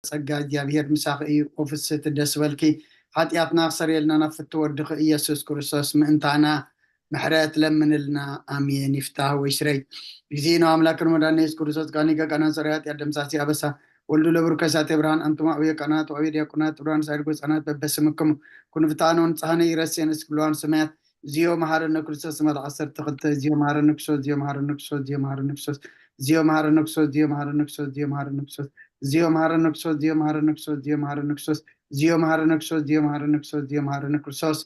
ጸጋ እግዚኣብሔር ምሳኺ እዩ። ኦፍስት ደስ በልኪ። ሓጢኣትና ክሰርየልና ናብ ፍቱ ወድኺ ኢየሱስ ክርስቶስ ምእንታና ምሕረት ለምንልና። ኣሜን። ይፍታህ ወይ ሽረይ። እግዚእነ ኣምላክን መድኃኒነ ኢየሱስ ክርስቶስ ቃኒ ከቃና ሰሪ ኃጢአት ደምሳሲ ኣበሳ ወልዱ ለብሩ ከሳቴ ብርሃን። ኣንቱም ኣውየ ቃናት ወአውየ ዲያቆናት ብርሃን ሳይድ ጎጻናት በበስምክሙ ኩንፍታነ ወንጻህነ ይረሴን እስክብለዋን ሰማያት። እዚዮ መሃረነ ክርስቶስ መል ዓሰርተ ክልተ። እዚዮ መሃረነ ክርስቶስ እዚዮ መሃረነ ክርስቶስ እዚዮ መሃረነ ክርስቶስ እዚዮ መሃረነ ክርስቶስ እዚዮ መሃረነ ክርስቶስ እዚዮ መሃረነ ክርስቶስ እዚዮ መሃረነ ክርስቶስ እዚዮ መሃረነ ክርስቶስ እዚዮ መሃረነ ክርስቶስ እዚዮ መሃረነ ክርስቶስ እዚዮ መሃረነ ክርስቶስ እዚዮ መሃረነ ክርስቶስ።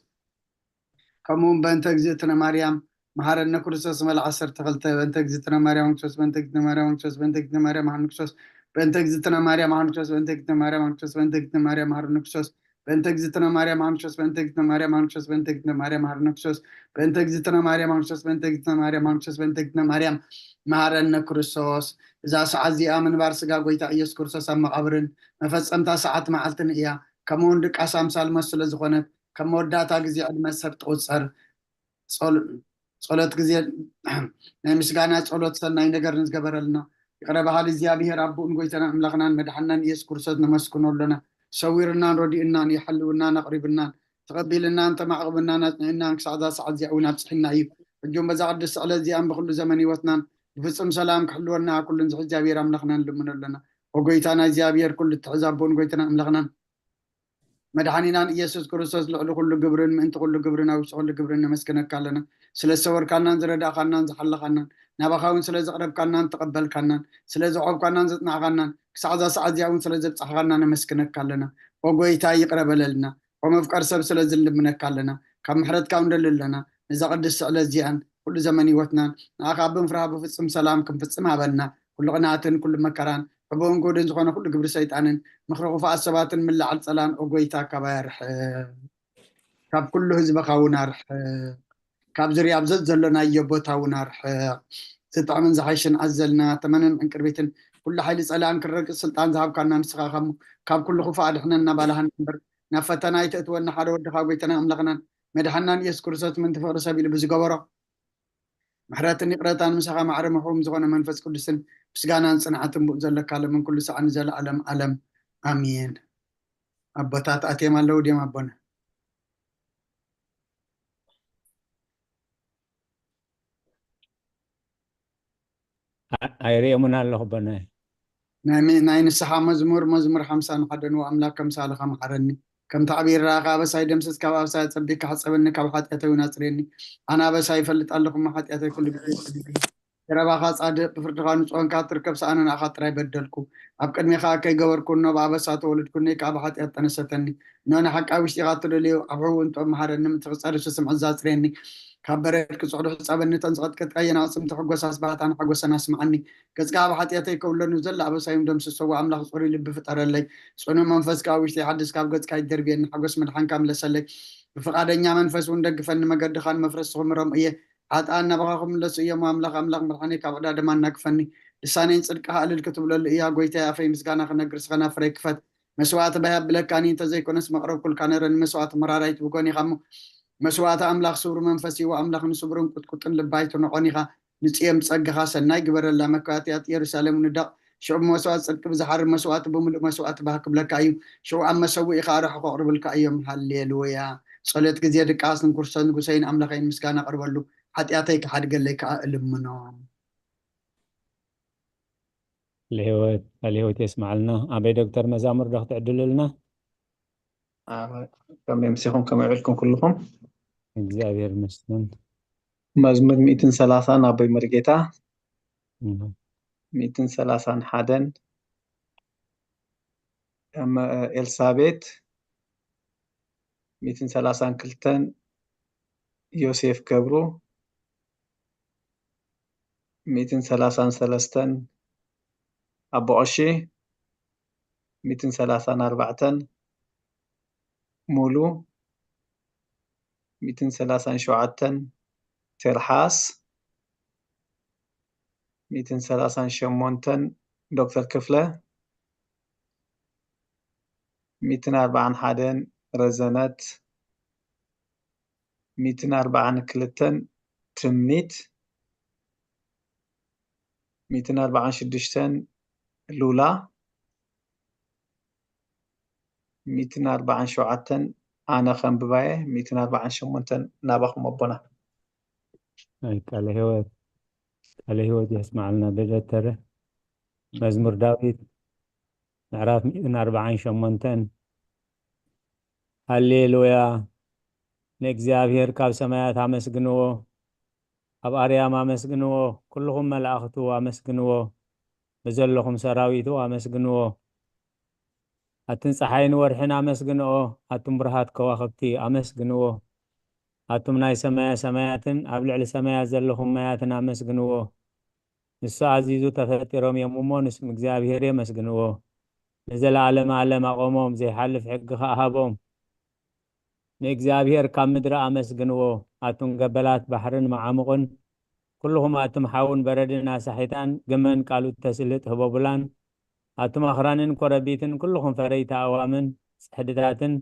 ከምኡ እውን በእንተ እግዝእትነ ማርያም መሃረነ ክርስቶስ መል ዓሰርተ ክልተ። በእንተ እግዝእትነ ማርያም ክርስቶስ በእንተ እግዝእትነ ማርያም ክርስቶስ በእንተ እግዝእትነ ማርያም ክርስቶስ በእንተ እግዝእትነ ማርያም ክርስቶስ በእንተ እግዝእትነ ማርያም ክርስቶስ በእንተ እግዝእትነ ማርያም ክርስቶስ በእንተ እግዝእትነ ማርያም ክርስቶስ በእንተ እግዝእትነ ማርያም መሃረነ ክርስቶስ በእንተ እግዝእትነ ማርያም ክርስቶስ በእንተ እግዝእትነ ማርያም ክርስቶስ በእንተ እግዝእትነ ማርያም መሃረነ ክርስቶስ። እዛ ሰዓት እዚኣ ምንባር ስጋ ጎይታ ኢየሱስ ክርስቶስ ኣብ መቓብርን መፈጸምታ ሰዓት መዓልትን እያ። ከምኡውን ድቃስ ኣምሳል ሞት ስለ ዝኾነት ከም መወዳእታ ግዜ ዕድመ ሰብ ትቑጸር። ጸሎት ግዜ ናይ ምስጋና ጸሎት ሰናይ ነገር ንዝገበረልና ይቕረ በሃሊ እግዚኣብሔር ኣቦኡን ጎይታና ኣምላኽናን መድሓናን ኢየሱስ ክርስቶስ ነመስግኖ ኣሎና። ሰዊርናን ረዲኡናን የሓልውናን ኣቕሪብናን ተቐቢልናን ተማዕቕብናን ኣጽኒዕናን ክሳዕ እዛ ሰዓት እዚኣ እውን ኣብጽሒና እዩ። ሕጂ እውን በዛ ቅድስቲ ዕለት እዚኣን ብኩሉ ዘመን ህይወትናን ብፍጹም ሰላም ክሕልወና ኩሉን ዝሕ እግዚኣብሔር ኣምላኽና ንልምኖ ኣሎና። ወጎይታና እግዚኣብሔር ኩሉ ትሕዝ ኣቦኡን ጎይታና ኣምላኽናን መድሓኒናን ኢየሱስ ክርስቶስ ልዕሊ ኩሉ ግብርን ምእንቲ ኩሉ ግብርን ኣብ ውሽጢ ኩሉ ግብርን ነመስግነካ ኣለና። ስለ ዝሰወርካናን ዝረዳእካናን ዝሓለኻናን ናባኻ እውን ስለ ዘቕረብካናን ተቐበልካናን ስለ ዘቆብካናን ዘጽናዕካናን ክሳዕ እዛ ሰዓት እዚኣ እውን ስለ ዘብጻሕካና ነመስግነካ ኣለና። ኦ ጎይታ ይቕረ በለልና። ኦ መፍቀር ሰብ ስለ ዝልምነካ ኣለና። ካብ ምሕረትካ እውን ደሊ ኣለና። ነዛ ቅድስቲ ዕለት እዚኣን ኩሉ ዘመን ህይወትናን ንኣኻ ብምፍራህ ብፍጹም ሰላም ክንፍጽም ሃበና። ኩሉ ቅንኣትን ኩሉ መከራን ሕቡእን ጉህድን ዝኾነ ኩሉ ግብሪ ሰይጣንን ምኽሪ ክፉኣት ሰባትን ምላዓል ጸላን ኦ ጎይታ ካባይ ኣርሕቕ። ካብ ኩሉ ህዝብኻ እውን ኣርሕቕ። ካብ ዝርያ ኣብ ዘዘሎናዮ ቦታ እውን ኣርሕቕ። ዝጥዕምን ዝሓይሽን ኣዘልና ተመንን ዕንቅርቢትን ኩሉ ሓይሊ ጸላእን ክረግጽ ስልጣን ዝሃብካና ንስኻ ኢኻ እሞ ካብ ኩሉ ክፉእ ኣድሕነና ባልሃና እምበር ናብ ፈተና ኣይተእትወና ሓደ ወድኻ ጎይታና ኣምላኽናን መድሓናን ኢየሱስ ክርስቶስ ምእንቲ ፍቕሪ ሰብ ኢሉ ብዝገበሮ ምሕረትን ይቕረታን ምሳኻ ማዕረ ምሕቡም ዝኾነ መንፈስ ቅዱስን ምስጋናን ጽንዓትን ብኡ ዘለካ ለምን ኩሉ ሰዓት ንዘለዓለም ዓለም ኣሜን። ኣቦታት ኣትዮም ኣለዉ ድዮም ኣቦና? ኣይርእዮምን ኣለኹ ኣቦና። ናይ ሚ- ናይ ንስሓ መዝሙር መዝሙር ሓምሳን ሓደን ኣምላክ ከምሳልኻ መሓረኒ ከም ታዕቢር ረኣኻ ኣበሳይ ደምስስ ካብ ኣበሳይ ኣጸቢካ ሕጸበኒ ካብ ሓጢኣተይ እውን ኣጽርየኒ። ኣነ ኣበሳይ ይፈልጥ ኣለኹ እሞ ሓጢኣተይ ኩሉ ግዜ ይቕር በለኒ። ዘረባኻ ጻድቕ ብፍርድኻ ንጹህ ኮንካ ትርከብ ሰኣነ ንኣኻ ጥራይ በደልኩ። ኣብ ቅድሜኻ ከይገበርኩ እኖ ብኣበሳ ተወልድኩ እነይ ከኣ ብሓጢኣት ጠነሰተኒ። እኖ ንሓቂ ኣብ ውሽጢኻ ትደልዮ ኣብ ሕቡእ እንጦ መሃረኒ ምእንቲ ክጸርሱ ስምዒት ዛጽርየኒ። ካብ በረድ ክጽዕዱ ሕጸበኒ እተን ዝቐጥቀጥካየን ኣዕጽምቲ ሕጎስ ኣስባህታን ሓጎሰን ኣስምዓኒ። ገጽካ ኣብ ሓጢኣተይ ከውለኑ ዘላ ኣበሳዮም ደምስሰዎ ኣምላኽ ጽሩይ ልቢ ፍጠረለይ። ጽኑዕ መንፈስካ ኣብ ውሽጢ ሓድስ ካብ ገጽካ ይደርብየኒ ሓጎስ መድሓንካ ምለሰለይ። ብፍቓደኛ መንፈስ እውን ደግፈኒ መገድኻን መፍረስኹም ሮም እየ። ሓጥኣን ናባኻ ክምለሱ እዮም ኣምላኽ ኣምላኽ መድሓነይ ካብ ዕዳ ደማ እናግፈኒ። ልሳነይን ጽድቅኻ እልል ክትብለሉ እያ ጎይታይ ኣፈይ ምስጋና ክነግር ስኸና ፍረይ ክፈት። መስዋእቲ ባይ ኣብለካኒ እንተዘይኮነስ መቕረብኩልካ ነረ ንመስዋእቲ መራራይት ብጎን ኢኻ እሞ መስዋእቲ ኣምላኽ ስብሩ መንፈስ ይዎ ኣምላኽ ንስብሩን ቁጥቁጥን ልባይ ትንዖን ኢኻ። ንጽዮም ጸግኻ ሰናይ ግበረላ መካትያት የሩሳሌም ንደቕ ሽዑ መስዋእቲ ጽድቂ ብዝሓርር መስዋእቲ ብምሉእ መስዋእቲ ባህ ክብለካ እዩ። ሽዑ ኣብ መሰውኢኻ ኣርሑ ከቕርብልካ እዮም። ሃሌሉያ። ጸሎት ግዜ ድቃስ ንክርስቶስ ንጉሰይን ኣምላኸይን ምስጋና ኣቕርበሉ። ሓጢኣተይ ክሓድገለይ ከኣ እልምኖ። ልህይወት ልህይወት የስማዓልና። ኣበይ ዶክተር መዛሙር ዶ ክትዕድልልና? ከመይ ምሲኹም ከመይ ውዕልኩም ኩልኹም? እግዚኣብሔር ይመስገን። መዝሙር ሚእትን ሰላሳን ኣቦይ መርጌታ ሚእትን ሰላሳን ሓደን ኤልሳቤት ሚእትን ሰላሳን ክልተን ዮሴፍ ገብሩ ሚእትን ሰላሳን ሰለስተን ኣቦ ቀሺ ሚእትን ሰላሳን ኣርባዕተን ሙሉ ሚእትን ሰላሳን ሸውዓተን ቴርሓስ ሚእትን ሰላሳን ሸሞንተን ዶክተር ክፍለ ሚእትን ኣርባዓን ሓደን ረዘነት ሚእትን ኣርባዓን ክልተን ትምኒት ሚእትን ኣርባዓን ሽዱሽተን ሉላ ሚእትን ኣርባዓን ሸውዓተን ኣነ ከንብባየ፣ ሚእትን ኣርባዓን ሸሞንተን ናባኹም ኣቦና። ኣይ፣ ቃለ ህይወት፣ ቃለ ህይወት የስማዕልና ደደተረ። መዝሙር ዳዊት ምዕራፍ ሚእትን ኣርባዓን ሸሞንተን። ሃሌሉያ፣ ንእግዚኣብሔር ካብ ሰማያት ኣመስግንዎ፣ ኣብ ኣርያም ኣመስግንዎ፣ ኩልኹም መላእኽቱ ኣመስግንዎ፣ ብዘለኹም ሰራዊቱ ኣመስግንዎ። ኣትን ጸሓይን ወርሕን ኣመስግንኦ፣ ኣቱም ብርሃት ከዋኽብቲ ኣመስግንዎ። ኣቱም ናይ ሰማያ ሰማያትን ኣብ ልዕሊ ሰማያት ዘለኹም ማያትን ኣመስግንዎ። ንሱ ኣዚዙ ተፈጢሮም እዮም እሞ ንስም እግዚኣብሔር የመስግንዎ። ንዘለዓለም ዓለም ኣቆሞም፣ ዘይሓልፍ ሕጊ ኸኣ ሃቦም። ንእግዚኣብሔር ካብ ምድሪ ኣመስግንዎ፣ ኣቱም ገበላት ባሕርን መዓሙቕን፣ ኩልኹም ኣቱም ሓውን በረድን ኣሳሒታን፣ ግመን ቃሉ እተስልጥ ህቦቡላን፣ ኣቱም ኣኽራንን ኮረቢትን፣ ኩልኹም ፈረይቲ ኣእዋምን ጽሕድታትን፣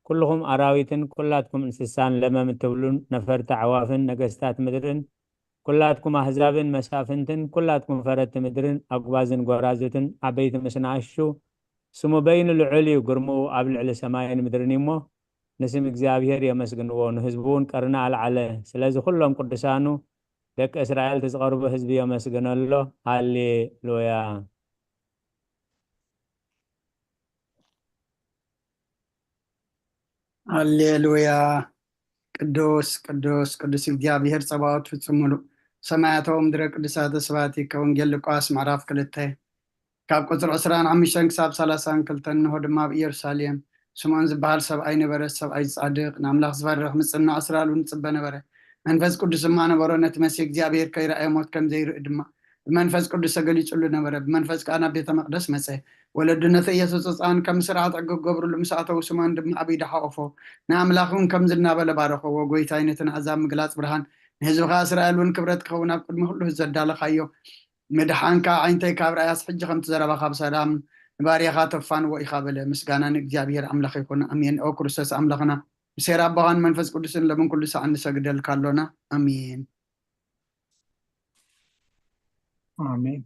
ኩልኹም ኣራዊትን፣ ኩላትኩም እንስሳን ለመም እትብሉን ነፈርቲ ኣዕዋፍን፣ ነገስታት ምድርን፣ ኩላትኩም ኣህዛብን መሳፍንትን፣ ኩላትኩም ፈረድቲ ምድርን፣ ኣጉባዝን ጎራዙትን፣ ዓበይቲ ምስ ንኣሽቱ፣ ስሙ በይኑ ልዑል እዩ፣ ግርምኡ ኣብ ልዕሊ ሰማይን ምድርን እዩ እሞ፣ ንስም እግዚኣብሔር የመስግንዎ፣ ንህዝቡ እውን ቀርኒ ኣልዓለ። ስለዚ ኩሎም ቅዱሳኑ ደቂ እስራኤል እቲ ዝቐርቡ ህዝቢ የመስግነሎ። ሃሌሉያ። ሃሌሉያ። ቅዱስ ቅዱስ ቅዱስ እግዚኣብሔር ጸባኦት ፍጹም ምሉእ ሰማያታዊ ምድረ ቅዱሳተ ስብሐቲከ። ወንጌል ሉቃስ ምዕራፍ ክልተ ካብ ቁጽሪ ዕስራን ሓሙሽተን ክሳብ ሰላሳን ክልተን። እንሆ ድማ ኣብ ኢየሩሳሌም ስምዖን ዝበሃል ሰብኣይ ነበረ። ሰብኣይ ጻድቕ ንኣምላኽ ዝፈርሕ ምጽንናዕ እስራኤል እውን ይጽበ ነበረ። መንፈስ ቅዱስ ድማ ነበሮ። ነቲ መሲሕ እግዚኣብሔር ከይረኣየ ሞት ከም ዘይርኢ ድማ ብመንፈስ ቅዱስ ተገሊጹሉ ነበረ። ብመንፈስ ከኣ ናብ ቤተ መቕደስ መጸ። ወለዱ ነቲ ኢየሱስ ህጻን ከም ስርዓት ሕጊ ክገብርሉ ምስ ኣተዉ ስምዖን ድማ ኣብ ኢዱ ሓቖፎ። ንኣምላኽ እውን ከምዚ እናበለ ባረኸዎ፣ ጎይታይ ነቲ ንኣሕዛብ ምግላጽ ብርሃን ንህዝብኻ እስራኤል እውን ክብረት ክኸውን ኣብ ቅድሚ ኩሉ ህዝቢ ዘዳለኻዮ ምድሓን ከዓ ዓይንተይ ካብ ርኣያስ ሕጂ ከምቲ ዘረባኻ ብሰላም ንባርያኻ ተፋንዎ ኢኻ በለ። ምስጋና ንእግዚኣብሔር ኣምላኽ ይኹን፣ ኣሜን። ኦ ክርስቶስ ኣምላኽና፣ ብሴራ ኣቦኻን መንፈስ ቅዱስን ለምን ኩሉ ሰዓት ንሰግደልካ ኣሎና፣ ኣሜን። ኣሜን።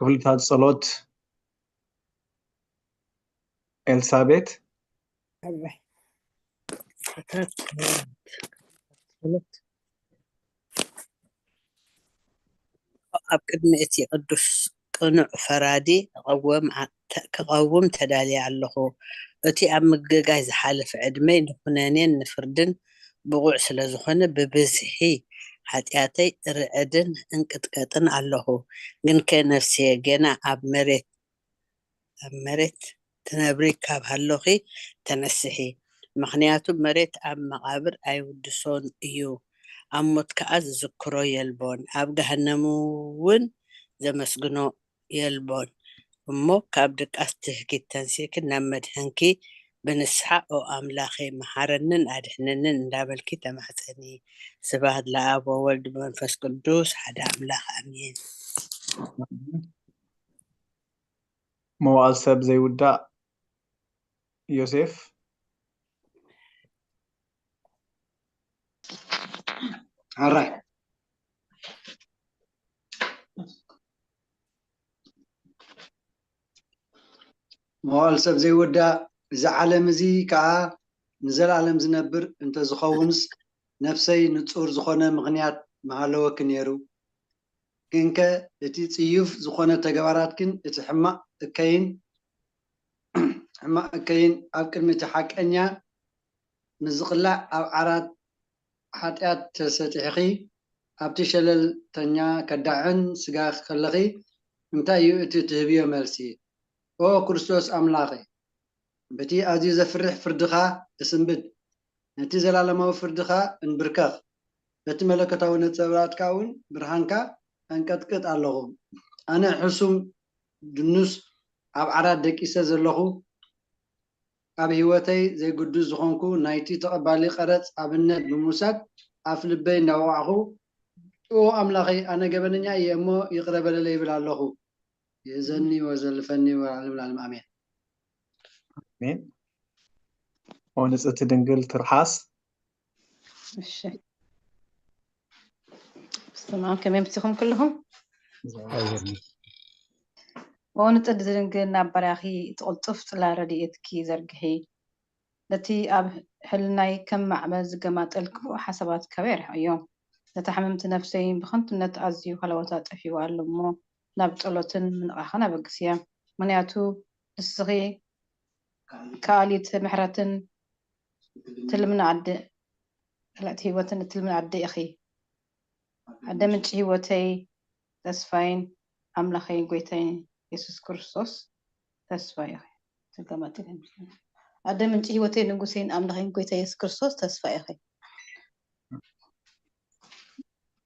ክፍልታት ጸሎት ኤልሳቤት። ኣዋይ። ፍጥረት ጸሎት። ኣብ ቅድሚ እቲ ቅዱስ ቅኑዕ ፈራዲ ክቐውም ኣ-፣ ተ-፣ ክቐውም ተዳልየ ኣለኹ። እቲ ኣብ ምግጋይ ዝሓለፈ ዕድመይ ንኹነኔን ንፍርድን ብቑዕ ስለ ዝኾነ፣ ብብዝሒ ሓጢኣተይ እርዕድን እንቅጥቀጥን ኣለኹ። ግንከ ነፍስየ፣ ጌና ኣብ መሬት ኣብ መሬት ትነብሪ ካብ ሃሎኺ ተነስሒ፣ ምኽንያቱ መሬት ኣብ መቓብር ኣይውድሶን እዩ፣ ኣብ ሞት ከኣ ዝዝክሮ የልቦን፣ ኣብ ገሃነም እውን ዘመስግኖ የልቦን። እሞ ካብ ድቃስ ትህኪት ተንሲእኪ ናብ መድሕንኪ ብንስሓ ኦ ኣምላኸይ መሓረንን ኣድሕነንን እንዳበልኪ ተማሕፀኒ። ስብሐት ለኣብ ወወልድ መንፈስ ቅዱስ ሓደ ኣምላኽ ኣሜን። መዋእል ሰብ ዘይውዳእ ዮሴፍ። ሕራይ መዋእል ሰብ ዘይውዳእ፣ እዚ ዓለም እዚ ከኣ ንዘለኣለም ዝነብር እንተዝኸውንስ፣ ነፍሰይ ንጹር ዝኾነ ምኽንያት ምሃለወኪ ነይሩ። ግንከ እቲ ጽዩፍ ዝኾነ ተግባራትክን እቲ ሕማቕ እከይን ሕማቕ እከይን ኣብ ቅድሚ እቲ ሓቀኛ ንዝቕላዕ ኣብ ዓራት ሓጢኣት ተሰጢሕኺ፣ ኣብቲ ሸለልተኛ ከዳዕን ስጋ ከለኺ፣ እንታይ እዩ እቲ ትህብዮ መልሲ? ኦ ክርስቶስ ኣምላኸይ፣ በቲ ኣዝዩ ዘፍርሕ ፍርድኻ እስንብድ፣ ነቲ ዘላለማዊ ፍርድኻ እንብርከኽ፣ በቲ መለኮታዊ ነጸብራቕካ እውን ብርሃንካ ኣንቀጥቅጥ ኣለኹ። ኣነ ሕሱም ድኑስ ኣብ ዓራት ደቂሰ ዘለኹ፣ ኣብ ህይወተይ ዘይግዱስ ዝኾንኩ ናይቲ ተቐባሊ ቀረጽ ኣብነት ብምውሳድ ኣፍ ልበይ እንዳወቓዕኹ፣ ኦ ኣምላኸይ፣ ኣነ ገበነኛ እየ እሞ ይቕረ በለለይ ይብል ኣለኹ። ይእዘኒ ወዘልፈኒ ወለዓለመ ዓለም ኣሜን። ኣሜን። ኦ ንጽህቲ ድንግል ትርሓስ። እሺ። ብስመ ኣብ፣ ከመይ ኣምሲኹም ኩልኹም? ኦ ንጽድቲ ድንግል ናብ ባርያኺ እቲ ቅልጡፍ ጽላል ረድኤትኪ ዘርግሒ። ነቲ ኣብ ሕልናይ ከም ማዕበል ዝገማጠል ክፉእ ሓሳባት ካባይ ኣርሕቕዮ። ነታ ሕምምቲ ነፍሰይ ብኸንቱነት ኣዝዩ ሃለዋታ ጠፊኡ ኣሎ እሞ ናብ ጸሎትን ምንቓሕን ኣበግስያ። ምኽንያቱ ንስኺ ከኣሊት ምሕረትን ትልምን ኣደ፣ ከላእቲ ህይወትን እትልምን ኣደ ኢኺ። ኣደ ምንጪ ህይወተይ ተስፋይን ኣምላኸይ ጎይታይን የሱስ ክርስቶስ ተስፋ ኢኺ። ተጋማጢ ኣደ ምንጪ ህይወተይ ንጉሰይን ኣምላኸይን ጎይታ የሱስ ክርስቶስ ተስፋ ኢኺ።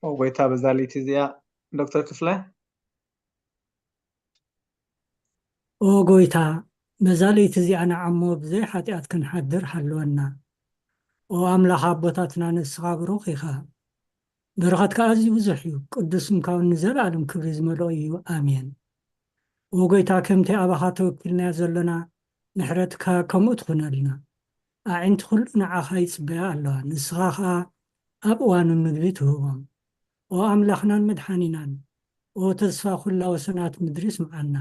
ኦ ጎይታ በዛ ለይቲ እዚኣ ዶክተር ክፍለ ኦ ጎይታ በዛ ለይቲ እዚኣ ንዓሞ ብዘይ ሓጢኣት ክንሓድር ሃልወና። ኦ ኣምላኽ ኣቦታትና ንስኻ ብሩኽ ኢኻ። በረኸትካ ኣዝዩ ብዙሕ እዩ። ቅዱስ ስምካ እውን ንዘለኣለም ክብሪ ዝመልኦ እዩ። ኣሜን። ኦ ጎይታ ከምቲ ኣባኻ ተወኪልናዮ ዘሎና ምሕረትካ ከምኡ ትኹነልና። ኣዒንቲ ኩሉ ንዓኻ ይጽበያ ኣለዋ። ንስኻ ኸኣ ኣብ እዋኑ ምግቢ ትህቦም። ኦ ኣምላኽናን መድሓኒናን፣ ኦ ተስፋ ኩላ ወሰናት ምድሪ ስምዓና።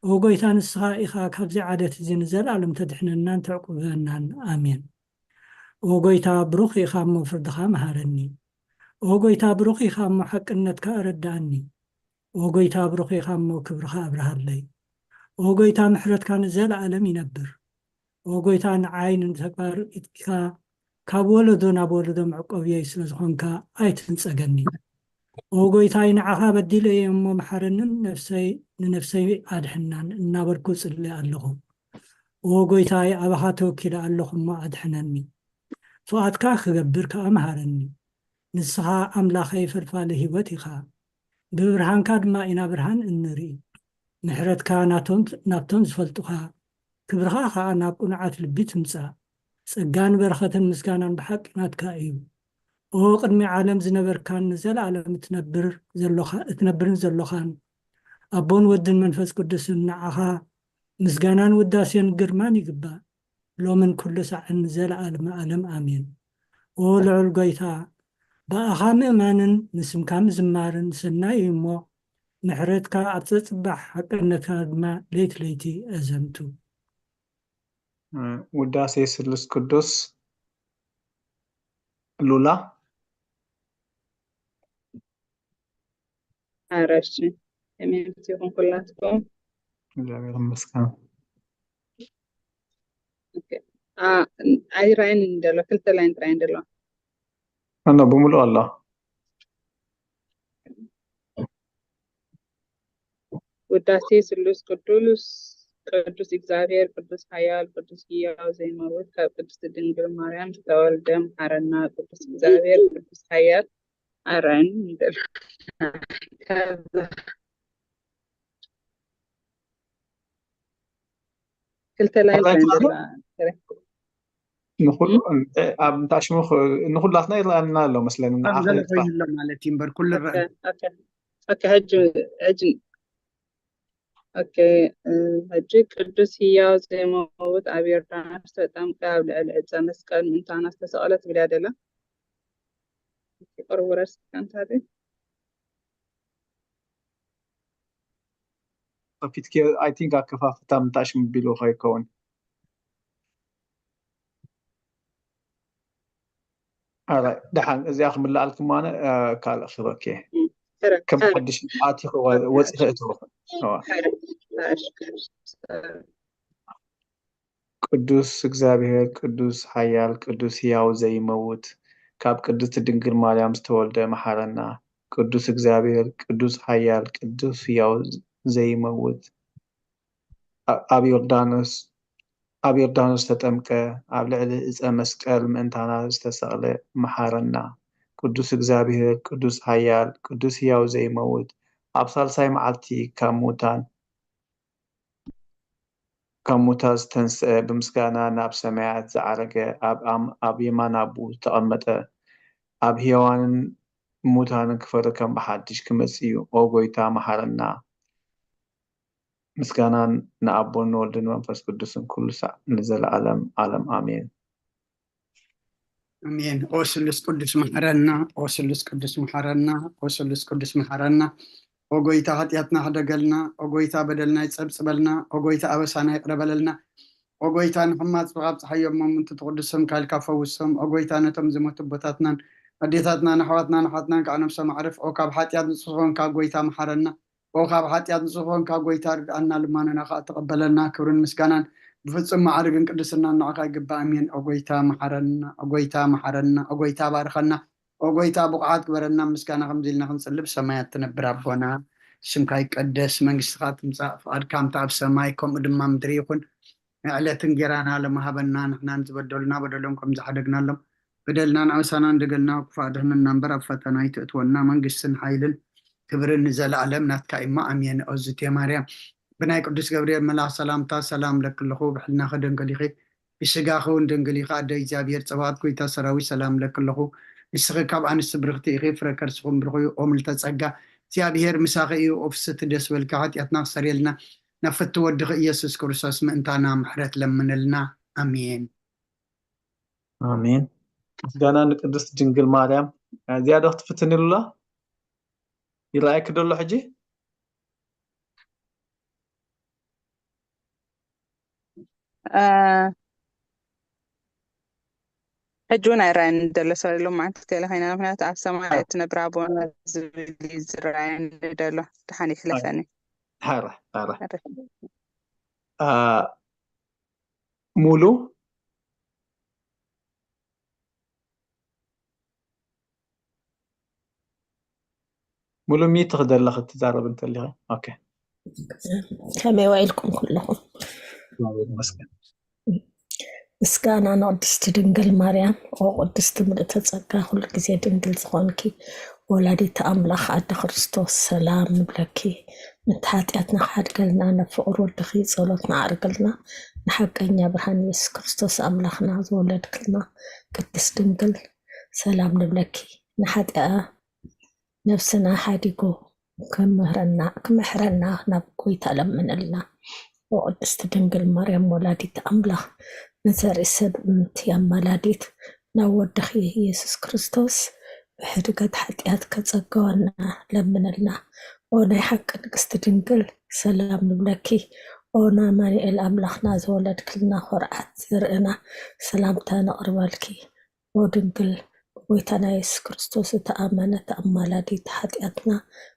ኦ ጎይታ ንስኻ ኢኻ ካብዚ ዓደት እዚ ንዘለኣለም ተድሕነናን ተዕቁበናን። ኣሜን። ኦ ጎይታ ብሩኽ ኢኻ እሞ ፍርድኻ መሃረኒ። ኦ ጎይታ ብሩኽ ኢኻ እሞ ሓቅነትካ ኣረድኣኒ። ኦ ጎይታ ብሩኽ ኢኻ እሞ ክብርኻ ኣብርሃለይ። ኦ ጎይታ ምሕረትካ ንዘለኣለም ይነብር። ኦ ጎይታ ንዓይ ንተግባር ኢድካ ካብ ወለዶ ናብ ወለዶ መዕቆብየይ ስለ ዝኾንካ ኣይትንጸገኒ። ኦ ጎይታይ ንዓኻ በዲለ እየ እሞ መሓረንን ነፍሰይ ንነፍሰይ ኣድሕናን እናበልኩ ጽሊ ኣለኹ። ኦ ጎይታይ ኣባኻ ተወኪለ ኣለኹ እሞ ኣድሕነኒ። ፍቓድካ ክገብር ከኣ መሃረኒ። ንስኻ ኣምላኸይ ፈልፋሊ ህይወት ኢኻ። ብብርሃንካ ድማ ኢና ብርሃን እንርኢ። ምሕረትካ ናቶም ናብቶም ዝፈልጡኻ ክብርኻ ኸኣ ናብ ቅኑዓት ልቢ ትምጻእ። ጸጋን በረኸትን ምስጋናን ብሓቂ ናትካ እዩ። ኦ ቅድሚ ዓለም ዝነበርካን ንዘለኣለም እትነብር ዘለኻ እትነብርን ዘለኻን ኣቦን ወድን መንፈስ ቅዱስን ንዓኻ ምስጋናን ውዳሴን ግርማን ይግባእ። ሎምን ኩሉ ሳዕን ንዘለኣለመ ኣለም ኣሜን። ኦ ልዑል ጎይታ ብኣኻ ምእማንን ንስምካ ምዝማርን ሰናይ እዩ እሞ ምሕረትካ ኣብ ዘጽባሕ ሓቅነትካ ድማ ለይቲ ለይቲ ኣዘምቱ። ውዳሴ ስሉስ ቅዱስ ሉላ ኣረሺ ከመይ ይኹን ኩላትኩም እግዚኣብሔር ይመስገን። ኣይራይን እንደሎ ክልተ ላይን ጥራይ እንደሎ ኣኖ ብምሉእ ኣሎ። ውዳሴ ስሉስ ቅዱስ ቅዱስ እግዚኣብሔር ቅዱስ ሓያል ቅዱስ ህያው ዘይመውት ካብ ቅድስቲ ድንግል ማርያም ዝተወልደ መሓረና ቅዱስ እግዚኣብሔር ቅዱስ ሓያል ኣራን ይደል ክልተ ላይን ኣብ እንታሽሙ ንኩላትና ይረኣና ኣሎ መስለኒ። ንዓዘለ ኮይኑሎ ማለት እዩ እምበር ኩሉ ረአ ሕጂ ሕጂ ኦኬ ሕጂ ቅዱስ ህያው ዘይመውት ኣብ ዮርዳኖስ ተጠምቀ ኣብ ልዕሊ ዕፀ መስቀል ምእንታና ዝተሰቐለ ትብል እያ ደላ። ቅርቡ ረስካ እንታይ ከፊትኪ I think ኣከፋፍታ ምንታሽ ምቢሉ ከይከውን ደሓን እዚኣ ክምልኣልኩም ኣነ ካልእ ክበኪ ከም ሓድሽ ኣቲኹ ወፂኺ እትወ ቅዱስ እግዚኣብሔር ቅዱስ ሓያል ቅዱስ ሕያው ዘይመውት ካብ ቅድስቲ ድንግል ማርያም ዝተወልደ መሓረና። ቅዱስ እግዚኣብሔር ቅዱስ ሓያል ቅዱስ ሕያው ዘይመውት ኣብ ዮርዳኖስ ኣብ ዮርዳኖስ ተጠምቀ፣ ኣብ ልዕሊ ዕፀ መስቀል ምእንታና ዝተሰቕለ መሓረና። ቅዱስ እግዚኣብሔር ቅዱስ ሓያል ቅዱስ ሕያው ዘይመውት ኣብ ሳልሳይ መዓልቲ ካብ ሙታን ካብ ሙታ ዝተንስአ ብምስጋና ናብ ሰማያት ዝዓረገ ኣብ የማን ኣቡ ዝተቐመጠ ኣብ ሕያዋንን ሙታንን ክፈርድ ከም ብሓድሽ ክመጽእ እዩ። ኦ ጎይታ መሓረና። ምስጋና ንኣቦን ንወልድን መንፈስ ቅዱስን ኩሉ ሳዕ ንዘለኣለም ኣለም ኣሜን። ኣሜን። ኦ ስሉስ ቅዱስ መሓረና፣ ኦ ስሉስ ቅዱስ መሓረና፣ ኦ ስሉስ ቅዱስ መሓረና። ኦ ጎይታ፣ ሓጢኣትና ሕደገልና። ኦ ጎይታ፣ በደልና ይጸብጽበልና። ኦ ጎይታ፣ ኣበሳና ይቕረ በለልና። ኦ ጎይታ፣ ንሕማጽ ካብ ጸሓዮም እሞ ምእንቲ ትቕድሶም ካልካ ፈውሶም። ኦ ጎይታ፣ ነቶም ዝሞቱ ኣቦታትናን ኣዴታትናን ኣሕዋትናን ኣሓትናን ከዓ ነብሶም ኣዕርፍ። ኦ ካብ ሓጢኣት ንጹህ ኮንካ ጎይታ፣ መሓረና። ኦ ካብ ሓጢኣት ንጹህ ኮንካ ጎይታ፣ ርድኣና፣ ልማኖና ከዓ ተቐበለልና። ክብርን ምስጋናን ብፍጹም ማዕርግን ቅድስናን ንዓኻ ይግባእ። ኣሜን። ኦ ጎይታ፣ መሓረና። ኦ ጎይታ፣ መሓረና። ኦ ጎይታ፣ ባርኸና። ኦ ጎይታ፣ ብቑዓት ግበረና። ምስጋና ከምዚ ኢልና ክንጽልብ፣ ሰማያት ትነብር ኣቦና፣ ስምካ ይቀደስ፣ መንግስትኻ ትምጻእ፣ ፍቓድካ ከምቲ ኣብ ሰማይ ከምኡ ድማ ምድሪ ይኹን። ዕለት እንጌራና ሎሚ ሃበና፣ ንሕናን ዝበደሉና በደሎም ከም ዝሓደግናሎም በደልናን ኣበሳናን ደገልና፣ ክፉእ ኣድሕነና እምበር፣ ኣብ ፈተና ኣይትእትወና፣ መንግስትን ሓይልን ክብርን ንዘለኣለም ናትካ እሞ፣ ኣሜን። ኦዝቴ ማርያም፣ ብናይ ቅዱስ ገብርኤል መልኣኽ ሰላምታ ሰላም እብለኪ ኣለኹ፣ ብሕልናኺ ድንግል ኢኺ፣ ብስጋኺ እውን ድንግል ኢኺ፣ ኣደ እግዚኣብሔር ጸባኦት፣ ጎይታ ሰራዊት፣ ሰላም እብለኪ ኣለኹ። ንስኺ ካብ ኣንስቲ ብርኽቲ ኢኺ፣ ፍረ ከርስኹም ብሩኽ እዩ። ኦ ምልዕተ ጸጋ፣ እግዚኣብሔር ምሳኺ እዩ። ኦ ፍስሕቲ ደስ በልኪ፣ ሓጢኣትና ክሰርየልና፣ ናብ ፍትው ወድኺ ኢየሱስ ክርስቶስ ምእንታና ምሕረት ለምንልና። ኣሜን። ኣሜን። ምስጋና ንቅድስት ድንግል ማርያም። እዚኣ ዶ ክትፍትንሉ? ይረኣየኪ ዶ ኣሎ ሕጂ? አ፣ ሕጂ እውን ኣይረኣየኒ ደሎ። ሰለሎም መዓልቲ ገለ ኮይና፣ ምክንያቱ ኣብ ሰማይ አ። እትነብር ኣቦና ዝብል እዩ ዝረኣየኒ ደሎ። ደሓን ይሕለፈኒ። ሓራ፣ ሓራ። ሓራ። አ፣ ሙሉ ሙሉ ሚት ክደለኺ ትዛረብ እንተሊኺ። ኦኬ። ከመይ ውዒልኩም ኩለኹም? እግዚኣቢሔር ይመስገን። ምስጋና ንቅድስቲ ድንግል ማርያም። ኦ ቅድስቲ ምልእተ ጸጋ፣ ኩሉ ግዜ ድንግል ዝኾንኪ ወላዲተ ኣምላኽ ኣደ ክርስቶስ፣ ሰላም ንብለኪ። ምእንቲ ሓጢኣትና ክሓድገልና፣ ናብ ፍቕሪ ወድኺ ጸሎትና ኣዕርግልና። ንሓቀኛ ብርሃን ኢየሱስ ክርስቶስ ኣምላኽና ዝወለድክልና ቅድስት ድንግል፣ ሰላም ንብለኪ። ንሓጢኣ ነብስና ሓዲጉ ክምህረና፣ ክምሕረና ናብ ጎይታ ለምንልና። ኦ ቅድስቲ ድንግል ማርያም ወላዲት ኣምላኽ፣ ንዘርኢ ሰብ እምንቲ ኣማላዲት፣ ናብ ወድኺ ኢየሱስ ክርስቶስ ብሕድገት ሓጢኣት ከጸገወና ለምንልና። ኦ ናይ ሓቂ ንግስቲ ድንግል፣ ሰላም ንብለኪ። ኦ ንኣማኑኤል ኣምላኽና ዝወለድክልና፣ ኮርዓት ዘርእና፣ ሰላምታ ነቕርበልኪ። ኦ ድንግል፣ ብጎይታና የሱስ ክርስቶስ እተኣመነት ኣማላዲት፣ ሓጢኣትና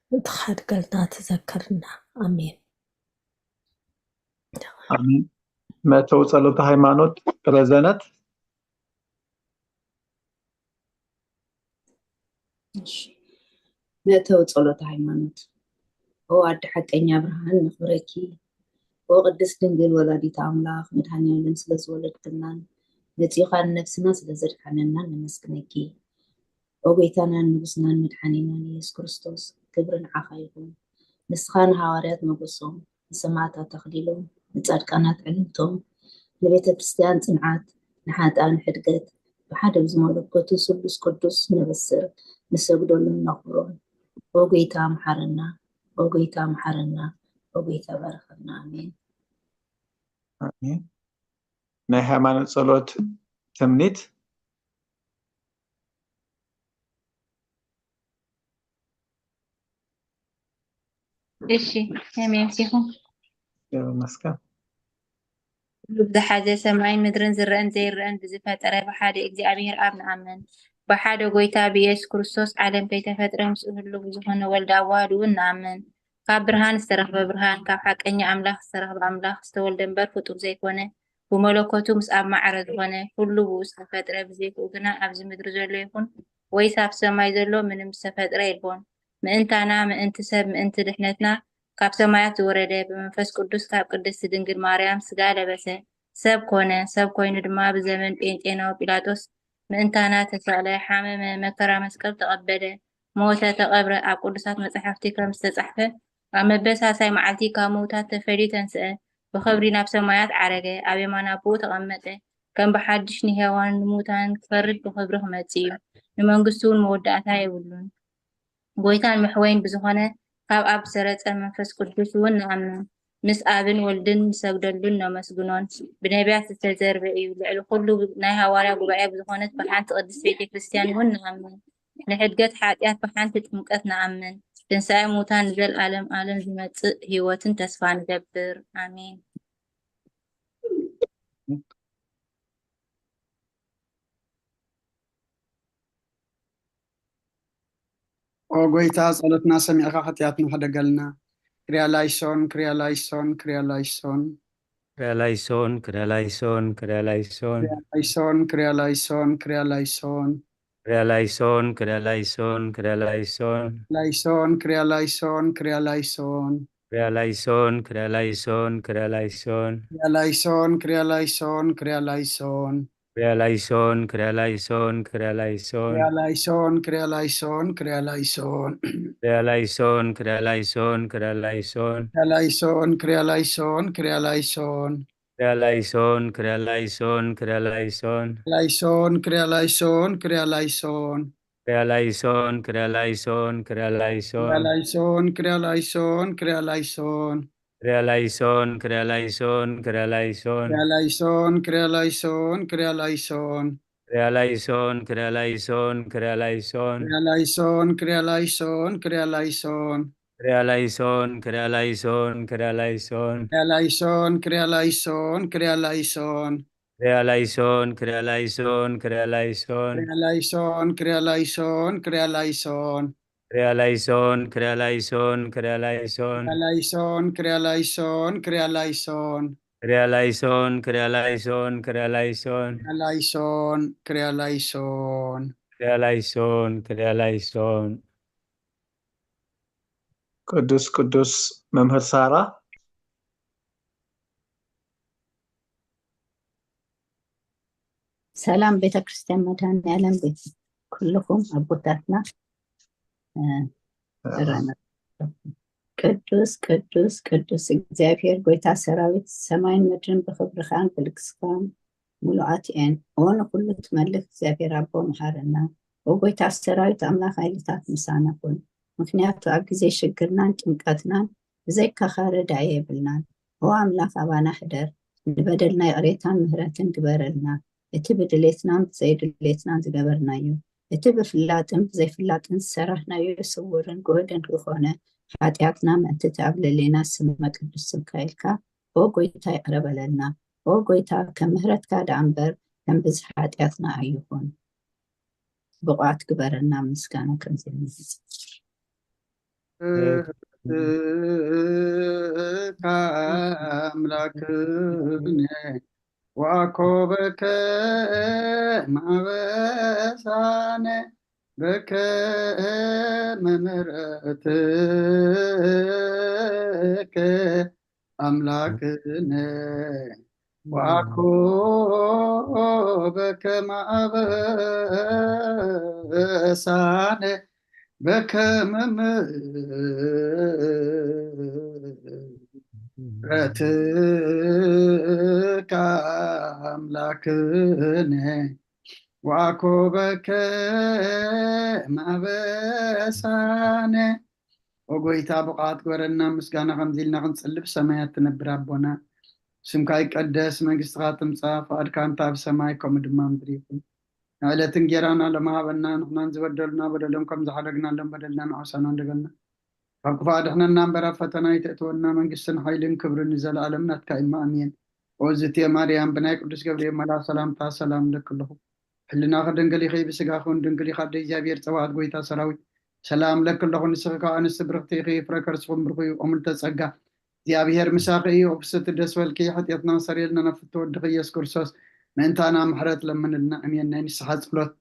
ምእንቲ ክሓድገልና ትዘክርና። ኣሜን። ኣሜን። መእተዊ ጸሎተ ሃይማኖት ረዘነት። እሺ። መእተዊ ጸሎተ ሃይማኖት። ኦ ኣደ ሓቀኛ ብርሃን፣ ነኽብረኪ። ኦ ቅድስት ድንግል ወላዲተ ኣምላኽ፣ መድኃኔዓለም ስለ ዝወለድክናን መጺኻ ንነፍስና ስለ ዘድሓነናን ነመስግነኪ። ኦ ጎይታናን ንጉስናን መድሓኒናን ኢየሱስ ክርስቶስ፣ ክብሪ ንዓኻ ይኹን። ንስኻ ንሃዋርያት ሞገሶም፣ ንሰማዕታት ኣኽሊሎም፣ ንጻድቃናት ዕልልቶም፣ ንቤተ ክርስቲያን ጽንዓት፣ ንሓጥኣን ሕድገት፣ ብሓደ ብዝመለኮቱ ስሉስ ቅዱስ ነበስር፣ ንሰግደሉን ነኽብሮን። ኦ ጎይታ መሓረና፣ ኦ ጎይታ መሓረና፣ ኦ ጎይታ ባርኸና። ኣሜን። ኣሜን። ናይ ሃይማኖት ጸሎት ትምኒት። እሺ፣ ከመይ ኣምሲኹም? ይመስገን። ኩሉ ብዝሓዘ ሰማይን ምድርን ዝረአን ዘይረአን ብዝፈጠረ ብሓደ እግዚኣብሔር ኣብ ንኣምን። ብሓደ ጎይታ ብኢየሱስ ክርስቶስ ዓለም ከይተፈጥረ ምስኡ ህሉው ብዝኾነ ወልድ ኣዋህድ እውን ንኣምን። ካብ ብርሃን ዝተረኽበ ብርሃን፣ ካብ ሓቀኛ ኣምላኽ ዝተረኽበ ኣምላኽ፣ ዝተወልደ እምበር ፍጡር ዘይኮነ፣ ብመለኮቱ ምስ ኣብ ማዕረ ዝኾነ፣ ኩሉ ብኡ ዝተፈጥረ፣ ብዘይክኡ ግና ኣብዚ ምድሪ ዘሎ ይኹን ወይስ ኣብ ሰማይ ዘሎ ምንም ዝተፈጥረ የልቦን። ምእንታና፣ ምእንቲ ሰብ፣ ምእንቲ ድሕነትና ካብ ሰማያት ዝወረደ፣ ብመንፈስ ቅዱስ ካብ ቅድስቲ ድንግል ማርያም ስጋ ለበሰ፣ ሰብ ኮነ። ሰብ ኮይኑ ድማ ብዘመን ጴንጤናዊ ጲላጦስ ምእንታና ተሰቕለ፣ ሓመመ፣ መከራ መስቀል ተቐበለ፣ ሞተ፣ ተቐብረ። ኣብ ቅዱሳት መጻሕፍቲ ከም ዝተጻሕፈ፣ ኣብ መበሳሳይ መዓልቲ ካብ ምዉታት ተፈልዩ ተንስአ፣ ብኽብሪ ናብ ሰማያት ዓረገ፣ ኣብ የማን ኣቦኡ ተቐመጠ። ከም ብሓድሽ ንሕያዋንን ንሙታንን ክፈርድ ብኽብሪ ክመጽእ እዩ። ንመንግስቱ እውን መወዳእታ የብሉን። ጎይታን መሕወይን ብዝኾነ ካብ ኣብ ዝሰረጸ መንፈስ ቅዱስ እውን ንኣምን። ምስ ኣብን ወልድን ንሰግደሉን ነመስግኖን። ብነቢያት ዝተዘርበ እዩ። ልዕሊ ኩሉ ናይ ሃዋርያ ጉባኤ ብዝኾነት ብሓንቲ ቅድስት ቤተ ክርስቲያን እውን ንኣምን። ንሕድገት ሓጢኣት ብሓንቲ ጥምቀት ንኣምን። ትንሳኤ ሙታን ንዘለኣለም ኣለም ዝመጽእ ህይወትን ተስፋ ንገብር። ኣሜን። ኦ ጎይታ፣ ጸሎትና ሰሚዕካ ሓጢኣትና ሕደገልና። ክሪያ ላይሶን፣ ክሪያ ላይሶን፣ ክሪያ ላይሶን። ክሪያ ላይሶን፣ ክሪያ ላይሶን፣ ክሪያ ላይሶን። ክሪያ ላይሶን፣ ክሪያ ላይሶን፣ ክሪያ ላይሶን። ክሪያ ላይሶን፣ ክሪያ ላይሶን፣ ክሪያ ላይሶን። ላይሶን፣ ክሪያ ላይሶን፣ ክሪያ ላይሶን። ክሪያ ላይሶን፣ ክሪያ ላይሶን፣ ክሪያ ላይሶን። ክሪያ ላይሶን፣ ክሪያ ላይሶን፣ ክሪያ ላይሶን። ክሪያ ላይሶን፣ ክሪያ ላይሶን፣ ክሪያ ላይሶን። ክሪያ ላይሶን፣ ክሪያ ላይሶን፣ ክሪያ ላይሶን። ክሪያ ላይሶን፣ ክሪያ ላይሶን፣ ክሪያ ላይሶን። ክሪያ ላይሶን፣ ክሪያ ላይሶን፣ ክሪያ ላይሶን። ክሪያ ላይሶን፣ ክሪያ ላይሶን፣ ክሪያ ላይሶን። ላይሶን፣ ክሪያ ላይሶን፣ ክሪያ ላይሶን። ክሪያ ላይሶን፣ ክሪያ ላይሶን፣ ክሪያ ላይሶን። ክሪያ ላይሶን፣ ክሪያ ላይሶን፣ ክሪያ ላይሶን። ክሪያ ላይሶን፣ ክሪያ ላይሶን፣ ክሪያ ላይሶን። ክሪያ ላይሶን፣ ክሪያ ላይሶን፣ ክሪያ ላይሶን። ክሪያ ላይሶን፣ ክሪያ ላይሶን፣ ክሪያ ላይሶን። ክሪያ ላይሶን፣ ክሪያ ላይሶን፣ ክሪያ ላይሶን። ክሪያ ላይሶን፣ ክሪያ ላይሶን፣ ክሪያ ላይሶን። ክሪያ ላይሶን፣ ክሪያ ላይሶን፣ ክሪያ ላይሶን። ክሪያ ላይሶን፣ ክሪያ ላይሶን፣ ክሪያ ላይሶን። ክሪያ ላይሶን፣ ክሪያ ላይሶን፣ ክሪያ ላይሶን። ክሪያ ላይሶን፣ ክሪያ ላይሶን፣ ክሪያ ላይሶን። ክሪያ ላይሶን፣ ክሪያ ላይሶን፣ ክሪያ ላይሶን። ክሪያ ላይሶን፣ ክሪያ ላይሶን፣ ክሪያ ላይሶን። ክሪያ ላይሶን፣ ክሪያ ላይሶን። ክሪያ ላይሶን፣ ክሪያ ላይሶን። ቅዱስ ቅዱስ መምህር ሳራ። ሰላም ቤተ ክርስቲያን መድኃኔዓለም ቤት ኩልኹም ኣቦታትና፣ እ፣ ጥራና። ቅዱስ ቅዱስ ቅዱስ እግዚኣብሔር ጎይታ ሰራዊት፣ ሰማይን ምድርን ብኽብርኻን ብልግስኻን ምሉኣት እየን። ኦ ንኹሉ ትመልክ እግዚኣብሔር ኣቦ መሓረና። ኦ ጎይታ ሰራዊት ኣምላኽ፣ ኃይልታት ምሳና ኩን። ምኽንያቱ ኣብ ግዜ ሽግርናን ጭንቀትናን ብዘይካኻ ረዳኢ የብልናን። ኦ ኣምላኽ ኣባና ሕደር፣ ንበደልና ይቕሬታን ምህረትን ግበረልና። እቲ ብድሌትናን ብዘይድሌትናን ዝገበርናዮ፣ እቲ ብፍላጥን ብዘይፍላጥን ዝሰራሕናዮ ስውርን ግሁድን ዝኾነ ሓጢኣትና ምእንቲ ኣብ ልዕሌና ስመ ቅዱስ ስምካ ኢልካ፣ ኦ ጎይታ ይቕረ በለልና። ኦ ጎይታ ከም ምህረትካ ደኣ እምበር ከም ብዝሒ ሓጢኣትና ኣይኹን። ብቑዓት ግበረና ምስጋና ከምዚ ንህብ። እካ ኣምላክነ ወአኮበከ ማበሳነ በከመ ምሕረትከ ኣምላክነ ወአኮበከ ማበሳነ በከመ ምሕረትከ ኣምላክነ ወአኮበከ ማበሳነ። ኦ ጎይታ ብቕዓት ግበረና ምስጋና ከምዚ ኢልና ክንጽልብ ሰማያት ትነብር ኣቦና ስምካ ይቀደስ መንግስትኻ ትምጻእ ፍቓድካ እንተ ኣብ ሰማይ ከምኡ ድማ ምድሪ ይኹን። ንዕለት እንጌራና ሎሚ ሃበና ንሕናን ዝበደሉና በደሎም ከም ዝሓደግናሎም በደልና ንዓውሳና እንደበልና ካብ ክፉእ ኣድሕነና እምበር ኣብ ፈተና ኣይተእትወና መንግስትን ሓይልን ክብርን ንዘለኣለም ናትካ እማ ኣሜን። ኦ ዝትየ ማርያም ብናይ ቅዱስ ገብርኤል መልኣ ሰላምታ ሰላም ለክልኹ ሕልናኺ ድንግል ኢኺ ብስጋኺ እውን ድንግል ኢኻ ኣደ እግዚኣብሔር ጸባኦት ጎይታ ሰራዊት ሰላም ለክልኹ ንስኺ ካብ ኣንስቲ ብርኽቲ ኢኺ ፍረ ከርስኹም ብርኹ እዩ ኦምልተ ጸጋ እግዚኣብሔር ምሳኺ እዩ ኦብስቲ ደስ በልኪ ሓጢኣትና ሰሪልና ናብ ፍትወ ወድኺ ኢየሱስ ክርስቶስ ምእንታና ምሕረት ለምንልና ኣሜን ናይ ንስሓ ጸሎት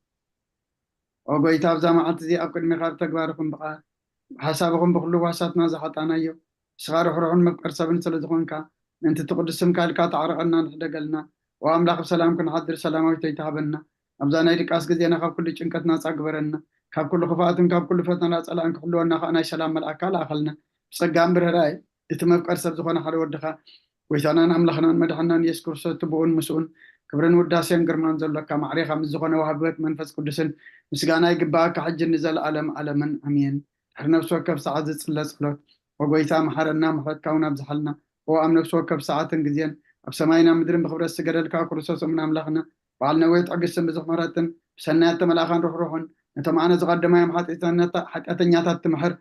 ኦ ጎይታ ኣብዛ መዓልቲ እዚ ኣብ ቅድሚኻ ኣብ ተግባርኹም ብቓል ሓሳብኹም ብኩሉ ዋሳትና ዝሓጣናዮ ንስኻ ርሕሩሕን መፍቀር ሰብን ስለ ዝኾንካ ምእንቲ እቲ ቅዱስ ስምካ ኢልካ ተዓረቐና ንሕደገልና ኦ ኣምላኽ ብሰላም ክንሓድር ሰላማዊት ኣይትሃበና ኣብዛ ናይ ድቃስ ግዜና ካብ ኩሉ ጭንቀት ናጻ ግበረና ካብ ኩሉ ክፍኣትን ካብ ኩሉ ፈተና ጸላእን ክሕልወና ከዓ ናይ ሰላም መልኣካ ለኣኸልና ብጸጋን ብርህራይ እቲ መፍቀር ሰብ ዝኾነ ሓደ ወድኻ ጎይታናን ኣምላኽናን መድሓናን የሱስ ክርስቶስ ትብኡን ምስኡን ክብርን ውዳሴን ግርማን ዘሎካ ማዕሬኻ ምስ ዝኾነ ዋህቢ ህይወት መንፈስ ቅዱስን ምስጋና ይግብኣካ ሕጂ ንዘለኣለም ኣለምን ኣሜን። ድሕሪ ነፍሲ ወከፍ ሰዓት ዝጽለ ጸሎት። ኦ ጎይታ መሓረና ምሕረትካ እውን ኣብዝሓልና። ኦ ኣብ ነፍሲ ወከፍ ሰዓትን ግዜን ኣብ ሰማይና ምድርን ብኽብረት ዝገደልካ ክርስቶስ እሙን ኣምላኽና በዓል ነዊሕ ትዕግስትን ብዙሕ ምሕረትን ብሰናያት ተመላእኻን ርሕሩሕን ነቶም ኣነ ዝቐደማዮም ሓጢኣተኛታት ትምሕር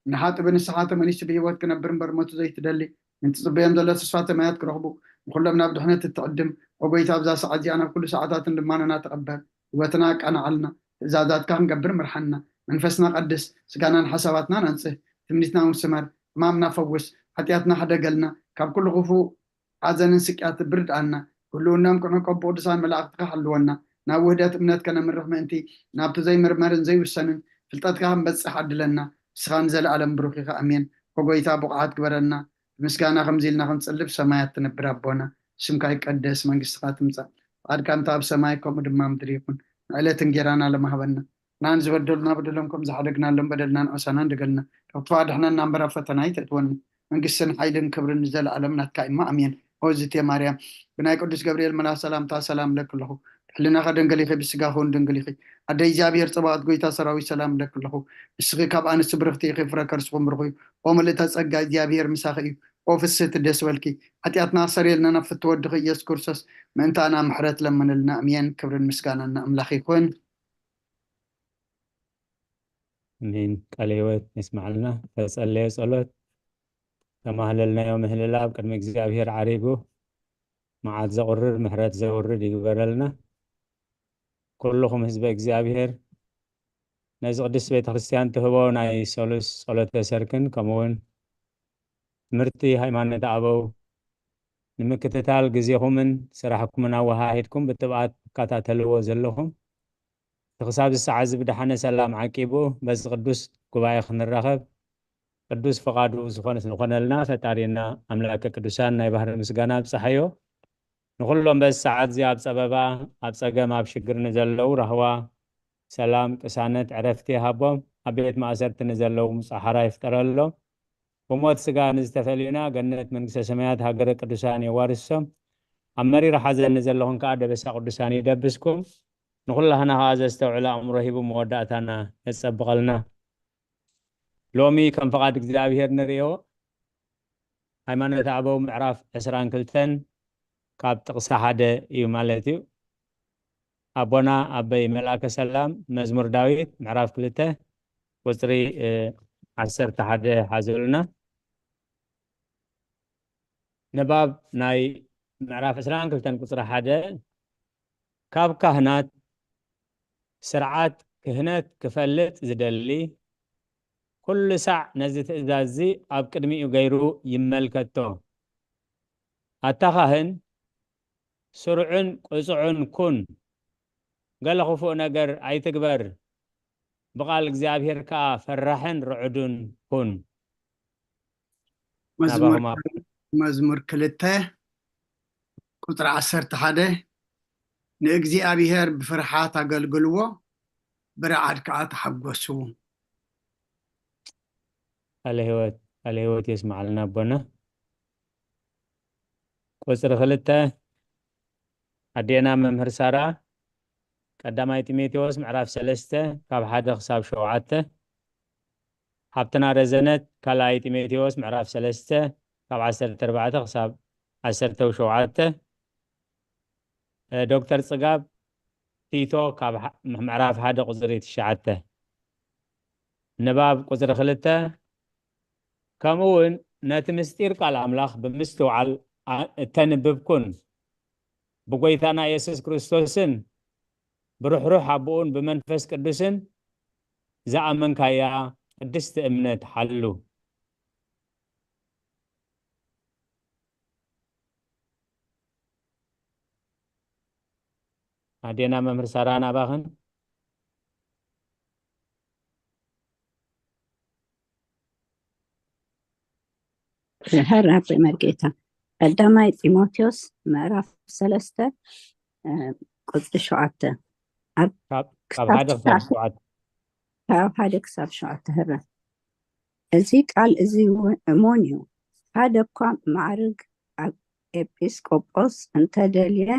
ንሓጢእ ብንስሓ ተመሊሱ ብህይወት ክነብር እምበር ሞቱ ዘይትደሊ፣ ንትጽበዮም ዘሎ ተስፋ ሰማያት ክረኽቡ፣ ንኹሎም ናብ ድሕነት እትዕድም፣ ኦ ጎይታ፣ ኣብዛ ሰዓት እዚኣ ናብ ኩሉ ሰዓታትን ልማኖና ተቐበል። ህይወትና ኣቃናዓልና፣ ትእዛዛትካ ክንገብር ምርሓና። መንፈስና ቀድስ፣ ስጋናን ሓሳባትናን ኣንጽህ፣ ትምኒትና ውስመር፣ ሕማምና ፈውስ፣ ሓጢኣትና ሕደገልና፣ ካብ ኩሉ ክፉእ ሓዘንን ስቅያት ብርድኣና። ህልውናኦም ቅኑዕ ቀቡ ቅዱሳን መላእኽትካ ሓልወና። ናብ ውህደት እምነት ከነምርሕ ምእንቲ፣ ናብቲ ዘይምርመርን ዘይውሰንን ፍልጠትካ ክንበጽሕ ዓድለና። ንስኻ ንዘለኣለም ብሩኽ ኢኻ። ኣሜን። ኦ ጎይታ፣ ብቑዓት ግበረና። ብምስጋና ከምዚ ኢልና ክንጽልብ ሰማያት ትነብር ኣቦና፣ ስምካ ይቀደስ፣ መንግስትኻ ትምጻእ፣ ፍቓድካ እንተ ኣብ ሰማይ ከምኡ ድማ ምድሪ ይኹን። ንዕለት እንጌራና ለማህበና። ናን ዝበደሉና በደሎም ከም ዝሓደግናሎም በደልና ንዖሳና እንደገልና። ካብ ክፉእ ኣድሕነና እምበር ኣብ ፈተና ኣይተእትወና። መንግስትን ሓይልን ክብርን ንዘለኣለም ናትካ እማ ኣሜን። ኦ ዝቴ ማርያም፣ ብናይ ቅዱስ ገብርኤል መልኣኽ ሰላምታ ሰላም እለኪ ኣለኹ። ብሕልናኸ ድንግል ኢኺ፣ ብስጋኸ እውን ድንግል ኢኺ። ኣደ እግዚኣብሔር ጸባኦት፣ ጎይታ ሰራዊት፣ ሰላም እለኪ ኣለኹ። ንስኺ ካብ ኣንስቲ ብርኽቲ ኢኺ፣ ፍረ ከርስኹም ብሩኽ እዩ። ኦ ምልእተ ጸጋ፣ እግዚኣብሔር ምሳኺ እዩ። ኦ ፍስህቲ፣ ደስ በልኪ። ሓጢኣትና ኣሰረየልና፣ ናብ ፍትወ ወድኺ ኢየሱስ ክርስቶስ ምእንታና ምሕረት ለምንልና። ኣሜን። ክብርን ምስጋናን ንኣምላኽ ይኹን። ኣሜን። ቃለ ህይወት የስማዕልና። ተጸለየ ጸሎት፣ ተማህለልናዮ ምህልላ ኣብ ቅድሚ እግዚኣብሔር ዓሪጉ መዓት ዘቑርር ምሕረት ዘውርድ ይግበረልና። ኩልኹም ህዝበ እግዚኣብሔር ነዚ ቅድስት ቤተ ክርስቲያን ትህቦ ናይ ሰሉስ ጸሎተ ሰርክን ከምኡውን ትምህርቲ ሃይማኖት ኣበው ንምክትታል ግዜኹምን ስራሕኩምን ኣወሃሂድኩም ብትብዓት ትከታተልዎ ዘለኹም እቲ ክሳብ ዝሰዓት እዚ ብደሓነ ሰላም ዓቂቡ በዚ ቅዱስ ጉባኤ ክንራኸብ ቅዱስ ፍቓዱ ዝኾነ ዝኾነልና ፈጣሪና ኣምላከ ቅዱሳን ናይ ባህሪ ምስጋና ኣብጽሓዮ። ንኹሎም በዚ ሰዓት እዚ ኣብ ጸበባ፣ ኣብ ጸገም፣ ኣብ ሽግር ንዘለዉ ራህዋ፣ ሰላም፣ ቅሳነት፣ ዕረፍቲ ይሃቦም። ኣብ ቤት ማእሰርቲ ንዘለዉ ምጻሓራ ይፍጠረሎም። ብሞት ስጋ ንዝተፈልዩና ገነት መንግስተ ሰማያት ሃገረ ቅዱሳን የዋርሶም። ኣብ መሪር ሓዘን ንዘለኹም ከኣ ደበሳ ቅዱሳን ይደብስኩም። ንኹላህና ከኣ ዘስተውዕል ኣእምሮ ሂቡ መወዳእታና የጸብቐልና። ሎሚ ከም ፍቓድ እግዚኣብሔር ንርእዮ ሃይማኖት ኣበው ምዕራፍ ዕስራን ክልተን ካብ ጥቕሲ ሓደ እዩ ማለት እዩ። ኣቦና ኣበይ መልኣከ ሰላም መዝሙር ዳዊት ምዕራፍ ክልተ ቁጽሪ እ፣ ዓሰርተ ሓደ ሓዙልና። ንባብ ናይ ምዕራፍ ዕስራን ክልተን ቁጽሪ ሓደ ካብ ካህናት ስርዓት ክህነት ክፈልጥ ዝደሊ ኩሉ ሳዕ ነዚ ትእዛዝ እዚ ኣብ ቅድሚኡ ገይሩ ይመልከቶ። ኣታ ካህን ስሩዕን ቅጹዕን ኩን፣ ገለ ክፉእ ነገር ኣይትግበር፣ ብቓል እግዚኣብሔር ከኣ ፈራሕን ርዑድን ኩን። መዝሙር ናባኹም ኣብ- መዝሙር ክልተ ቁጽሪ ዓሰርተ ሓደ ንእግዚኣብሔር ብፍርሓት ኣገልግልዎ፣ ብረዓድ ከኣ ተሓጎሱ። ቃለ ህይወት ቃለ ህይወት የስማዓልና ኣቦና። ቁጽሪ ክልተ ኣዴና መምህር ሳራ ቀዳማይ ጢሞቴዎስ ምዕራፍ ሰለስተ ካብ ሓደ ክሳብ ሸውዓተ፣ ሓብትና ረዘነት ካልኣይ ጢሞቴዎስ ምዕራፍ ሰለስተ ካብ ዓሰርተ ኣርባዕተ ክሳብ ዓሰርተ ሸውዓተ፣ እ፣ ዶክተር ጽጋብ ቲቶ ካብ ሓ- ምዕራፍ ሓደ ቁጽሪ ትሽዓተ። ንባብ ቁጽሪ ክልተ ከምኡ እውን ነቲ ምስጢር ቃል ኣምላኽ ብምስትውዓል ኣ- እተንብብ ኩን። ብጎይታና የሱስ ክርስቶስን ብርሕሩሕ ኣቦኡን ብመንፈስ ቅዱስን ዝኣመንካያ ቅድስቲ እምነት ሓሉ። ኣዴና መምህር ሳራ ናባኽን። ሕራይ መርጌታ ቀዳማይ ጢሞቴዎስ ምዕራፍ ሰለስተ ቁፅሪ ሸውዓተ። ካብ ሓደ ክሳብ ሸውዓተ። ካብ ሓደ ክሳብ ሸውዓተ። ሕራይ። እዚ ቃል እዚ እውን እሙን እዩ። ሓደ እኳ ማዕርግ ኣብ ኤጲስቆጶስ እንተደልየ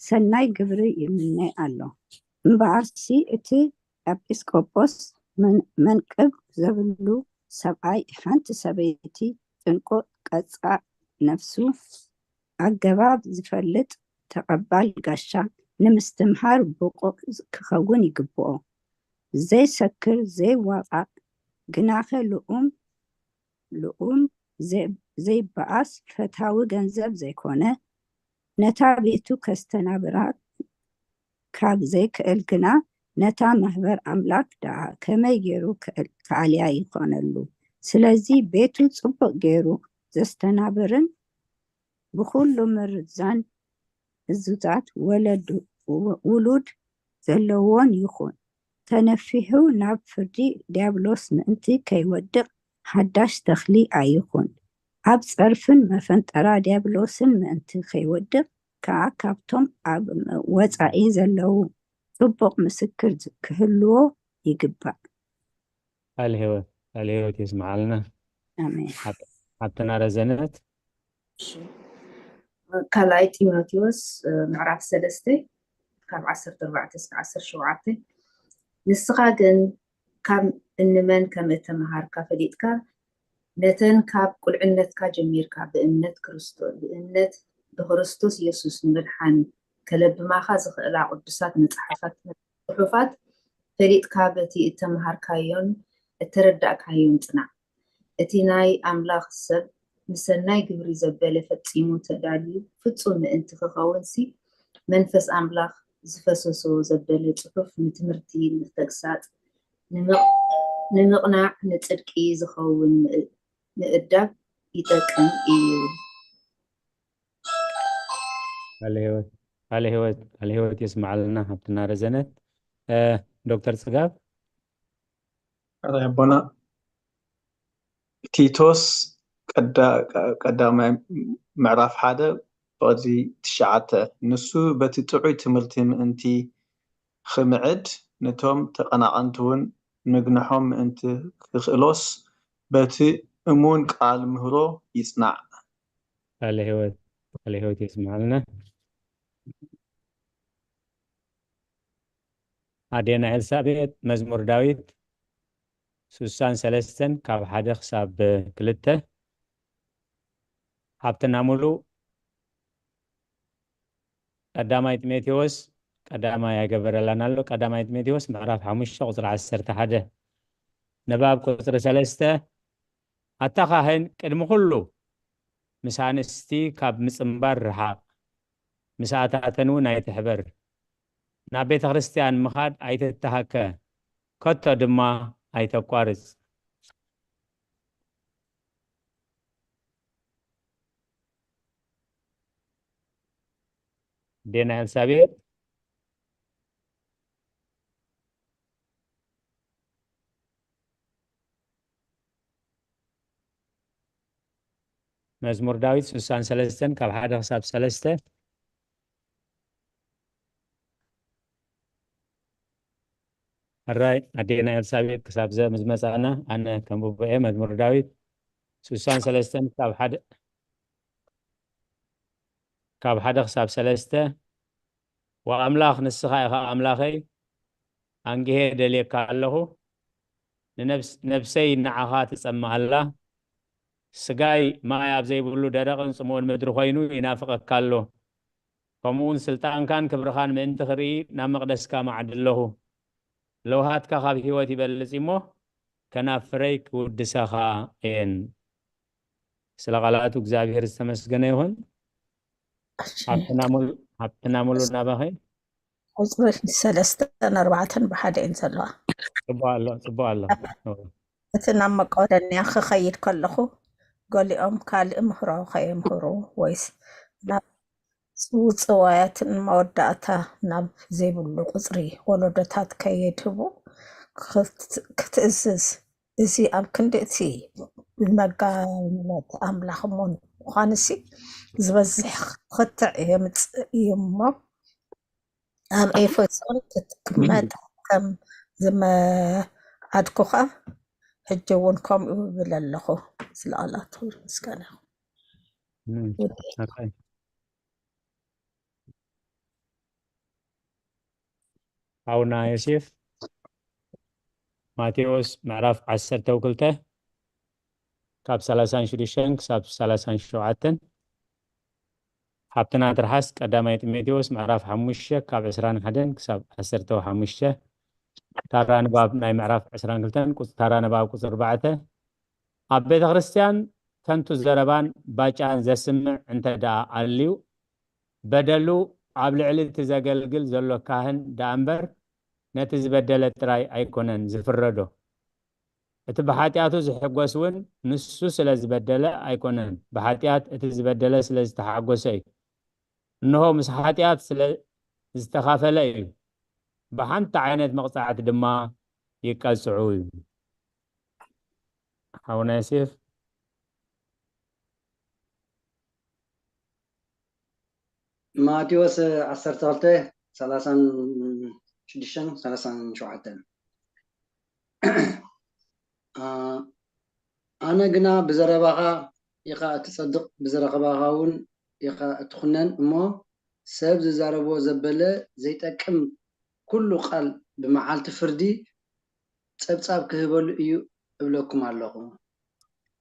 ሰናይ ግብሪ ይምነ ኣሎ። እምበኣርሲ እቲ ኤጲስቆጶስ መንቅብ ዘብሉ ሰብኣይ ሓንቲ ሰበይቲ ጥንቁቕ ቀጻዕ ነፍሱ ኣገባብ ዝፈልጥ ተቐባል ጋሻ ንምስትምሃር ብቑዕ ክኸውን ይግብኦ። ዘይሰክር ዘይዋቓዕ ግናኸ ልኡም ልኡም ዘይበኣስ ፈታዊ ገንዘብ ዘይኮነ፣ ነታ ቤቱ ከስተናብራ ካብ ዘይክእል ግና፣ ነታ ማህበር ኣምላክ ደኣ ከመይ ገይሩ ክኣልያ ይኾነሉ? ስለዚ ቤቱ ጽቡቕ ገይሩ ዘስተናብርን ብኹሉ ምርዛን እዙዛት ውሉድ ዘለዎን ይኹን፣ ተነፊሑ ናብ ፍርዲ ዲያብሎስ ምእንቲ ከይወድቕ ሓዳሽ ተኽሊ ኣይኹን። ኣብ ጸርፍን መፈንጠራ ዲያብሎስን ምእንቲ ከይወድቕ ከኣ ካብቶም ኣብ ወጻኢ ዘለዉ ጽቡቕ ምስክር ክህልዎ ይግባእ። ቃል ህይወት ቃል ህይወት የስምዓልና። ኣሜን። ሓብትና ረዘነት። እሺ። ካልኣይ ጢሞቴዎስ ምዕራፍ ሰለስተ ካብ ዓሰርተ ኣርባዕተ እስከ ዓሰርተ ሸውዓተ። ንስኻ ግን ካብ እንመን ከም እተምሃርካ ፈሊጥካ፣ ነተን ካብ ቁልዕነትካ ጀሚርካ ብእምነት ክርስቶስ ብእምነት ብክርስቶስ ኢየሱስ ንምድሓን ከለብማኻ ዝኽእላ ቅዱሳት መጽሓፋት ጽሑፋት ፈሊጥካ በቲ እተምሃርካዮን እተረዳእካዮን ጽናዕ። እቲ ናይ ኣምላኽ ሰብ ንሰናይ ግብሪ ዘበለ ፈጺሙ ተዳልዩ ፍጹም ምእንቲ ክኸውንሲ መንፈስ ኣምላኽ ዝፈሰሶ ዘበለ ጽሑፍ ንትምህርቲ ንተግሳጽ ንምቕ- ንምቕናዕ ንጽድቂ ዝኸውን ምእ- ምእዳብ ይጠቅም እዩ። ቃለ ህይወት ቃለ ህይወት ቃለ ህይወት የስምዓልና። ሓብትና ረዘነት። ዶክተር ጽጋብ። ኣቦና ቲቶስ ቀዳማይ ምዕራፍ ሓደ ብቕዲ ትሽዓተ፣ ንሱ በቲ ጥዑይ ትምህርቲ ምእንቲ ኽምዕድ፣ ነቶም ተቐናቐንቲ እውን ምግንሖም ምእንቲ ክኽእሎስ፣ በቲ እሙን ቃል ምህሮ ይጽናዕ። ቃለ ህይወት ቃለ ህይወት የስምዓልና። ኣዴና ኤልሳቤጥ መዝሙር ዳዊት ሱሳን ሰለስተን ካብ ሓደ ክሳብ ክልተ። ሓብትና ሙሉ ቀዳማይ ጢሞቴዎስ ቀዳማይ ኣይገበረላን ኣሎ። ቀዳማይ ጢሞቴዎስ ምዕራፍ ሓሙሽተ ቁፅሪ ዓሰርተ ሓደ ንባብ ቁፅሪ ሰለስተ። ኣታ ካህን ቅድሚ ኩሉ ምስ ኣንስቲ ካብ ምጽንባር ርሓቕ፣ ምስኣታተን እውን ኣይትሕበር። ናብ ቤተ ክርስቲያን ምኻድ ኣይትተሃከ፣ ከቶ ድማ ኣይተቋርጽ። ዴና ኤልሳቤጥ። መዝሙር ዳዊት ስሳን ሰለስተን ካብ ሓደ ክሳብ ሰለስተ። ሕራይ ኣዴና ኤልሳቤጥ ክሳብ ዘ ምስ መጻእና ኣነ ከም ብቡኤ መዝሙር ዳዊት ስሳን ሰለስተን ካብ ሓደ ካብ ሓደ ክሳብ ሰለስተ። ወኣምላኽ ንስኻ ኢኻ ኣምላኸይ፣ ኣንግሄ ደልየካ ኣለኹ። ንነብስ- ነብሰይ ንዓኻ ትጸምእ ኣላ። ስጋይ ማይ ኣብ ዘይብሉ ደረቕን ጽምኡን ምድሪ ኮይኑ ይናፍቐካ ኣሎ። ከምኡውን ስልጣንካን ክብርኻን ምእንቲ ክርኢ ናብ መቕደስካ ማዕድ ኣለኹ። ለውሃትካ ካብ ህይወት ይበልጽ እሞ ከናፍረይ ክውድሰኻ እየን። ስለ ቃላቱ እግዚኣብሔር ዝተመስገነ ይኹን። ሓብትና ሙሉ ናባኸይ። ቁፅሪ ሰለስተን ኣርባዕተን ብሓደ እየን ዘለዋ። ፅቡቅ ኣሎ ፅቡቅ ኣሎ። እቲ ናብ መቄዶንያ ክኸይድ ከለኹ ገሊኦም ካልእ ምህሮ ከየምህሩ ወይስ ናብ ውፅዋያትን መወዳእታ ናብ ዘይብሉ ቁፅሪ ወለዶታት ከየድህቡ ክትእዝዝ፣ እዚ ኣብ ክንዲ እቲ ብመጋቢነት ኣምላኽ እሙን ምዃንሲ ዝበዝሕ ክትዕ የምጽእ እዩ እሞ፣ ኣብ ኤፌሶን ክትቅመጥ ከም ዝመዓድኩኻ፣ ሕጂ እውን ከምኡ እብል ኣለኹ። ስለ ቃላቱ ምስጋና ይኹን። ሓውና ዮሴፍ፣ ማቴዎስ ምዕራፍ ዓሰርተ ክልተ ካብ ሰላሳን ሽዱሽተን ክሳብ ሰላሳን ሸውዓተን። ሓብትና ትርሓስ ቀዳማይ ጢሞቴዎስ ምዕራፍ ሓሙሽተ ካብ ዕስራን ሓደን ክሳብ ዓሰርተ ሓሙሽተ። ታራ ንባብ ናይ ምዕራፍ ዕስራን ክልተን ቁጽ- ታራ ንባብ ቁጽሪ ኣርባዕተ። ኣብ ቤተ ክርስቲያን ከንቱ ዘረባን ባጫን ዘስምዕ እንተ ደኣ ኣልዩ፣ በደሉ ኣብ ልዕሊ እቲ ዘገልግል ዘሎ ካህን ደኣ እምበር፣ ነቲ ዝበደለ ጥራይ ኣይኮነን ዝፍረዶ። እቲ ብሓጢኣቱ ዝሕጎስ እውን ንሱ ስለ ዝበደለ ኣይኮነን፣ ብሓጢኣት እቲ ዝበደለ ስለ ዝተሓጎሰ እዩ። እንሆ ምስ ሓጢኣት ስለ ዝተኻፈለ እዩ። ብሓንቲ ዓይነት መቕጻዕቲ ድማ ይቀጽዑ እዩ። ሓውና ዮሴፍ። ማቴዎስ ዓሰርተ ክልተ ሰላሳን ሽዱሽተን ሰላሳን ሸውዓተን። ኣነ ግና ብዘረባኻ ኢኻ እትጸድቕ፣ ብዘረባኻ እውን ኢኻ እትኹነን እሞ፣ ሰብ ዝዛረቦ ዘበለ ዘይጠቅም ኩሉ ቃል ብመዓልቲ ፍርዲ ጸብጻብ ክህበሉ እዩ እብለኩም ኣለኹ።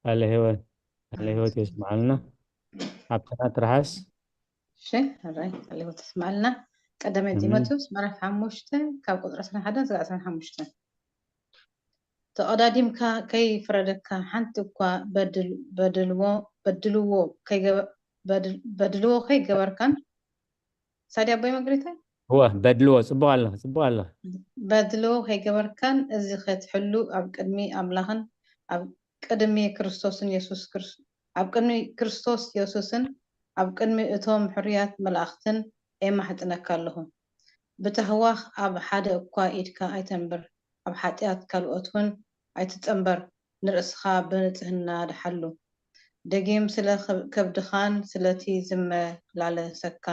ቃለ ህይወት ቃለ ህይወት የስምዓልና። ኣብትና ትርሓስ። እሺ፣ ሕራይ ቃለ ህይወት የስምዓልና። ቀዳማይ ጢሞቴዎስ ምዕራፍ ሓሙሽተ ካብ ቁፅሪ ዕስራን ሓደን ስጋዕ ዕስራን ሓሙሽተን። ተቐዳዲምካ ከይፍረደካ ሓንቲ እኳ በድልዎ በድልዎ ከይገበርካን ሳዲ ኣቦይ መግሪተ እወ በድልዎ ጽቡቕ ኣለኻ ጽቡቕ ኣለኻ። በድልዎ ከይገበርካን እዚ ከትሕሉ ኣብ ቅድሚ ኣምላኽን ኣብ ቅድሚ ክርስቶስን የሱስ ክርስ ኣብ ቅድሚ ክርስቶስ የሱስን ኣብ ቅድሚ እቶም ሕሩያት መላእኽትን ኤማሕጽነካ ኣለኹ። ብታህዋኽ ኣብ ሓደ እኳ ኢድካ ኣይተንብር፣ ኣብ ሓጢኣት ካልኦት እውን ኣይትጸንበር፣ ንርእስኻ ብንጽህና ድሓሉ። ደጊም ስለ ከብድኻን ስለቲ ዝመላለሰካ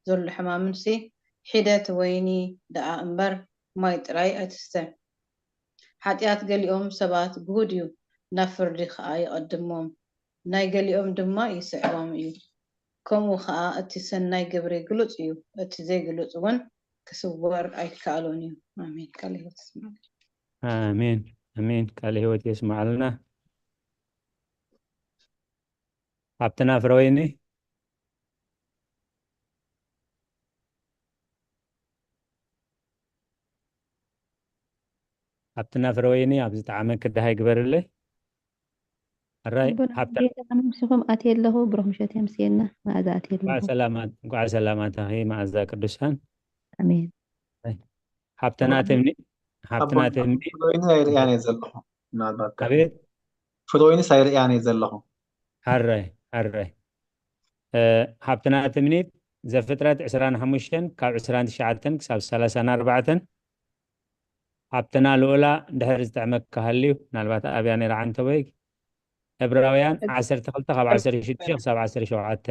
ዘሎ ሕማምንሲ ሒደት ወይኒ ደኣ እምበር ማይ ጥራይ ኣይትስተ። ሓጢኣት ገሊኦም ሰባት ግሁድ እዩ፣ ናብ ፍርዲ ኸኣ ይቐድሞም፣ ናይ ገሊኦም ድማ ይስዕቦም እዩ። ከምኡ ኸኣ እቲ ሰናይ ግብሪ ግሉጽ እዩ፣ እቲ ዘይግሉጽ እውን ክስወር ኣይከኣሎን እዩ። ኣሜን። ቃለ ህይወት ይስማዕና። ኣሜን ኣሜን። ቃለ ህይወት የስማዕልና። ሃብትና ፍረወይኒ ሃብትና ፍረወይኒ ኣብ ዝጠዓመ ክድሃይ ግበርለይ። ኣራይ ኣቦና፣ ሃብታ ጌታ ኣመሲኹም ኣትየ ኣለኹ። ብሩኽ ምሸት የምስየና። መኣዛ ኣትየ ኣለኹ። እንኳዕ ሰላማት እንኳዕ ሰላማት ኣኺ መኣዛ ቅዱሳን። ኣሜን። ሃብትና ትምኒ ሃብትና ትምኒ ፍሎይንስ ኣይርእያን እየ ዘለኹ። ምናልባት ኣቤት ፍሎይንስ ኣይርእያን እየ ዘለኹ። ሓራይ ሓራይ። ሃብትና ትምኒት ዘፍጥረት ዕስራን ሓሙሽተን ካብ ዕስራን ትሽዓተን ክሳብ ሰላሳን ኣርባዕተን። ሃብትና ልኡላ ድሕር ዝጥዕመካ ሃልዩ ምናልባት ኣብያ ነይራ ዓንተቦይ። ዕብራውያን ዓሰርተ ክልተ ካብ ዓሰርተ ሽዱሽተ ክሳብ ዓሰርተ ሸውዓተ።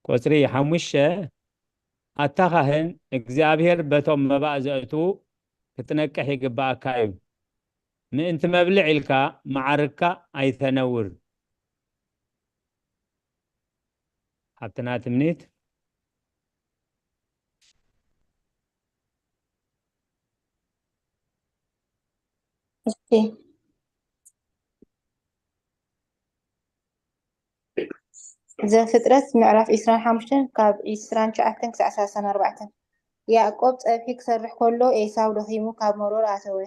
ቁጽሪ ሓሙሽተ ኣታ ካህን እግዚኣብሔር በቶም መባእ ዘእትዉ ክትነቅሕ ይግባኣካ እዩ። ምእንቲ መብልዕ ኢልካ መዓርግካ ኣይተነውር። ሃብትና ትምኒት። እሺ ዘፍጥረት ምዕራፍ ዕስራን ሓሙሽተን ካብ ዕስራን ትሽዓተን ክሳዕ ሰላሳን ኣርባዕተን። ያዕቆብ ጸብሒ ክሰርሕ ከሎ ኤሳው ደኺሙ ካብ መሮር ኣተወ።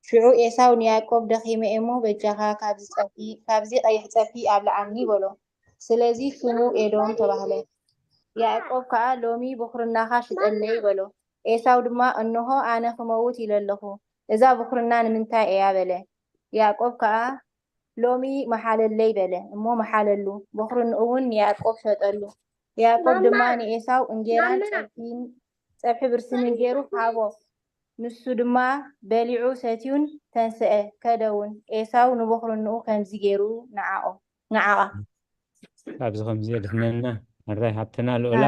ሽዑ ኤሳው ንያዕቆብ ደኺመ እሞ በጃኻ ካብዚ ጸብሒ ካብዚ ቀይሕ ጸብሒ ኣብልዓኒ በሎ። ስለዚ ሽሙ ኤዶም ተባህለ። ያዕቆብ ከኣ ሎሚ ብኹርናኻ ሽጠለይ በሎ። ኤሳው ድማ እንሆ ኣነ ክመውት ኢለ ኣለኹ፣ እዛ ብኹርና ንምንታይ እያ በለ። ያዕቆብ ከኣ ሎሚ መሓለለይ በለ እሞ መሓለሉ። በኹርንኡ እውን ንያዕቆብ ሸጠሉ። ያዕቆብ ድማ ንኤሳው እንጌራን ጸብሒ ብርስንን ገይሩ ሃቦ። ንሱ ድማ በሊዑ ሰትዩን ተንስአ፣ ከደ እውን። ኤሳው ንበኹርንኡ ከምዚ ገይሩ ንዓቆ ንዓቓ። ካብዚ ከምዚ የድሕነና። ሕራይ ሃብትና ልኡላ።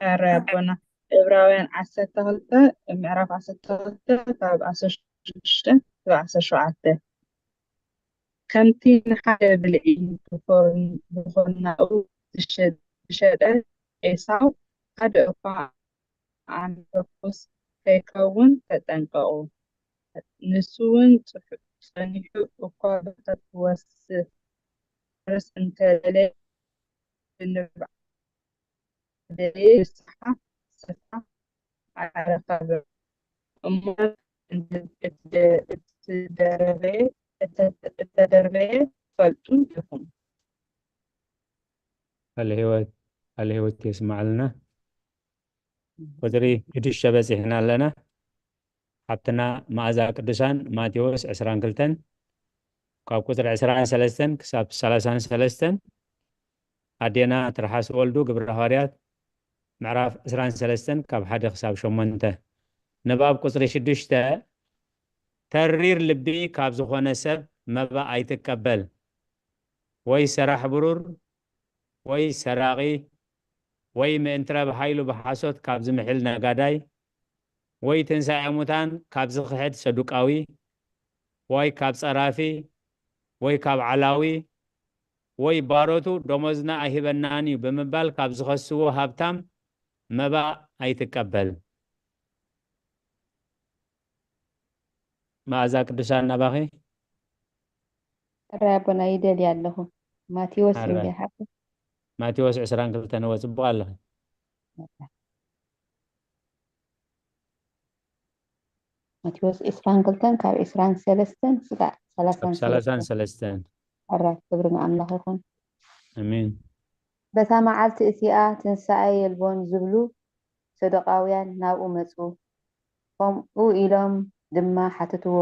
ሕራይ ኣቦና። ዕብራውያን ዓሰርተ ክልተ ምዕራፍ ዓሰርተ ክልተ ካብ ዓሰርተ ሽዱሽተ ክሳብ ዓሰርተ ሸውዓተ። ከምቲ ንሓደ ብልዒ ብኹርናኡ ዝሸጠ ኤሳው ሓደ እኳ ኣንፈኩስ ከይከውን ተጠንቀቑ። ንሱ እውን ጸኒሑ እኳ ብሕታን ክወስኽ እንተደለየ፣ ብንብዓት ደለየ ንስሓ ስፍራ ኣይረኸበን። እሞ እቲ እተደረበየ እተ- እተደርበየ ትፈልጡ ኢኹም። ቃለ ህይወት ቃለ ህይወት የስማዕልና። ቁፅሪ ሽዱሽተ በፂሕና ኣለና። ሓብትና መኣዛ ቅዱሳን ማቴዎስ ዕስራን ክልተን ካብ ቁፅሪ ዕስራን ሰለስተን ክሳብ ሰላሳን ሰለስተን፣ ኣዴና ትርሓስ ወልዱ ግብረ ሃዋርያት ምዕራፍ ዕስራን ሰለስተን ካብ ሓደ ክሳብ ሸሞንተ። ንባብ ቁፅሪ ሽዱሽተ፣ ተሪር ልቢ ካብ ዝኾነ ሰብ መባ ኣይትቀበል፣ ወይ ሰራሕ ብሩር፣ ወይ ሰራቒ፣ ወይ ምእንቲ ረብሓ ኢሉ ብሓሶት ካብ ዝምሕል ነጋዳይ፣ ወይ ትንሳኤ ሙታን ካብ ዝኽሕድ ሰዱቃዊ፣ ወይ ካብ ጸራፊ፣ ወይ ካብ ዓላዊ፣ ወይ ባሮቱ ደሞዝና ኣይህበናን እዩ ብምባል ካብ ዝኸስዎ ሃብታም መባ ኣይትቀበል። መኣዛ ቅዱሳን ናባኺ። ጥራይ ኣቦና ይደልያ ኣለኹ። ማቴዎስ ኣራይ። እንዲያ ሓቁ ማቴዎስ ዕስራን ክልተን እወ፣ ጽቡቕ ኣለኺ። ማቴዎስ ዕስራን ክልተን ካብ ዕስራን ሰለስተን ስጋዕ ካብ ሰላሳን ሰላሳን ሰለስተን ሰለስተን ኣራይ። ክብሪ ንኣምላኽ ይኹን። ኣሜን። በታ መዓልቲ እቲኣ ትንሳኤ የልቦን ዝብሉ ሰዱቃውያን ናብኡ መጹ። ከምኡ ኢሎም ድማ ሓተትዎ፣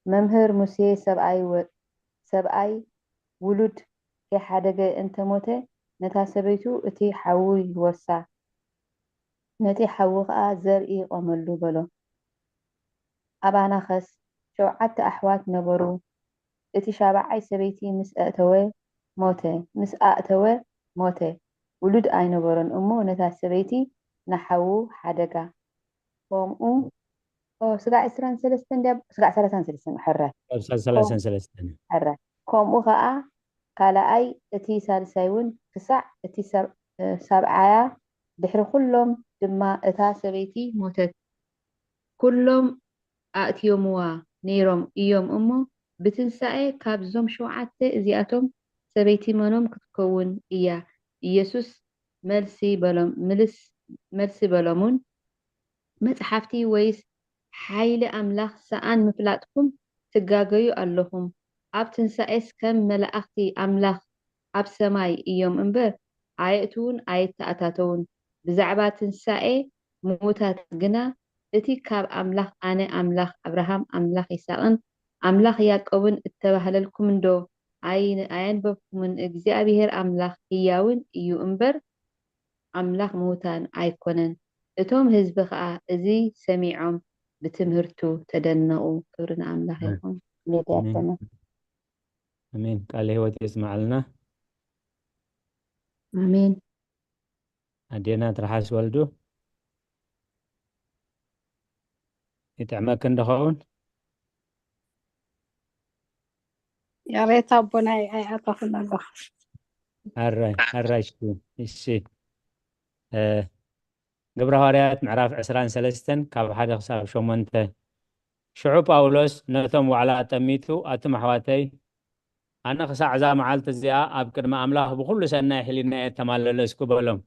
መምህር፣ ሙሴ ሰብኣይ ወ- ሰብኣይ ውሉድ ከይሓደገ እንተ ሞተ ነታ ሰበይቱ እቲ ሓዉ ይወርሳ፣ ነቲ ሓዉ ኸኣ ዘርኢ ይቖመሉ በሎ። ኣባናኸስ ሸውዓተ ኣሕዋት ነበሩ። እቲ ሻብዓይ ሰበይቲ ምስ ኣእተወ ሞተ፣ ምስ ኣእተወ ሞተ፣ ውሉድ ኣይነበሮን እሞ ነታ ሰበይቲ ንሓዉ ሓደጋ። ከምኡ ኦ፣ ስጋዕ ዕስራን ሰለስተን ድያ? ስጋዕ ሰላሳን ሰለስተን ሕረ ካብ ሰላሳን ሰለስተን ሕረ። ከምኡ ኸኣ ካልኣይ እቲ ሳልሳይ እውን ክሳዕ እቲ ሰብ- እ፣ ሳብዓያ ድሕሪ ኩሎም ድማ እታ ሰበይቲ ሞተት። ኩሎም ኣእትዮምዋ ነይሮም እዮም እሞ ብትንሳኤ ካብዞም ሸውዓተ እዚኣቶም ሰበይቲ መኖም ክትከውን እያ? ኢየሱስ መልሲ በሎም ምልስ መልሲ በሎምን መጽሓፍቲ ወይስ ሓይሊ ኣምላኽ ሰኣን ምፍላጥኩም ትጋገዩ ኣለኹም። ኣብ ትንሳኤስ ከም መላእኽቲ ኣምላኽ ኣብ ሰማይ እዮም እምበር ኣየእትዉን ኣይተኣታተዉን። ብዛዕባ ትንሳኤ ምዉታት ግና እቲ ካብ ኣምላኽ ኣነ ኣምላኽ ኣብርሃም ኣምላኽ ይስሓቅን ኣምላኽ ያዕቆብን እተባህለልኩም እንዶ ኣይ ኣየንበብኩምን? እግዚኣብሄር ኣምላኽ ህያውን እዩ እምበር ኣምላኽ ምዉታን ኣይኮነን። እቶም ህዝቢ ኸኣ እዚ ሰሚዖም ብትምህርቱ ተደነቑ። ክብሪ ንኣምላኽ ይኹን። ሜዳ ኣሜን። ያሰማን። ኣሜን። ቃለ ህይወት የስማዓልና። ኣሜን። ኣዴና ትርሓስ ወልዱ ይጥዕመክን ድኸውን? ያሬት ኣቦናይ ኣይኣተኹን ኣለኹ። ኣራይ ኣራይ እሺ እሺ። እ፣ ግብረ ሃዋርያት ምዕራፍ ዕስራን ሰለስተን ካብ ሓደ ክሳብ ሸሞንተ። ሽዑ ጳውሎስ ነቶም ዋዕላ ኣጠሚቱ፣ ኣቱም ኣሕዋተይ፣ ኣነ ክሳዕ እዛ መዓልቲ እዚኣ ኣብ ቅድሚ ኣምላኽ ብኹሉ ሰናይ ሕሊና እየ እተማለለስኩ በሎም።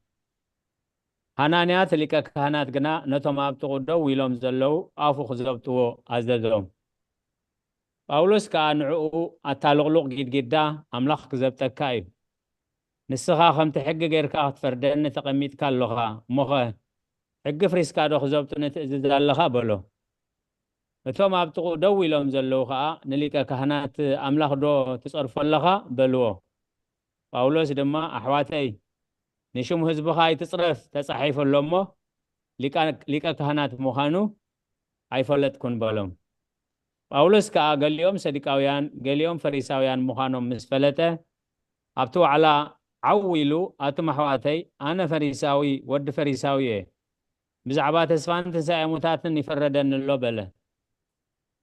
ሃናንያ እቲ ሊቀ ካህናት ግና ነቶም ኣብ ጥቕኡ ደው ኢሎም ዘለዉ ኣፉ ክዘብጥዎ ኣዘዞም። ጳውሎስ ከኣ ንዕኡ፣ ኣታ ልቕሉቕ ጊድጊዳ፣ ኣምላኽ ክዘብጠካ እዩ። ንስኻ ከምቲ ሕጊ ጌርካ ክትፈርደኒ ተቐሚጥካ ኣሎኻ። እሞኸ ሕጊ ፍሪስካ ዶ ክዘብጡኒ ትእዝዝ ኣለኻ? በሎ። እቶም ኣብ ጥቕኡ ደው ኢሎም ዘለዉ ኸኣ ንሊቀ ካህናት፣ ኣምላኽ ዶ ትጸርፎ ኣለኻ? በልዎ። ጳውሎስ ድማ፣ ኣሕዋተይ፣ ንሽም ህዝብኻ ኣይትጽረፍ ተጻሒፉ ኣሎ እሞ፣ ሊቃ- ሊቀ ካህናት ምዃኑ ኣይፈለጥኩን በሎም። ጳውሎስ ከኣ ገሊኦም ሰዱቃውያን ገሊኦም ፈሪሳውያን ምዃኖም ምስ ፈለጠ፣ ኣብቲ ዋዕላ ዓው ኢሉ፣ ኣቱም ኣሕዋተይ፣ ኣነ ፈሪሳዊ ወዲ ፈሪሳዊ እየ፣ ብዛዕባ ተስፋን ትንሳኤ ሙታትን ይፈረደኒ ኣሎ በለ።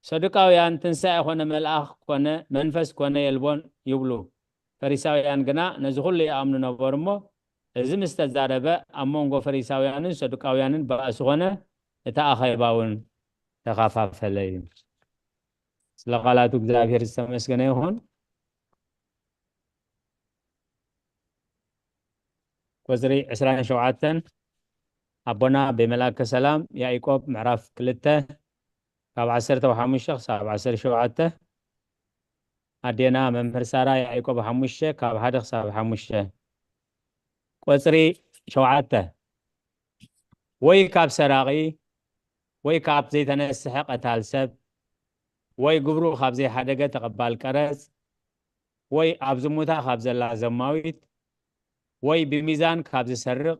ሰዱቃውያን ትንሳኤ ኮነ መልኣኽ ኮነ መንፈስ ኮነ የልቦን ይብሉ። ፈሪሳውያን ግና ነዚ ኩሉ ይኣምኑ ነበሩ እሞ፣ እዚ ምስ ተዛረበ፣ ኣብ መንጎ ፈሪሳውያንን ሰዱቃውያንን ባእሲ ኮነ፣ እቲ ኣኼባ እውን ተኸፋፈለ እዩ። ስለ ቃላቱ እግዚኣብሔር ዝተመስገነ ይኹን። ቁጽሪ ዕስራን ሸውዓተን ኣቦና ብመልኣከ ሰላም ያዕቆብ ምዕራፍ ክልተ ካብ ዓሰርተ ሓሙሽተ ክሳብ ዓሰርተ ሸውዓተ። ኣዴና መምህር ሳራ ያዕቆብ ሓሙሽተ ካብ ሓደ ክሳብ ሓሙሽተ። ቁጽሪ ሸውዓተ። ወይ ካብ ሰራቒ፣ ወይ ካብ ዘይተነስሐ ቀታል ሰብ፣ ወይ ግብሩ ካብ ዘይሓደገ ተቐባል ቀረጽ፣ ወይ ኣብ ዝሙታ ካብ ዘላ ዘማዊት፣ ወይ ብሚዛን ካብ ዝሰርቕ፣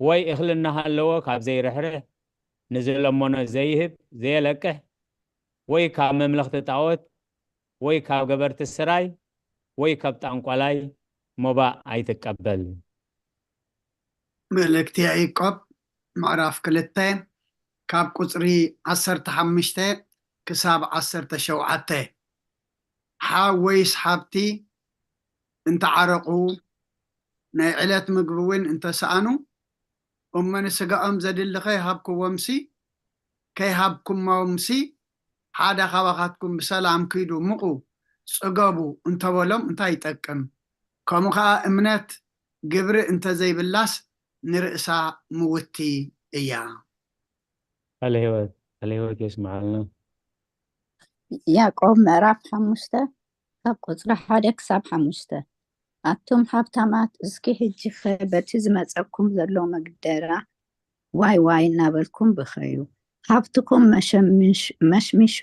ወይ እኽሊ እናሃለዎ ካብ ዘይርሕርሕ፣ ንዝለመኖ ዘይህብ፣ ዘየለቅሕ፣ ወይ ካብ መምለኽቲ ጣዖት፣ ወይ ካብ ገበርቲ ስራይ፣ ወይ ካብ ጣንቋላይ መባእ ኣይትቀበል። መልእክቲ ያዕቆብ ምዕራፍ ክልተ ካብ ቁጽሪ ዓሰርተ ሓሙሽተ ክሳብ ዓሰርተ ሸውዓተ። ሓው ወይስ ሓብቲ እንተዓረቑ፣ ናይ ዕለት ምግቢ እውን እንተሰኣኑ፣ እሞ ንስጋኦም ዘድሊ ከይሃብክዎምሲ፣ ከይሃብኩሞምሲ፣ ሓደ ካባኻትኩም ብሰላም ኪዱ፣ ምቑ፣ ጽገቡ እንተበሎም እንታይ ይጠቅም? ከምኡ ኸኣ እምነት ግብሪ እንተዘይብላስ ንርእሳ ምውቲ እያ። ቃለ ህይወት፣ ቃለ ህይወት የስምዓልና። ያዕቆብ ምዕራፍ ሓሙሽተ ካብ ቁጽሪ ሓደ ክሳብ ሓሙሽተ። ኣቱም ሃብታማት፣ እስኪ ሕጂ ኸ በቲ ዝመጸኩም ዘሎ መግደራ ዋይ ዋይ እናበልኩም ብኸዩ። ሃብትኩም መሸምሽ-፣ መሽሚሹ፣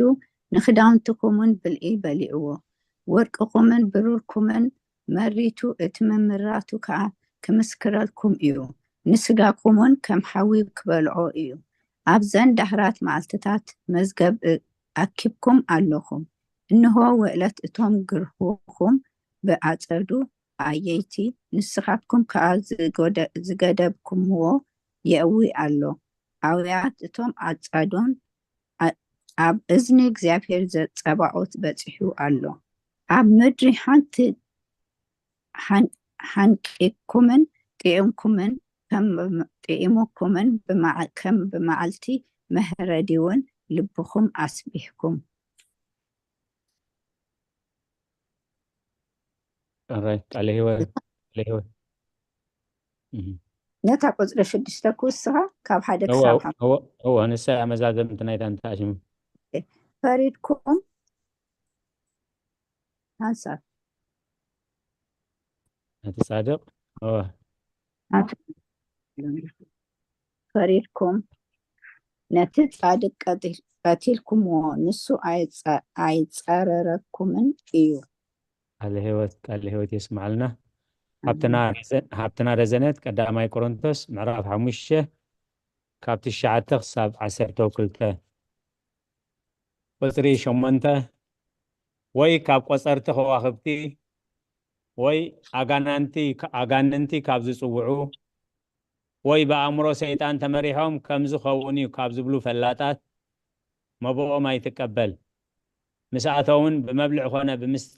ንኽዳውንትኩምን ብልዒ በሊዕዎ። ወርቅኹምን ብሩርኩምን መሪቱ፣ እቲ ምምራቱ ከኣ ክምስክረልኩም እዩ። ንስጋኩምን ከም ሓዊ ክበልዖ እዩ። ኣብዘን ዳህራት መዓልትታት መዝገብ እ-፣ ኣኪብኩም ኣለኹም። እንሆ ውዕለት እቶም ግርሁኹም ብኣጸዱ ኣየይቲ፣ ንስኻትኩም ከኣ ዝጎደ-፣ ዝገደብኩምዎ የእዊ ኣሎ። ኣውያት እቶም ኣጻዶን ኣ-፣ ኣብ እዝኒ እግዚኣብሔር ዘ-፣ ጸባኦት በጺሑ ኣሎ። ኣብ ምድሪ ሓንቲ ሓን-፣ ሓንቂኩምን ጥዒምኩምን፣ ከም ጥዒሙኩምን ብመዓ-፣ ከም ብመዓልቲ መህረዲ እውን ልብኹም ኣስቢሕኩም። ኣራይ፣ ቃለ ህይወት፣ ቃለ ህይወት። እህ። ነታ ቁጽሪ ሽዱሽተ ክውስኻ ካብ ሓደ እዋ፣ ክሳብ ሓሙሽተ። እዋ፣ እዋ፣ ንሳ እያ መዛዘምቲ ናይታ እንተኣሽሙ። ፈሪድኩም ሓንሳብ ነቲ ጻድቕ፣ እዋ። ፈሪድኩም ነቲ ጻድቅ ቀቲል-፣ ቀቲልኩምዎ፣ ንሱ ኣይጸ-፣ ኣይጸረረኩምን እዩ። ቃለ ህይወት፣ ቃለ ህይወት የስምዓልና። ሃብትና ረዘ-፣ ሃብትና ረዘነት ቀዳማይ ቆሮንቶስ ምዕራፍ ሓሙሽተ ካብ ትሽዓተ ክሳብ ዓሰርተ ክልተ። ቁጽሪ ሸሞንተ፣ ወይ ካብ ቆጸርቲ ከዋኽብቲ፣ ወይ ኣጋናንቲ፣ ኣጋንንቲ ካብ ዝጽውዑ፣ ወይ ብኣእምሮ ሰይጣን ተመሪሖም ከም ዝኸውን እዩ ካብ ዝብሉ ፈላጣት መብኦም ኣይትቀበል። ምስኣቶምን ብመብልዕ ኾነ ብምስተ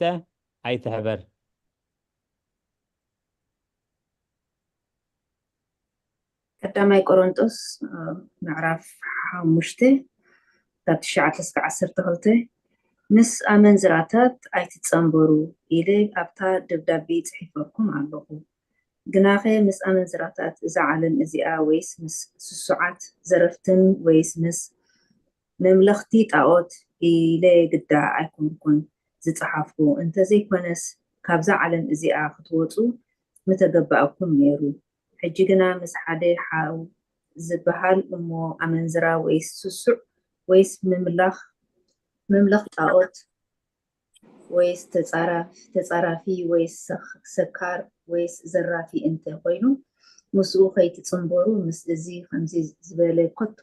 ኣይትሕበር። ቀዳማይ ቆሮንጦስ፣ እ፣ ምዕራፍ ሓሙሽተ ካብ ትሽዓተ እስከ ዓሰርተ ክልተ። ምስ ኣመንዝራታት ኣይትጸንበሩ ኢለ ኣብታ ደብዳቤ ጽሒፈልኩም ኣለኹ። ግናኸ ምስ ኣመንዝራታት እዛ ዓለም እዚኣ ወይስ ምስ ስሱዓት ዘረፍትን ወይስ ምስ መምለኽቲ ጣዖት ኢለ ግዳ ኣይኮንኩን ዝጸሓፍኩ፣ እንተዘይኮነስ ካብዛ ዓለም እዚኣ ክትወጹ ምተገባእኩም ነይሩ። ሕጂ ግና ምስ ሓደ ሓው ዝበሃል እሞ ኣመንዝራ ወይስ ስሱዕ ወይስ ምምላኽ፣ ምምለኽ ጣዖት ወይስ ተጻራፍ-፣ ተጻራፊ ወይስ ሰኽ-፣ ሰካር ወይስ ዘራፊ እንተ ኾይኑ፣ ምስኡ ከይትጽንበሩ፣ ምስ እዚ ከምዚ ዝበለ ከቶ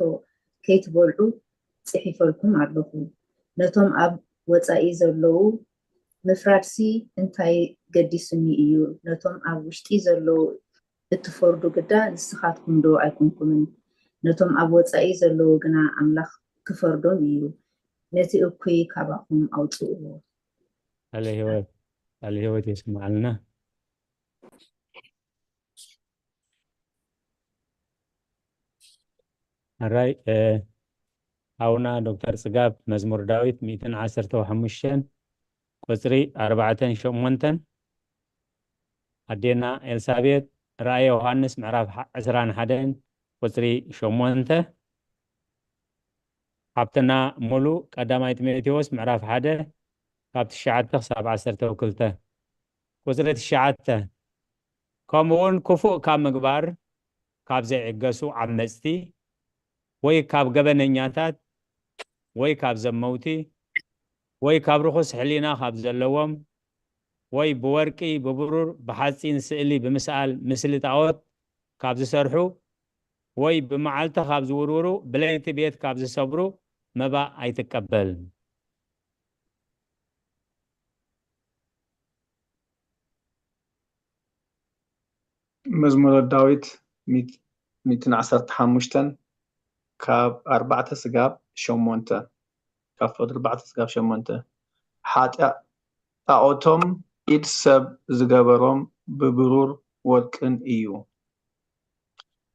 ከይትበልዑ ጽሒፈልኩም ኣለኹ። ነቶም ኣብ ወጻኢ ዘለዉ ምፍራድሲ እንታይ ገዲሱኒ እዩ? ነቶም ኣብ ውሽጢ ዘለዉ እትፈርዱ ግዳ ንስኻትኩም ዶ ኣይኮንኩምን? ነቶም ኣብ ወጻኢ ዘለዉ ግና ኣምላኽ ክፈርዶም እዩ። ነቲ እኩይ ካባኹም ኣውጽእዎ። ቃለ ህይወት፣ ቃለ ህይወት የስምዓልና። ኣራይ፣ እ፣ ሓውና ዶክተር ጽጋብ መዝሙር ዳዊት ሚእትን ዓሰርተ ሓሙሽተን ቁጽሪ ኣርባዕተን ሸሞንተን፣ ኣዴና ኤልሳቤጥ ራእየ ዮሃንስ ምዕራፍ ሓ-፣ ዕስራን ሓደን ቁጽሪ ሸሞንተ፣ ሃብትና ሙሉእ ቀዳማይ ጢሞቴዎስ ምዕራፍ ሓደ ካብ ትሽዓተ ክሳብ ዓሰርተ ክልተ። ቁፅሪ ትሽዓተ፣ ከምኡውን ክፉእ ካብ ምግባር፣ ካብ ዘይዕገሱ ዓመፅቲ፣ ወይ ካብ ገበነኛታት፣ ወይ ካብ ዘመውቲ፣ ወይ ካብ ርኹስ ሕሊና ካብ ዘለዎም፣ ወይ ብወርቂ፣ ብብሩር፣ ብሓፂን ስእሊ ብምስኣል ምስሊ ጣዖት ካብ ዝሰርሑ፣ ወይ ብመዓልቲ ካብ ዝውርውሩ፣ ብለይቲ ቤት ካብ ዝሰብሩ መባእ ኣይትቀበል። መዝሙረ ዳዊት ሚእትን ዓሰርተ ሓሙሽተን ካብ ኣርባዕተ ስጋብ ሸሞንተ፣ ካብ ፍቕዲ ኣርባዕተ ስጋብ ሸሞንተ። ሓጢኣ-፣ ጣዖቶም ኢድ ሰብ ዝገበሮም ብብሩር ወርቅን እዩ።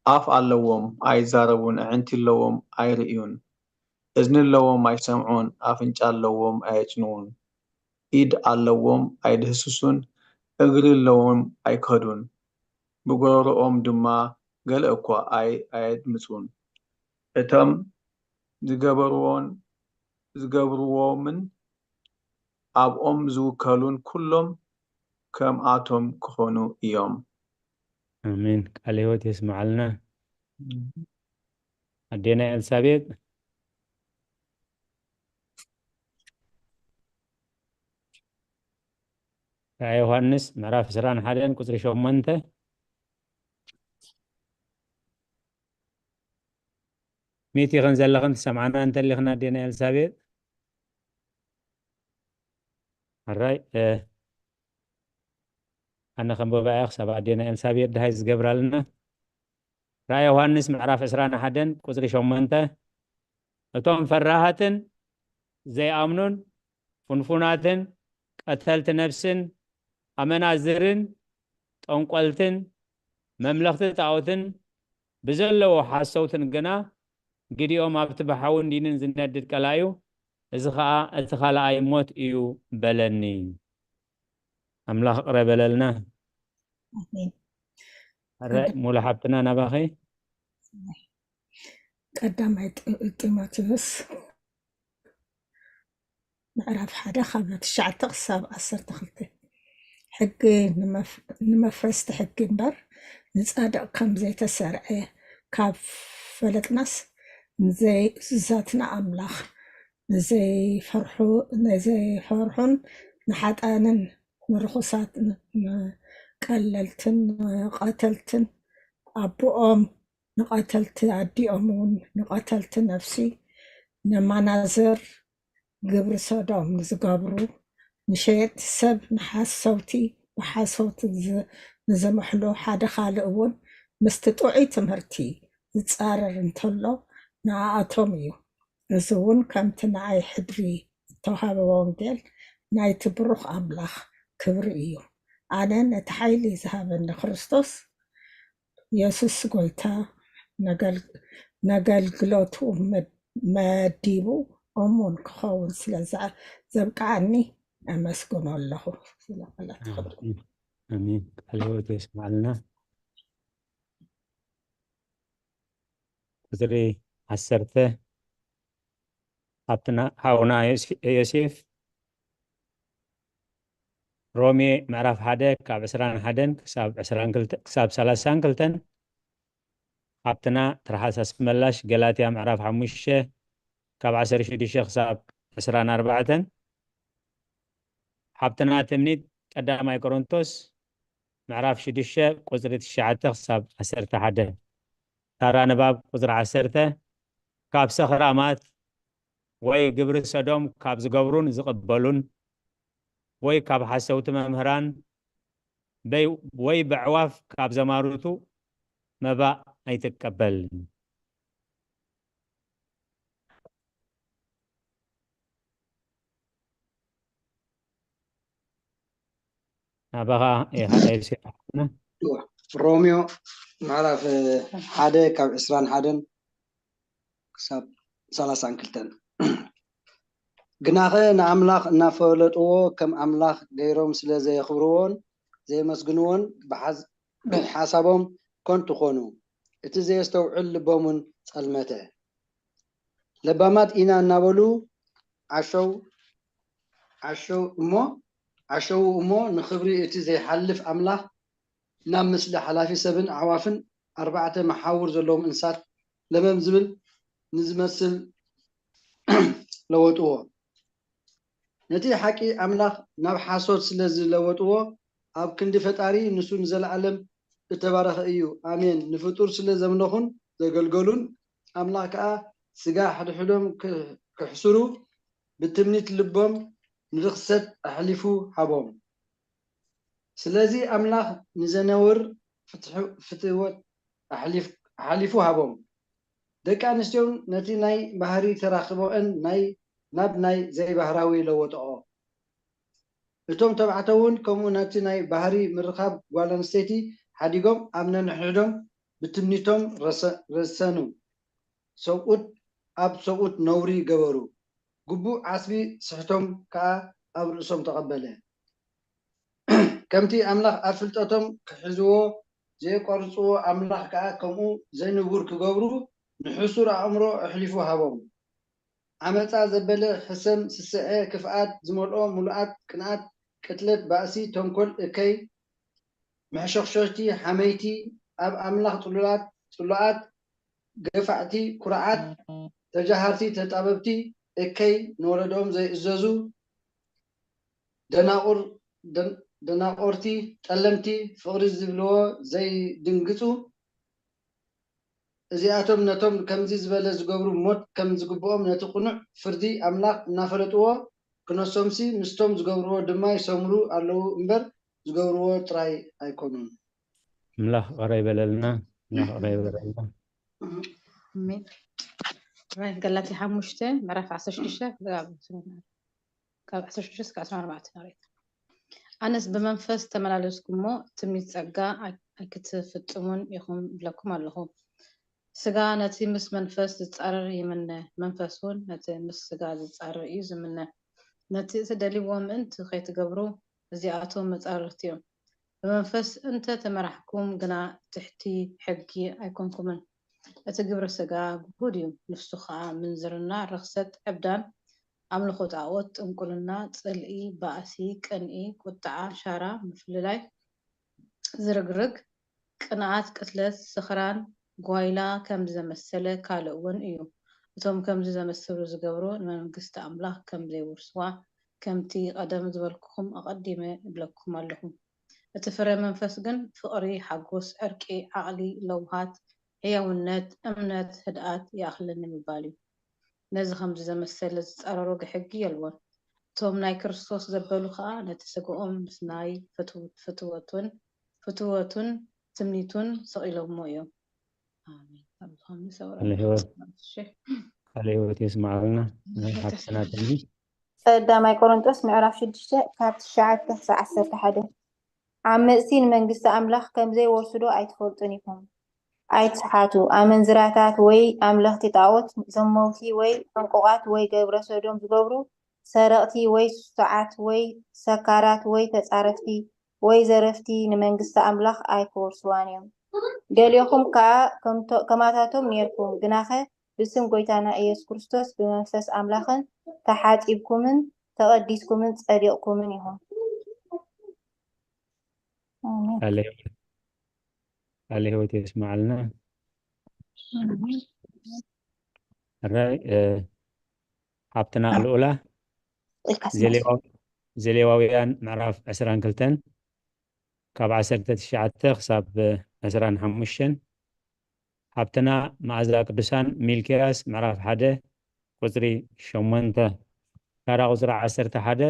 ኣፍ ኣለዎም ኣይዛረቡን፣ ኣዕንቲ ኣለዎም ኣይርእዩን፣ እዝኒ ኣለዎም ኣይሰምዑን፣ ኣፍንጫ ኣለዎም ኣየጽንዉን፣ ኢድ ኣለዎም ኣይድህስሱን፣ እግሪ ኣለዎም ኣይከዱን፣ ብጎረሮኦም ድማ ገለ እኳ ኣይ-፣ ኣየድምጹን። እቶም ዝገበርዎን ዝገብርዎምን ኣብኦም ዝውከሉን ኩሎም ከምኣቶም ክኾኑ እዮም። ኣሜን። ቃለ ህይወት የስምዓልና። ኣዴና ኤልሳቤጥ። ራእይ ዮሃንስ ምዕራፍ ዕስራን ሓደን ቁፅሪ ሸሞንተ። ሚት ኢኽን ዘለኽን ትሰምዓና እንተሊኽን ኣዴና ኤልሳቤጥ። ኣራይ፣ እ፣ ኣነ ከንብባ እየ ክሳብ ኣዴና ኤልሳቤጥ ድሃይ ዝገብራልና። ራእይ ዮሃንስ ምዕራፍ ዕስራን ሓደን ቁፅሪ ሸሞንተ። እቶም ፈራሃትን ዘይኣምኑን ፍንፉናትን ቀተልቲ ነፍስን ኣመናዝርን ጠንቆልትን መምለኽቲ ጣዖትን ብዘለዎ ሓሰውትን ግና ግዲኦም ኣብቲ ብሓውን ዲንን ዝነድድ ቀላዩ፣ እዚ ኸኣ እቲ ካልኣይ ሞት እዩ በለኒ። ኣምላኽ ይቕረ በለልና። ኣሜን። ኣረ ሙሉ ሓብትና ናባኺ። ቀዳማይ ጢ- ጢሞቴዎስ ምዕራፍ ሓደ ካብ ትሽዓተ ክሳብ ዓሰርተ ክልተ። ሕጊ ንመፍ- ንመፍረስቲ ሕጊ እምበር ንጻድቕ ከም ዘይተሰርዐ ካብ ፈለጥናስ፣ ንዘይዛትና ኣምላኽ ንዘይፈርሑ ንዘይፈርሑን ንሓጣንን ንርኹሳት ንቀለልትን ንቐተልትን ኣቦኦም ንቐተልቲ ኣዲኦም እውን ንቐተልቲ ነፍሲ ነማናዘር ግብሪ ሰዶም ንዝገብሩ ንሸየጥቲ ሰብ ንሓሰውቲ ብሓሰውቲ ንዝምሕሉ ሓደ ካልእ እውን ምስቲ ጥዑይ ትምህርቲ ዝፃረር እንተሎ ንኣኣቶም እዩ። እዚ እውን ከምቲ ንኣይ ሕድሪ ዝተውሃበ ወንጌል ናይቲ ብሩኽ ኣምላኽ ክብሪ እዩ። ኣነ ነቲ ሓይሊ ዝሃበኒ ክርስቶስ የሱስ ጎይታ ነገልግለቱ መዲቡ እሙን ክኸውን ስለ ዘብቅዓኒ ኣመስግኖ ኣለኹ። ስለ ቃላት ክብሪ ኣሜን። ቃለ ህይወት የስምዓልና። ቁፅሪ ዓሰርተ፣ ሓብትና ሓውና ዮሴፍ ሮሜ ምዕራፍ ሓደ ካብ ዕስራን ሓደን ክሳብ ዕስራን ክልተ ክሳብ ሰላሳን ክልተን። ሓብትና ትርሓስ ኣስመላሽ ገላትያ ምዕራፍ ሓሙሽተ ካብ ዓሰርተ ሽዱሽተ ክሳብ ዕስራን ኣርባዕተን። ሓብትና ትምኒት ቀዳማይ ቆሮንቶስ ምዕራፍ ሽዱሽተ ቁፅሪ ትሽዓተ ክሳብ ዓሰርተ ሓደ። ታራ ንባብ ቁፅሪ ዓሰርተ፣ ካብ ሰኽራማት ወይ ግብሪ ሰዶም ካብ ዝገብሩን ዝቕበሉን ወይ ካብ ሓሰውቲ መምህራን ወይ በዕዋፍ ካብ ዘማርቱ መባእ ኣይትቀበል። ናባኻ ይሃለልሲ። ሮሚዮ ምዕራፍ ሓደ ካብ ዕስራን ሓደን ክሳብ ሰላሳን ክልተን። ግናኸ ንኣምላኽ እናፈለጥዎ ከም ኣምላኽ ገይሮም ስለ ዘየኽብርዎን ዘየመስግንዎን ብሓሳቦም ከንቱ ኾኑ። እቲ ዘየስተውዕል ልቦምን ጸልመተ። ለባማት ኢና እናበሉ ዓሸው ዓሸው እሞ ዓሸው እሞ ንኽብሪ እቲ ዘይሓልፍ ኣምላኽ ናብ ምስሊ ሓላፊ ሰብን ኣዕዋፍን ኣርባዕተ መሓውር ዘለዎም እንስሳት ለመም ዝብል ንዝመስል ለወጥዎ። ነቲ ሓቂ ኣምላኽ ናብ ሓሶት ስለ ዝለወጥዎ ኣብ ክንዲ ፈጣሪ ንሱ ንዘለዓለም እተባረኸ እዩ። ኣሜን። ንፍጡር ስለ ዘምለኹን ዘገልገሉን ኣምላኽ ከኣ ስጋ ሕድሕዶም ክሕስሩ ብትምኒት ልቦም ንርኽሰት ኣሕሊፉ ሃቦም። ስለዚ ኣምላኽ ንዘነውር ፍትወት ኣሕሊፉ ሃቦም። ደቂ ኣንስትዮን ነቲ ናይ ባህሪ ተራኽቦአን ናይ ናብ ናይ ዘይባህራዊ ለወጠኦ። እቶም ተባዕተውን ከምኡ ነቲ ናይ ባህሪ ምርኻብ ጓል ኣንስተይቲ ሓዲጎም ኣብ ነንሕድሕዶም ብትምኒቶም ረሰኑ። ሰብኡት ኣብ ሰብኡት ነውሪ ገበሩ። ግቡእ ዓስቢ ስሕቶም ከኣ ኣብ ርእሶም ተቐበለ። ከምቲ ኣምላኽ ኣብ ፍልጠቶም ክሕዝዎ ዘየቋርጽዎ ኣምላኽ ከኣ ከምኡ ዘይንቡር ክገብሩ ንሕሱር ኣእምሮ ኣሕሊፉ ሃቦም። ዓመጻ ዘበለ ሕሰም ስስዐ ክፍኣት ዝመልኦ ምሉኣት ቅንኣት ቅትለት ባእሲ ተንኮል እከይ መሕሸኽሸኽቲ ሓመይቲ ኣብ ኣምላኽ ጽሉላት ጽሉኣት ገፋዕቲ ኩርዓት ተጃሃርቲ ተጣበብቲ እከይ ንወለዶም ዘይእዘዙ ደናቑር ደናቆርቲ ጠለምቲ ፍቕሪ ዝብልዎ ዘይድንግጹ እዚኣቶም ነቶም ከምዚ ዝበለ ዝገብሩ ሞት ከም ዝግብኦም ነቲ ቅኑዕ ፍርዲ ኣምላኽ እናፈለጥዎ ክነሶምሲ ምስቶም ዝገብርዎ ድማ ይሰምሩ ኣለዉ እምበር ዝገብርዎ ጥራይ ኣይኮኑን። ኣምላኽ ቕረ ይበለልና። ኣምላኽ ቕረ ይበለልና። ኣሜን። ራይት ገላትያ ሓሙሽተ ምዕራፍ ዓሰርተ ሽዱሽተ ካብ ዓሰርተ ሽዱሽተ እስከ ዓሰርተ ኣርባዕተ ንርኢ። ኣነስ ብመንፈስ ተመላለስኩ እሞ ትምኒት ጸጋ ኣይክትፍጽሙን ኢኹም እብለኩም ኣለኹ። ስጋ ነቲ ምስ መንፈስ ዝጻረር ይምነ፣ መንፈስ እውን ነቲ ምስ ስጋ ዝጻረር እዩ ዝምነ። ነቲ እትደልይዎ ምእንቲ ከይትገብሩ እዚኣቶም መጻርርቲ እዮም። ብመንፈስ እንተ ተመራሕኩም ግና ትሕቲ ሕጊ ኣይኮንኩምን። እቲ ግብሪ ስጋ ግሁድ እዩ፣ ንሱ ኸኣ ምንዝርና፣ ርኽሰት፣ ዕብዳን፣ ኣምልኾ ጣዖት፣ ጥንቁልና፣ ጽልኢ፣ ባእሲ፣ ቅንኢ፣ ቁጥዓ፣ ሻራ፣ ምፍልላይ፣ ዝርግርግ፣ ቅንኣት፣ ቅትለት፣ ስኽራን፣ ጓይላ፣ ከምዚ ዘመሰለ ካልእ እውን እዩ። እቶም ከምዚ ዘመሰሉ ዝገብሩ ንመንግስቲ ኣምላኽ ከም ዘይውርስዋ ከምቲ ቀደም ዝበልኩኹም ኣቐዲመ እብለኩም ኣለኹ። እቲ ፍረ መንፈስ ግን ፍቕሪ፣ ሓጎስ፣ ዕርቂ፣ ዓቕሊ፣ ለውሃት፣ ሕያውነት፣ እምነት፣ ህድኣት ይኣኽለኒ ምባል እዩ። ነዚ ከምዚ ዘመሰለ ዝጻረሮ ሕጊ የልቦን። እቶም ናይ ክርስቶስ ዘበሉ ኸኣ ነቲ ስግኦም ምስ ናይ ፍትወቱን ፍትወቱን ትምኒቱን ሰቒሎሞ እዮም። ኣሜን። ቃለ ህይወት የስምዓልና። ናይ ሓፍትና ትንቢት ቀዳማይ ቆሮንጦስ ምዕራፍ ሽዱሽተ ካብ ትሽዓተ ክሳብ ዓሰርተ ሓደ። ዓመፅቲ ንመንግስቲ ኣምላኽ ከም ዘይወርስዶ ኣይትፈልጡን ኢኹም። ኣይትስሓቱ። ኣመንዝራታት ወይ ኣምለኽቲ ጣዖት፣ ዘመውቲ ወይ ዕንቁቓት ወይ ገብረ ሰዶም ዝገብሩ፣ ሰረቕቲ ወይ ስሱዓት ወይ ሰካራት ወይ ተጻረፍቲ ወይ ዘረፍቲ ንመንግስቲ ኣምላኽ ኣይክወርስዋን እዮም። ገሊኦኹም ከኣ ከማታቶም ኔርኩም፣ ግናኸ ብስም ጐይታና ኢየሱስ ክርስቶስ ብመንፈስ ኣምላኽን ተሓጺብኩምን ተቐዲስኩምን ጸዲቕኩምን ኢኹም። ኣሜን። ቃለ ህይወት የስምዓልና። ሕራይ ሓብትና ልኡላ ዘሌዋውያን ምዕራፍ ዕስራን ክልተን ካብ ዓሰርተ ትሽዓተ ክሳብ ዕስራን ሓሙሽተን፣ ሓብትና መኣዛ ቅዱሳን ሚልክያስ ምዕራፍ ሓደ ቁፅሪ ሸሞንተ ታራ ቁፅሪ ዓሰርተ ሓደ፣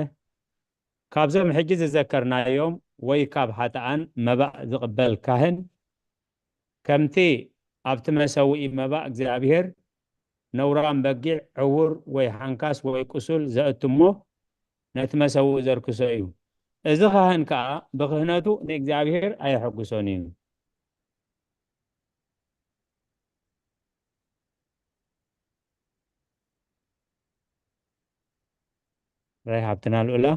ካብዞም ሕጂ ዝዘከርናዮም ወይ ካብ ሓጥኣን መባእ ዝቕበል ካህን ከምቲ ኣብቲ መሰውኢ መባእ እግዚኣብሔር ነውራም በጊዕ ዕውር ወይ ሓንካስ ወይ ቁሱል ዘእትሞ ነቲ መሰውኢ ዘርክሶ እዩ። እዚ ካህን ከኣ ብክህነቱ ንእግዚኣብሔር ኣየሐጉሶን እዩ። ራይ ሃብትና ልኡላ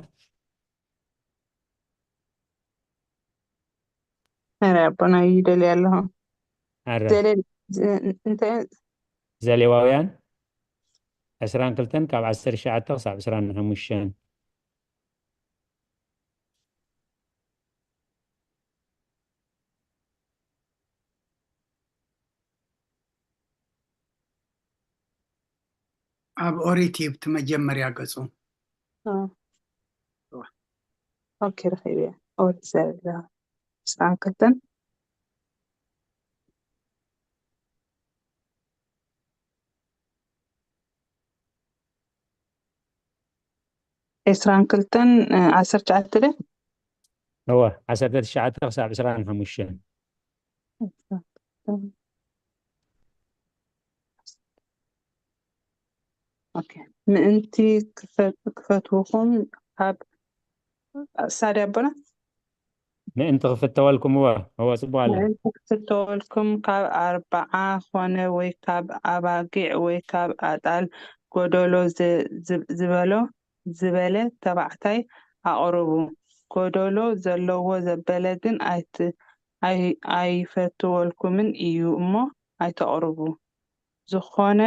ኧረ ኣቦና ይደልየ ኣለኹ። ኣረ ዘሌ- ዝ- እንታይ ዘሌዋውያን ዕስራን ክልተን ካብ ዓሰርተ ትሽዓተ ክሳብ ዕስራን ሓሙሽተን። ኣብ ኦሪት እዩ እቲ መጀመርያ ገጹ። ኦኬ፣ ረኺበያ። ኦሪት ዘሌዋውያን ዕስራን ክልተን። ዕስራን ክልተን፣ እ፣ ዓሰርተ ትሽዓተ ደ? እወ፣ ዓሰርተ ትሽዓተ ክሳብ ዕስራን ሓሙሽተን። ኦኬ። ምእንቲ ክፈ-፣ ክፈትውኹም ካብ ሳዲ ኣቦና ምእንቲ ክፍተወልኩም፣ እወ፣ እወ፣ ጽቡቕ ኣለ። ምእንቲ ክፍተወልኩም ካብ ኣርብዓ ኾነ ወይ ካብ ኣባጊዕ ወይ ካብ ኣጣል ጎደሎ ዝ-፣ ዝ-፣ ዝበሎ፣ ዝበለ ተባዕታይ ኣቕርቡ። ጎደሎ ዘለዎ ዘበለ ግን ኣይት-፣ ኣይ-፣ ኣይፈትወልኩምን እዩ እሞ ኣይተቕርቡ። ዝኾነ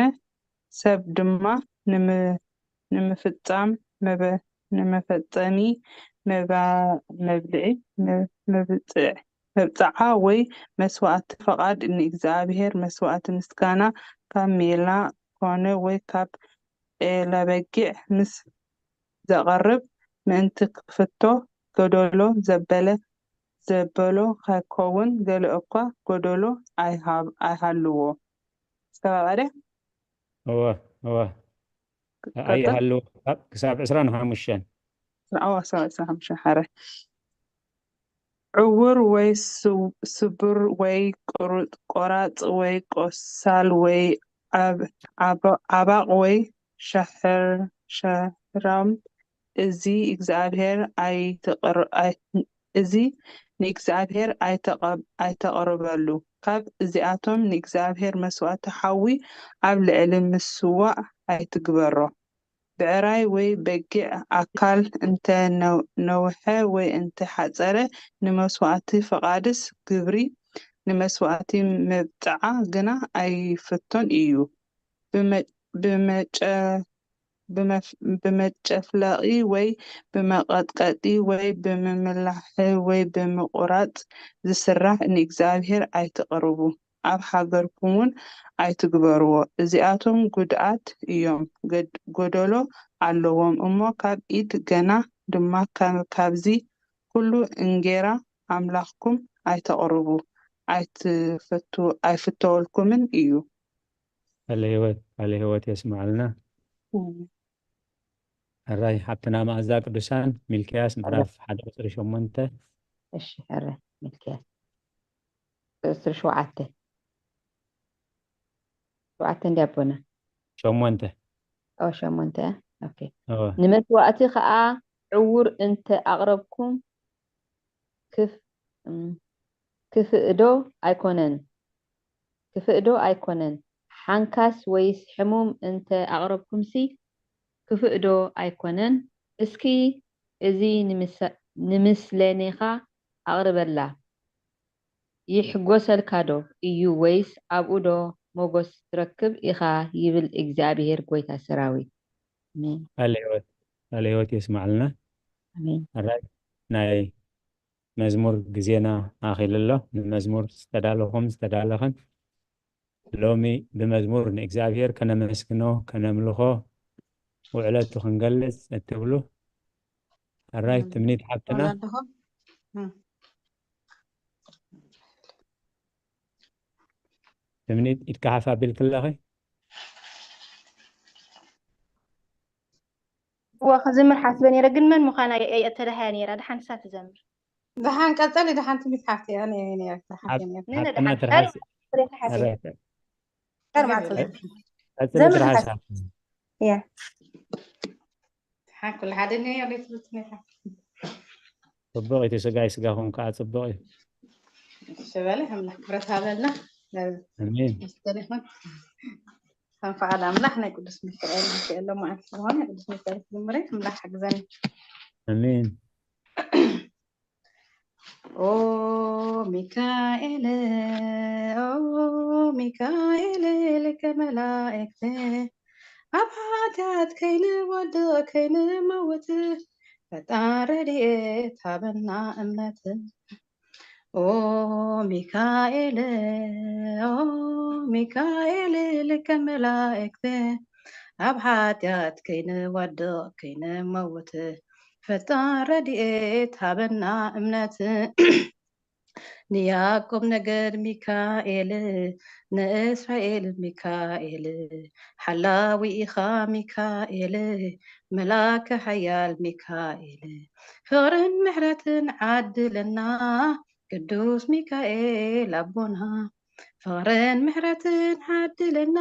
ሰብ ድማ ንም-፣ ንምፍጻም መበ-፣ ንመፈጸሚ መባ-፣ መብልዒ፣ መ-፣ መብጽዕ-፣ መብጽዓ ወይ መስዋእቲ ፍቓድ ንእግዚኣብሔር መስዋእቲ ምስጋና ካብ ሜላ ኮነ ወይ ካብ ጤለ በጊዕ ምስ ዘቕርብ ምእንቲ ክፍቶ ጎደሎ ዘበለ፣ ዘበሎ ከይከውን ገለ እኳ ጎደሎ ኣይሃብ-፣ ኣይሃልዎ። ዝተባባደ? እወ፣ እወ። ቀጥል። ኣይሃልዎ ክሳብ፣ ክሳብ ዕስራን ሓሙሽተን። እወ፣ ክሳብ ዕስራን ሓሙሽተን ሓረ። ዕውር ወይ ስው-፣ ስቡር ወይ ቁርጥ-፣ ቆራጽ ወይ ቆሳል ወይ ዓብ-፣ ዓባ-፣ ዓባቕ ወይ ሻሕር-፣ ሻሕራም፣ እዚ እግዚኣብሔር ኣይትቕር-፣ ኣይ-፣ እዚ ንእግዚኣብሔር ኣይተቐ-፣ ኣይተቕርበሉ። ካብ እዚኣቶም ንእግዚኣብሔር መስዋእቲ ሓዊ ኣብ ልዕሊ ምስዋእ ኣይትግበሮ። ብዕራይ ወይ በጊዕ ኣካል እንተ ነ-፣ ነውሐ ወይ እንተ ሓጸረ፣ ንመስዋእቲ ፍቓድስ ግብሪ፣ ንመስዋእቲ መብጽዓ ግና ኣይፍቶን እዩ። ብመ-፣ ብመጨ-፣ ብመፍ-፣ ብመጨፍለቒ ወይ ብመቐጥቀጢ ወይ ብምምላሒ ወይ ብምቑራጽ ዝስራሕ ንእግዚኣብሔር ኣይትቕርቡ፣ ኣብ ሃገርኩምውን ኣይትግበርዎ። እዚኣቶም ጉድኣት እዮም፣ ገድ-፣ ጎደሎ ኣለዎም እሞ ካብ ኢድ ገና ድማ ካብ-፣ ካብዚ ኩሉ እንጌራ ኣምላኽኩም ኣይተቕርቡ፣ ኣይትፈቱ-፣ ኣይፍተወልኩምን እዩ። ቃለ ህይወት፣ ቃለ ህይወት የስምዓልና። እም። ሕራይ ሓብትና መኣዛ ቅዱሳን፣ ሚልክያስ ምዕራፍ ሓደ ቁጽሪ ሸሞንተ። እሺ፣ ሕራይ ሚልክያስ ቁጽሪ ሸውዓተ። ሸውዓተ እንዲ ኣቦና? ሸሞንተ። ኦ፣ ሸሞንተ። ኦኬ። እወ። ንመስዋእቲ ኸኣ ዕውር እንተ ኣቕረብኩም ክፍ-፣ እም፣ ክፍእ ዶ ኣይኮነን? ክፍእ ዶ ኣይኮነን? ሓንካስ ወይስ ሕሙም እንተ ኣቕረብኩምሲ ክፍእ ዶ ኣይኮነን? እስኪ እዚ ንምሰ-፣ ንምስለኔኻ ኣቕርበላ። ይሕጎሰልካ ዶ እዩ ወይስ ኣብኡ ዶ ሞጎስ ትረክብ ኢኻ? ይብል እግዚኣብሄር ጐይታ ሰራዊት። ኣሜን። ቃለ ህይወት፣ ቃለ ህይወት የስምዓልና። ኣሜን። ሕራይ ናይ መዝሙር ግዜና ኣኺሉ ኣሎ። ንመዝሙር ዝተዳለኹም ዝተዳለኽን ሎሚ ብመዝሙር ንእግዚኣብሄር ከነመስግኖ ከነምልኾ ውዕለቱ ክንገልጽ እትብሉ ሕራይ ትምኒት ሓብትና። ወላ ኣለኹ። እም። ትምኒት ኢድካ ሓፍ ኣቢልኪ ኣለኺ። እወ ክዝምር ሓስበ ነይረ ግን መን ምዃና እየ እየ እተዳህያ ነይራ። ደሓን ንሳ ትዘምር። ደሓን ቀጸሊ፣ ደሓን ትምኒት ሓፍቲ እያ፣ እኔ፣ እኔ፣ እኔ፣ ሓፍቲ እያ። ነነ ሓብትና ደሓን ትርሓስ። ቀሪ ሓፍቲ። ሕራይ። ቀሪ ማዕጾ ዘ-፣ ቀጽሊ ዘምር ትርሓስ ሓስ-፣ ሓፍቲ። እያ። ደሓን ኩሉ ሓደ እኔ፣ እኔ ትምህርት እኔ ሓፍቲ። ጽቡቕ እዩ፣ እቲ ስጋይ ስጋኹም ከዓ ጽቡቕ እዩ። እሺ በለ፣ ኣምላኽ ክብረት ሃበልና። ኣሜን። መስተን ይኹን። ከም ፈቓድ ኣምላኽ ናይ ቅዱስ ሚካኤል፣ ሚካኤል ሎማዓንቲ ስለሆነ ቅዱስ ሚካኤል ክዝምር እየ። ኣምላኽ ሓግዘኒ። ኣሜን። ኦ ሚካኤል፣ ኦ ሚካኤል፣ ሊቀ መላእክት፣ ኣብ ሓጢኣት ከይንወድቕ ከይንመውት፣ ፈጣን ረድኤት ሃበና እምነት። ኦ ሚካኤል፣ ኦ ሚካኤል፣ ሊቀ መላእክት፣ ኣብ ሓጢኣት ከይንወድቕ ከይንመውት፣ ፈጣን ረድኤት ሃበና እምነት። ንያዕቆብ ነገድ ሚካኤል፣ ንእስራኤል ሚካኤል፣ ሓላዊ ኢኻ ሚካኤል፣ መልኣከ ሓያል ሚካኤል፣ ፍቕርን ምሕረትን ዓድለና ቅዱስ ሚካኤል ኣቦና። ፍቕርን ምሕረትን ዓድለና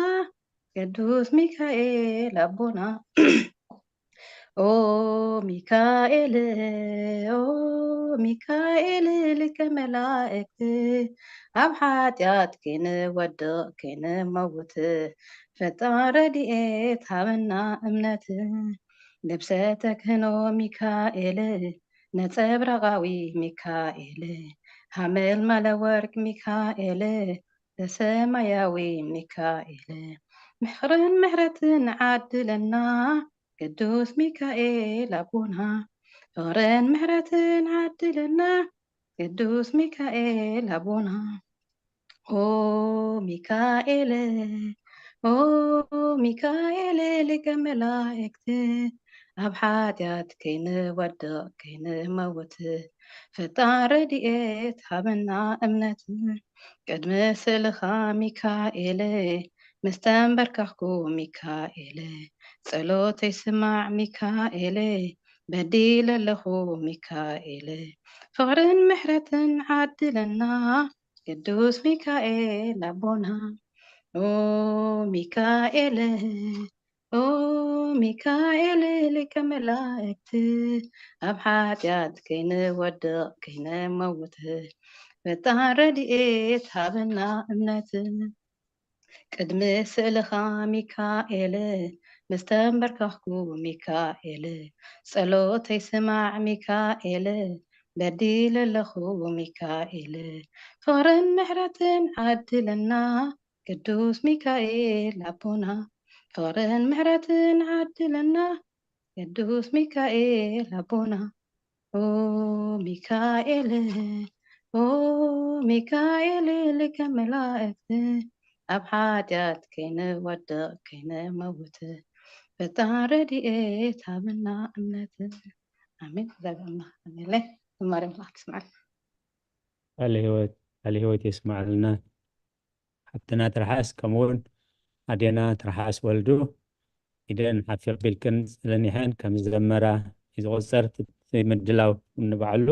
ቅዱስ ሚካኤል ኣቦና። ኦ ሚካኤል፣ ኦ ሚካኤል፣ ሊቀ መላእክት፣ ኣብ ሓጢኣት ከይንወድቕ ከይንመውት፣ ፈጣን ረድኤት ሃበና እምነት። ልብሰ ተክህኖ ሚካኤል፣ ነጸብራቓዊ ሚካኤል፣ ሃመልማለ ወርቅ ሚካኤል፣ ሰማያዊ ሚካኤል፣ ምሕርን ምሕረትን ዓድለና ቅዱስ ሚካኤል ኣቦና። ፍቕርን ምሕረትን ዓድለና ቅዱስ ሚካኤል ኣቦና። ኦ ሚካኤል፣ ኦ ሚካኤል ሊቀ መላእክት፣ ኣብ ሓጢኣት ከይንወድቕ ከይንመውት፣ ፈጣን ረድኤት ሃበና እምነት። ቅድሚ ስእልኻ ሚካኤል፣ ምስ ተንበርከኽኩ ሚካኤል፣ ጸሎተይ ስማዕ ሚካኤል፣ በዲለ ኣለኹ ሚካኤል፣ ፍቕርን ምሕረትን ዓድለና ቅዱስ ሚካኤል ኣቦና። ኦ ሚካኤል፣ ኦ ሚካኤል ሊቀ መላእክት፣ ኣብ ሓጢኣት ከይንወድቕ ከይንመውት፣ ፈጣን ረድኤት ሃበና እምነት። ቅድሚ ስእልኻ ሚካኤል፣ ምስ ተንበርከኽኩ ሚካኤል፣ ጸሎተይ ስማዕ ሚካኤል፣ በዲለ ኣለኹ ሚካኤል፣ ፍቕርን ምሕረትን ዓድለና ቅዱስ ሚካኤል ኣቦና። ፍቕርን ምሕረትን ዓድለና ቅዱስ ሚካኤል ኣቦና። ኦ ሚካኤል፣ ኦ ሚካኤል ሊቀ መላእክት፣ ኣብ ሓጢኣት ከይንወድቕ ከይንመውት፣ ፈጣን ረድኤት ሃበና እምነት። ኣሜን። እግዚኣብሔር ኣምላኽ ኣሜን። ዝማሬ መላእክት ይስማዓልና። ቃለ ህይወት፣ ቃለ ህይወት የስማዓልና። ሓብትና ትርሓስ፣ ከምኡውን ኣዴና ትርሓስ ወልዱ፣ ኢደን ሓፍ ኣቢልክን ጸኒሐን ከም ዝዘመራ እዩ ዝቑጸር እቲ ምድላው ንባዕሉ።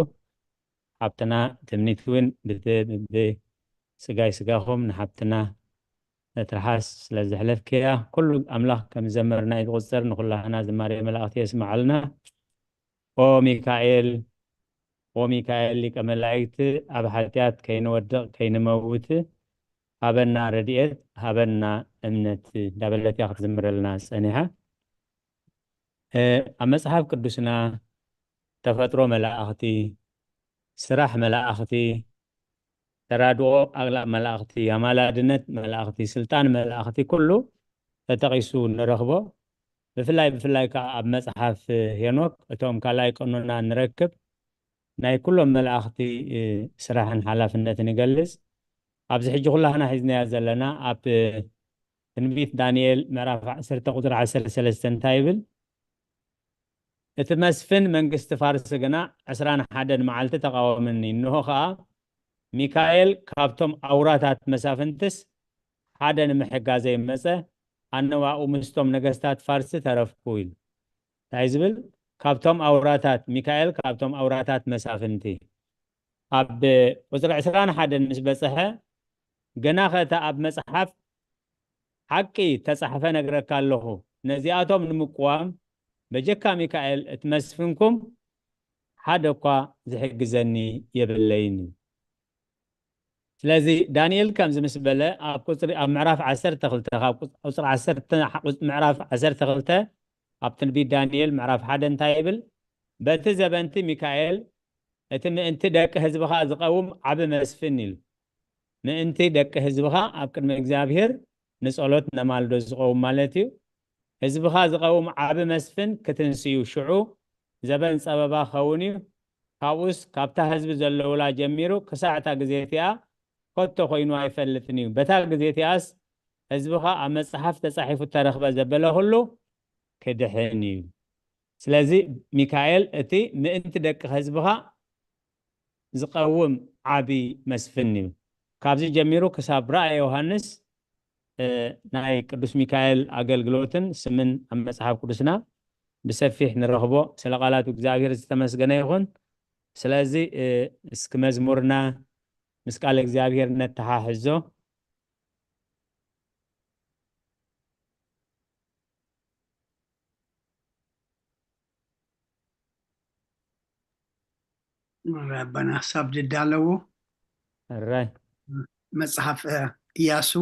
ሓብትና ትምኒት እውን ብቲ ብስጋይ ስጋኹም ንሓብትና ትርሓስ ስለ ዘሕለፍክያ፣ ኩሉ ኣምላኽ ከም ዝዘመርና እዩ ዝቑጸር። ንኹላህና ዝማሬ መላእኽቲ የስምዓልና። ኦ ሚካኤል፣ ኦ ሚካኤል ሊቀ መላእክት፣ ኣብ ሓጢኣት ከይንወድቕ ከይንመውት፣ ሃበና ረድኤት፣ ሃበና እምነት እንዳበለት እያ ክትዝምረልና ጸኒሓ። እ፣ ኣብ መጽሓፍ ቅዱስና ተፈጥሮ መላእኽቲ፣ ስራሕ መላእኽቲ፣ ተራድኦ ኣግላብ መላእኽቲ፣ ኣማላድነት መላእኽቲ፣ ስልጣን መላእኽቲ ኩሉ ተጠቒሱ ንረኽቦ። ብፍላይ፣ ብፍላይ ከኣ ኣብ መጽሓፍ ሄኖክ እቶም ካልኣይ ቀኖና ንረክብ ናይ ኩሎም መላእኽቲ፣ እ፣ ስራሕን ሓላፍነትን ይገልጽ። ኣብዚ ሕጂ ኩላህና ሒዝናዮ ዘለና ኣብ ትንቢት ዳንኤል ምዕራፍ ዓሰርተ ቁጽሪ ዓሰርተ ሰለስተ እንታይ ይብል? እቲ መስፍን መንግስቲ ፋርስ ግና ዕስራን ሓደን መዓልቲ ተቓወመኒ። እንሆ ኸኣ ሚካኤል ካብቶም ኣውራታት መሳፍንትስ ሓደ ንምሕጋዘይ መጸ፣ ኣነ ዋኡ ምስቶም ነገስታት ፋርስ ተረፍኩ ኢሉ። እንታይ ዝብል? ካብቶም ኣውራታት፣ ሚካኤል ካብቶም ኣውራታት መሳፍንቲ። ኣብ ቁጽሪ ዕስራን ሓደን ምስ በጽሐ፣ ገና ኸእተ ኣብ መጽሓፍ ሓቂ ተጻሕፈ ነግረካ ኣለኹ፣ ነዚኣቶም ንምቅዋም በጀካ ሚካኤል እቲ መስፍንኩም ሓደ እኳ ዝሕግዘኒ የብለይን። ስለዚ ዳንኤል ከምዚ ምስ በለ ኣብ ቁጽሪ፣ ኣብ ምዕራፍ ዓሰርተ ክልተ፣ ካብ ቁጽ-፣ ቁጽሪ ዓሰርተ፣ ምዕራፍ ዓሰርተ ክልተ ኣብ ትንቢት ዳንኤል ምዕራፍ ሓደ እንታይ ይብል? በቲ ዘበንቲ ሚካኤል እቲ ምእንቲ ደቂ ህዝብኻ ዝቐውም ዓቢ መስፍን ኢሉ። ምእንቲ ደቂ ህዝብኻ ኣብ ቅድሚ እግዚኣብሔር ንጸሎት ነማልዶ ዝቐውም ማለት እዩ። ህዝብኻ ዝቐውም ዓቢ መስፍን ክትንስዩ፣ ሽዑ ዘበን ጸበባ ክኸውን እዩ። ካብኡስ ካብታ ህዝቢ ዘለውላ ጀሚሩ ክሳዕ እታ ግዜ እቲኣ ከቶ ኮይኑ ኣይፈልጥን እዩ። በታ ግዜ እቲኣስ ህዝብኻ ኣብ መጽሓፍ ተጻሒፉ እተረኽበ ዘበለ ኩሉ ክድሕን እዩ። ስለዚ ሚካኤል እቲ ምእንቲ ደቂ ህዝብኻ ዝቐውም ዓቢ መስፍን እዩ። ካብዚ ጀሚሩ ክሳብ ራእየ ዮሃንስ፣ እ፣ ናይ ቅዱስ ሚካኤል ኣገልግሎትን ስምን ኣብ መጽሓፍ ቅዱስና ብሰፊሕ ንረኽቦ። ስለ ቃላቱ እግዚኣብሔር ዝተመስገነ ይኹን። ስለዚ፣ እ፣ እስኪ መዝሙርና ምስ ቃል እግዚኣብሔር ነተሓሕዞ። ኣቦና ክሳብ ዝዳለዉ፣ ሕራይ። መጽሓፍ፣ እ፣ ኢያሱ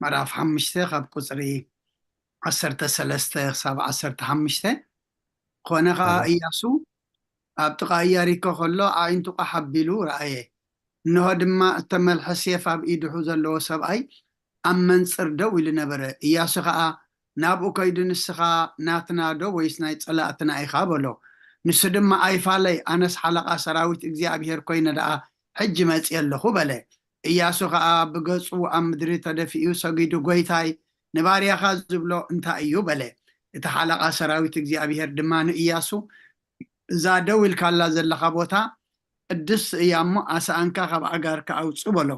ምዕራፍ ሓሙሽተ ካብ ቁጽሪ ዓሰርተ ሰለስተ ክሳብ ዓሰርተ ሓሙሽተ። ኮነ ኸኣ ሕራይ። ኢያሱ ኣብ ጥቓ ኢያሪኮ ኸሎ ኣዒንቱ ቃሕ ኣቢሉ ረኣየ። እንሆ ድማ እተመልሐ ሴፍ ኣብ ኢድሑ ዘለዎ ሰብኣይ ኣብ መንጽር ደው ኢሉ ነበረ። ኢያሱ ኸኣ ናብኡ ከይዱ፣ "ንስኻ ናትና ዶ ወይስ ናይ ጸላእትና ኢኻ?" በሎ። ንሱ ድማ፣ "ኣይፋለይ፣ ኣነስ ሓለቓ ሰራዊት እግዚኣብሄር ኮይነ ደኣ ሕጂ መጺኤ ኣለኹ" በለ። ኢያሱ ኸኣ ብገጹ ኣብ ምድሪ ተደፊኡ ሰጊዱ፣ "ጐይታይ፣ ንባርያኻ ዝብሎ እንታይ እዩ?" በለ። እቲ ሓለቓ ሰራዊት እግዚኣብሄር ድማ ንኢያሱ፣ "እዛ ደው ኢልካላ ዘለኻ ቦታ ቅድስቲ እያ እሞ፣ ኣሳእንካ ካብ ኣእጋርካ ኣውጽእ" በሎ።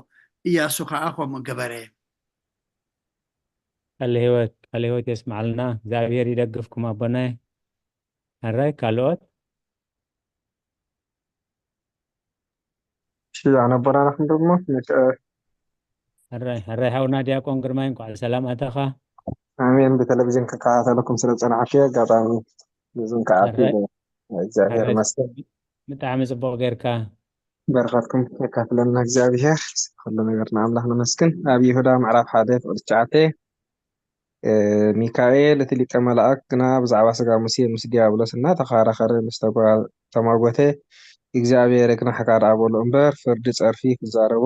ኢያሱ ኸኣ ከምኡ ገበረ። ቃለ ህይወት፣ ቃለ ህይወት የስምዓልና። እግዚኣብሔር ይደግፍኩም ኣቦናይ። ሕራይ ካልኦት? እሺ፣ ኣነ ኣቦና ንኹን ደግሞ፣ መሸ-፣ ሕራይ፣ ሕራይ ሓውና ዲያቆን ግርማይ፣ እንኳዕ ሰላም ኣተኻ። ኣሜን። ብቴሌቪዥን ክከታተለኩም ስለ ዝጸናሕኩ፣ ኣጋጣሚ ብዙም ከኣቱ ሕራይ። እግዚኣብሔር ሕራይ። ይመስገን። ብጣዕሚ ጽቡቕ ጌርካ። በረኸትኩም የካፍለና እግዚኣብሔር። ኩሉ ነገር ንኣምላኽ ነመስግን። ኣብ ይሁዳ ምዕራፍ ሓደ ፍቕዲ ትሽዓተ፣ እ፣ ሚካኤል እቲ ሊቀ መላእክት ግና ብዛዕባ ስጋ ሙሴ ምስ ዲያብሎስ እናተኸራኸረ ምስ ተጓ-፣ ተማጎተ፣ እግዚኣብሔር የግናሕካ ደኣ በሎ እምበር፣ ፍርዲ ጸርፊ ክዛረቦ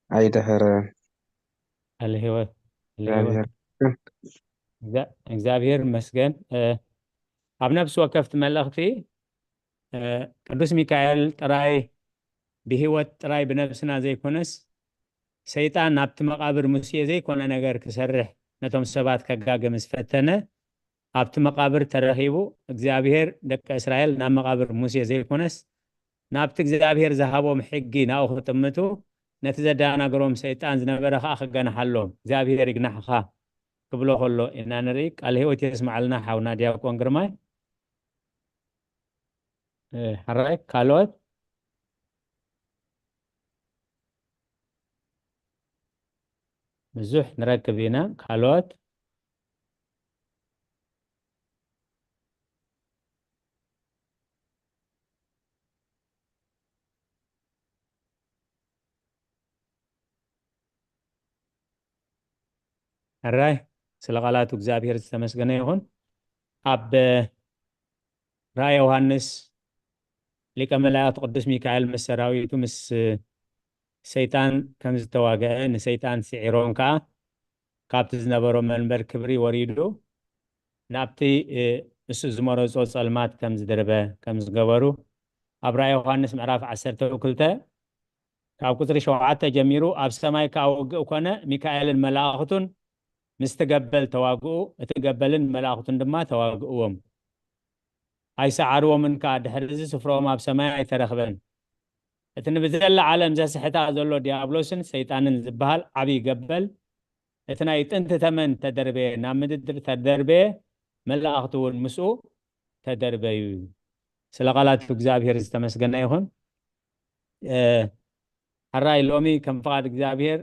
ኣይደኸረን። ቃለ ህይወት፣ ቃለ ህይወት። እግዚኣብሔር ይመስገን። እዛ-፣ እግዚኣብሔር ይመስገን። እ፣ ኣብ ነፍሲ ወከፍቲ መልእኽቲ፣ እ፣ ቅዱስ ሚካኤል ጥራይ ብህይወት ጥራይ ብነብስና ዘይኮነስ፣ ሰይጣን ናብቲ መቓብር ሙሴ ዘይኮነ ነገር ክሰርሕ ነቶም ሰባት ከጋገ ምስ ፈተነ፣ ኣብቲ መቓብር ተረኺቡ፣ እግዚኣብሔር ደቂ እስራኤል ናብ መቓብር ሙሴ ዘይኮነስ፣ ናብቲ እግዚኣብሔር ዝሃቦም ሕጊ ናብኡ ክጥምቱ፣ ነቲ ዘደናገሮም ሰይጣን ዝነበረ ኸኣ ክገንሓሎም፣ እግዚኣብሔር ይግናሕኻ ክብሎ ከሎ ኢና ንርኢ። ቃል ህይወት የስምዓልና ሓውና ዲያቆን ግርማይ። እ፣ ሕራይ ካልኦት? ብዙሕ ንረክብ ኢና። ካልኦት? ሕራይ፣ ስለ ቃላቱ እግዚኣብሔር ዝተመስገነ ይኹን። ኣብ ራእይ ዮሃንስ ሊቀ መላእክት ቅዱስ ሚካኤል ምስ ሰራዊቱ ምስ ሰይጣን ከም ዝተዋግአ፣ ንሰይጣን ስዒሮም ከኣ ካብቲ ዝነበሮ መንበር ክብሪ ወሪዱ ናብቲ፣ እ፣ እሱ ዝመረጾ ጸልማት ከም ዝድርበ፣ ከም ዝገበሩ ኣብ ራእይ ዮሃንስ ምዕራፍ ዓሰርተ ክልተ ካብ ቁጽሪ ሸውዓተ ጀሚሩ፣ ኣብ ሰማይ ከኣ ውግእ ኮነ፣ ሚካኤልን መላእኽቱን ምስቲ ገበል ተዋግኡ፣ እቲ ገበልን መላእኽቱን ድማ ተዋግእዎም። ኣይሰዓርዎምን ከኣ፣ ድሕሪ እዚ ስፍራኦም ኣብ ሰማይ ኣይተረኽበን። እቲ ንብዘላ ዓለም ዘስሕታ ዘሎ ዲያብሎስን ሰይጣንን ዝበሃል ዓብዪ ገበል፣ እቲ ናይ ጥንቲ ተመን ተደርበየ፣ ናብ ምድሪ ተደርበየ፣ መላእኽቱ እውን ምስኡ ተደርበዩ። ስለ ቃላት እግዚኣብሔር ዝተመስገነ ይኹን። እ፣ ሕራይ ሎሚ ከም ፍቓድ እግዚኣብሔር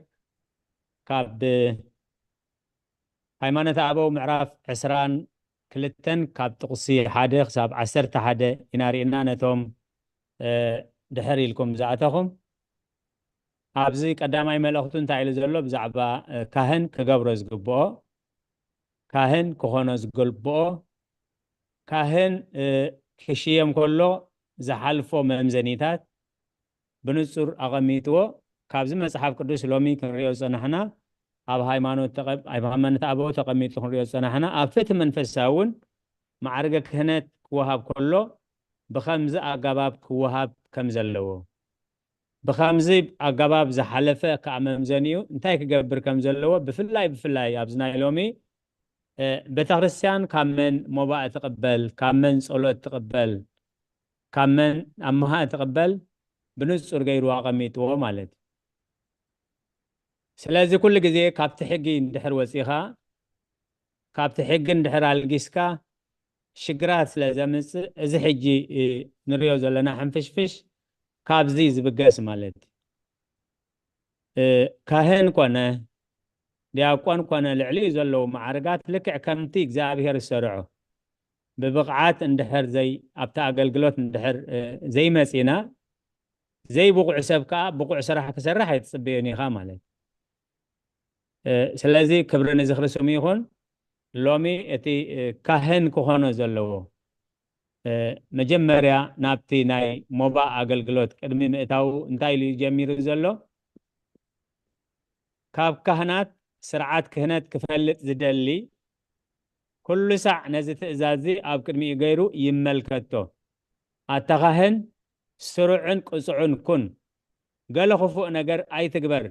ካብ ሃይማኖተ ኣበው ምዕራፍ ዕስራን ክልተን ካብ ጥቕሲ ሓደ ክሳብ ዓሰርተ ሓደ ኢና ርኢና፣ ነቶም፣ እ፣ ድሕር ኢልኩም ዝኣተኹም። ኣብዚ ቀዳማይ መልእኽቱ እንታይ ኢሉ ዘሎ? ብዛዕባ፣ እ፣ ካህን ክገብሮ ዝግብኦ፣ ካህን ክኾኖ ዝግብኦ፣ ካህን፣ እ፣ ክሽየም ከሎ ዝሓልፎ መምዘኒታት ብንጹር ኣቐሚጥዎ። ካብዚ መጽሓፍ ቅዱስ ሎሚ ክንሪኦ ዝጸናሕና፣ ኣብ ሃይማኖት ተቐ- ኣብ ሃይማኖት ኣበው ተቐሚጡ ክንሪኦ ዝጸናሕና፣ ኣብ ፍትሒ መንፈሳዊ እውን ማዕርገ ክህነት ክወሃብ ከሎ ብኸምዚ ኣገባብ ክወሃብ ከም ዘለዎ፣ ብኸምዚ ኣገባብ ዝሓለፈ ከኣ መምዘኒኡ እንታይ ክገብር ከም ዘለዎ፣ ብፍላይ ብፍላይ ኣብዚ ናይ ሎሚ፣ እ፣ ቤተክርስትያን ካብ መን ሞባእ ትቕበል፣ ካብ መን ጸሎት ትቕበል፣ ካብ መን ኣምሃ ትቕበል ብንጹር ገይሩ ኣቐሚጥዎ ማለት እዩ። ስለዚ ኩሉ ግዜ ካብቲ ሕጊ እንድሕር ወጺኻ፣ ካብቲ ሕጊ እንድሕር ኣልጊስካ ሽግራት ስለ ዘምጽእ፣ እዚ ሕጂ፣ እ፣ ንሪኦ ዘለና ሕንፍሽፍሽ ካብዚ ዝብገስ ማለት እዩ። እ፣ ካህን ኮነ ዲያቆን ኮነ ልዕሊኡ ዘለዉ ማዕርጋት ልክዕ ከምቲ እግዚኣብሔር ዝሰርዖ ብብቕዓት እንድሕር ዘይ-፣ ኣብቲ ኣገልግሎት እንድሕር፣ እ፣ ዘይመጺና፣ ዘይብቑዕ ሰብ ከኣ ብቑዕ ስራሕ ክሰርሕ ኣይትጽበዮን ኢኻ ማለት እዩ። እ፣ ስለዚ ክብሪ ንዝኽሪ ስሙ ይኹን። ሎሚ እቲ፣ እ፣ ካህን ክኾኖ ዘለዎ፣ እ፣ መጀመርያ ናብቲ ናይ ሞባእ ኣገልግሎት ቅድሚ ምእታዉ እንታይ ኢሉ እዩ ጀሚሩ ዘሎ? ካብ ካህናት ስርዓት ክህነት ክፈልጥ ዝደሊ ኩሉ ሳዕ ነዚ ትእዛዝ እዚ ኣብ ቅድሚኡ ገይሩ ይመልከቶ። ኣታ ካህን ስሩዕን ቅጹዕን ኩን፣ ገለ ክፉእ ነገር ኣይትግበር፣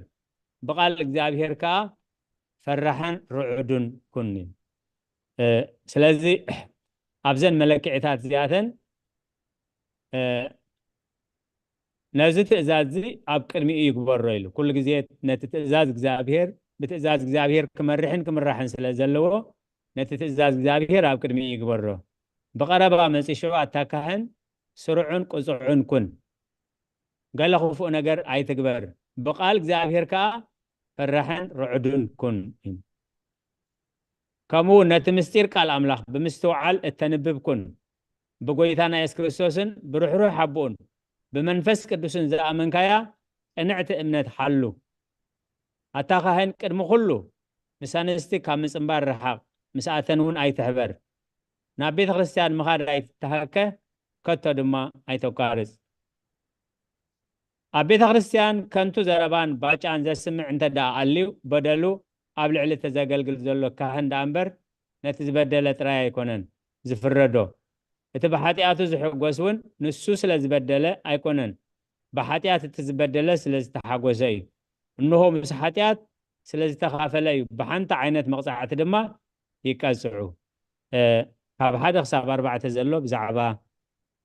ብቓል እግዚኣብሔር ከኣ ፈራሕን ርዑድን ኩን። እ፣ ስለዚ ኣብዘን መለክዒታት እዚኣተን፣ እ፣ ነዚ ትእዛዝ እዚ ኣብ ቅድሚኡ ይግበሮ ኢሉ። ኩሉ ግዜ ነቲ ትእዛዝ እግዚኣብሔር፣ ብትእዛዝ እግዚኣብሔር ክመርሕን ክምራሕን ስለ ዘለዎ፣ ነቲ ትእዛዝ እግዚኣብሔር ኣብ ቅድሚኡ ይግበሮ። ብቐረባ መጺ ሽዑ ኣታ ካህን ስሩዕን ቅጹዕን ኩን፣ ገለ ክፉእ ነገር ኣይትግበር፣ ብቓል እግዚኣብሔር ከኣ ፈራሕን ርዑድን ኩን። ከምኡ እውን ነቲ ምስጢር ቃል ኣምላኽ ብምስትውዓል እተንብብ ኩን። ብጎይታና የሱስ ክርስቶስን ብርሕሩሕ ኣቦኡን ብመንፈስ ቅዱስን ዝኣመንካያ ቅንዕቲ እምነት ሓሉ። ኣታ ካህን ቅድሚ ኩሉ ምስ ኣንስቲ ካብ ምጽንባር ርሓቕ፣ ምስኣተን እውን ኣይትሕበር። ናብ ቤተ ክርስቲያን ምኻድ ኣይትተሃከ፣ ከቶ ድማ ኣይተቋርጽ። ኣብ ቤተ ክርስቲያን ከንቱ ዘረባን ባጫን ዘስምዕ እንተ ደኣ ኣልዩ፣ በደሉ ኣብ ልዕሊ እቲ ዘገልግል ዘሎ ካህን ደኣ እምበር፣ ነቲ ዝበደለ ጥራይ ኣይኮነን ዝፍረዶ። እቲ ብሓጢኣቱ ዝሕጎስ እውን ንሱ ስለ ዝበደለ ኣይኮነን፣ ብሓጢኣት እቲ ዝበደለ ስለ ዝተሓጎሰ እዩ። እንሆ ምስ ሓጢኣት ስለ ዝተኻፈለ እዩ፣ ብሓንቲ ዓይነት መቕጻዕቲ ድማ ይቀጽዑ። እ፣ ካብ ሓደ ክሳብ ኣርባዕተ ዘሎ ብዛዕባ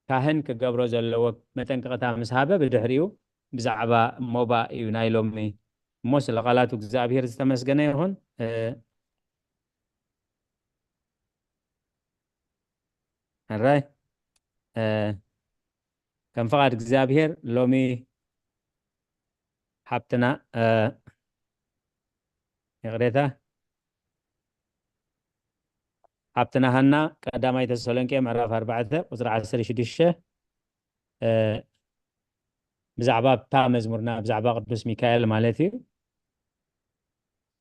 ካህን ክገብሮ ዘለዎ መጠንቀቕታ ምስ ሃበ፣ ብድሕሪኡ ብዛዕባ ሞባእ እዩ ናይ ሎሚ። እሞ ስለ ቃላቱ እግዚኣብሔር ዝተመስገነ ይኹን። እ፣ ሕራይ፣ እ፣ ከም ፍቓድ እግዚኣብሔር ሎሚ ሓብትና፣ እ፣ ይቕሬታ፣ ሓብትና ሃና ቀዳማይ ተሰሎንቄ ምዕራፍ ኣርባዕተ ቁጽሪ ዓሰርተ ሽዱሽተ፣ እ፣ ብዛዕባ እታ መዝሙርና፣ ብዛዕባ ቅዱስ ሚካኤል ማለት እዩ።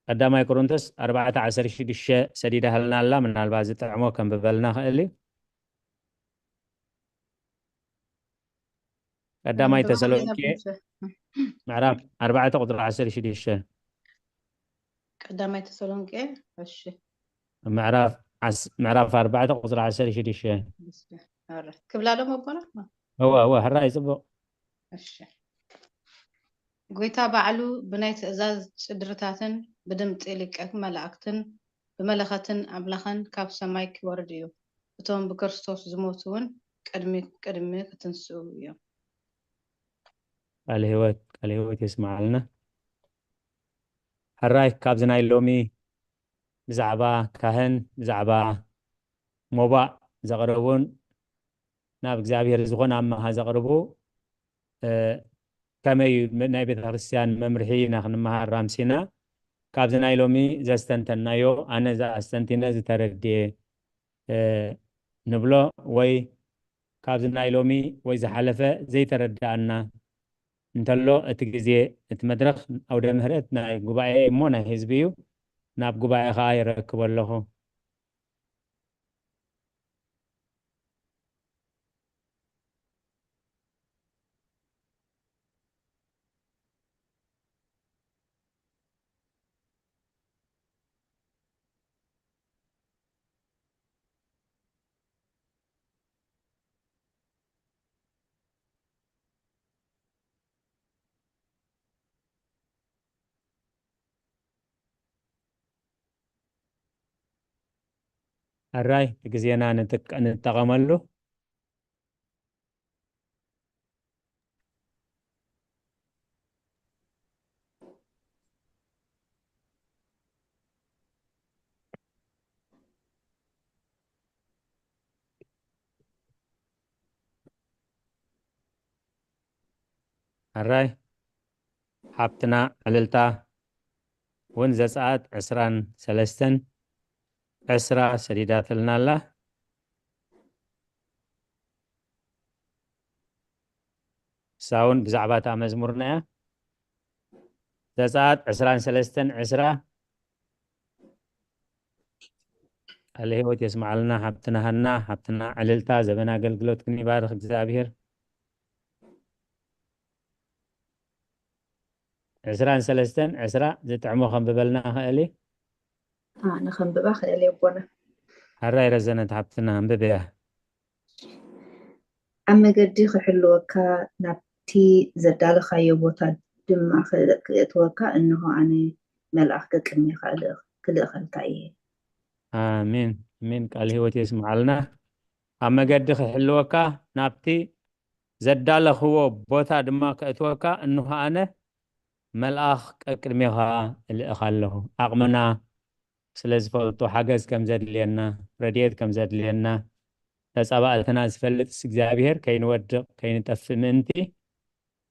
ቀዳማይ ቆሮንቶስ ኣርባዕተ ዓሰርተ ሽዱሽተ ሰዲዳ ሃልና ኣላ፣ ምናልባት ዝጥዕሞ ከንብበልና ክእል እዩ። ቀዳማይ ተሰሎንቄ ምዕራፍ ኣርባዕተ ቁጽሪ ዓሰርተ ሽዱሽተ። ቀዳማይ ተሰሎንቄ፣ እሺ። ምዕራፍ ዓስ-፣ ምዕራፍ ኣርባዕተ ቁጽሪ ዓሰርተ ሽዱሽተ። እሺ። ኣረ፣ ክብላ ዶ መቦና? እወ፣ እወ፣ ሕራይ ጽቡቕ። እሺ። ጎይታ ባዕሉ ብናይ ትእዛዝ ጭድርታትን ብድምጺ ሊቀ መላእክትን ብመለኸትን ኣምላኸን ካብ ሰማይ ክወርድ እዩ። እቶም ብክርስቶስ ዝሞቱ እውን ቅድሚ ቅድሚ ክትንስኡ እዮም። ቃለ ህይወት፣ ቃለ ህይወት የስምዓልና። ሕራይ ካብዚ ናይ ሎሚ ብዛዕባ ካህን፣ ብዛዕባ ሞባእ ዘቕረቡን ናብ እግዚኣብሔር ዝኾነ ኣምሃ ዘቕርቡ፣ እ፣ ከመይ እዩ ናይ ቤተ ክርስቲያን መምርሒ ኢና ክንመሃር ራምሲና። ካብዚ ናይ ሎሚ ዘስተንተናዮ፣ ኣነ ዝኣስተንቲነ ዝተረድየ፣ እ፣ ንብሎ ወይ ካብዚ ናይ ሎሚ ወይ ዝሓለፈ ዘይተረድኣና እንተሎ፣ እቲ ግዜ፣ እቲ መድረኽ ኣውደ ምህረት ናይ ጉባኤ እሞ ናይ ህዝቢ እዩ። ናብ ጉባኤ ኸኣ የረክቦ ኣለኹ። ሕራይ ግዜና ንጥቀ- ንጠቐመሉ። ሕራይ ሓብትና ዕልልታ እውን ዘጸኣት ዕስራን ሰለስተን ዕስራ ሰዲዳትልና ኣላ። እሳ እውን ብዛዕባ እታ መዝሙርና እያ። ዘጸኣት ዕስራን ሰለስተን ዕስራ። ቃለ ህይወት የስምዓልና ሓብትና ሃና፣ ሓብትና ዕልልታ። ዘበን ኣገልግሎትክን ይባርኽ እግዚኣብሔር። ዕስራን ሰለስተን ዕስራ ዝጥዕሞ ከንብበልና ክእል። ኣነ ከንብባ ክእል ኣቦና። ሕራይ ረዘነት ሓብትና ኣንብብያ። ኣብ መገዲ ክሕልወካ፣ ናብቲ ዘዳለኻዮ ቦታ ድማ ክእትወካ፣ እንሆ ኣነ መልኣኽ ቅድሜኻ ክልእኸልካ እየ። ኣሜን ኣሜን። ቃል ህይወት የስምዓልና። ኣብ መገዲ ክሕልወካ፣ ናብቲ ዘዳለኽዎ ቦታ ድማ ከእትወካ፣ እንሆ ኣነ መልኣኽ ቀቅድሜኻ እልእኻ ኣለኹ። ዓቕምና ስለ ዝፈልጡ፣ ሓገዝ ከም ዘድልየና፣ ረድኤት ከም ዘድልየና፣ ተጻባእትና ዝፈልጥስ እግዚኣብሔር ከይንወድቕ ከይንጠፍእ ምእንቲ፣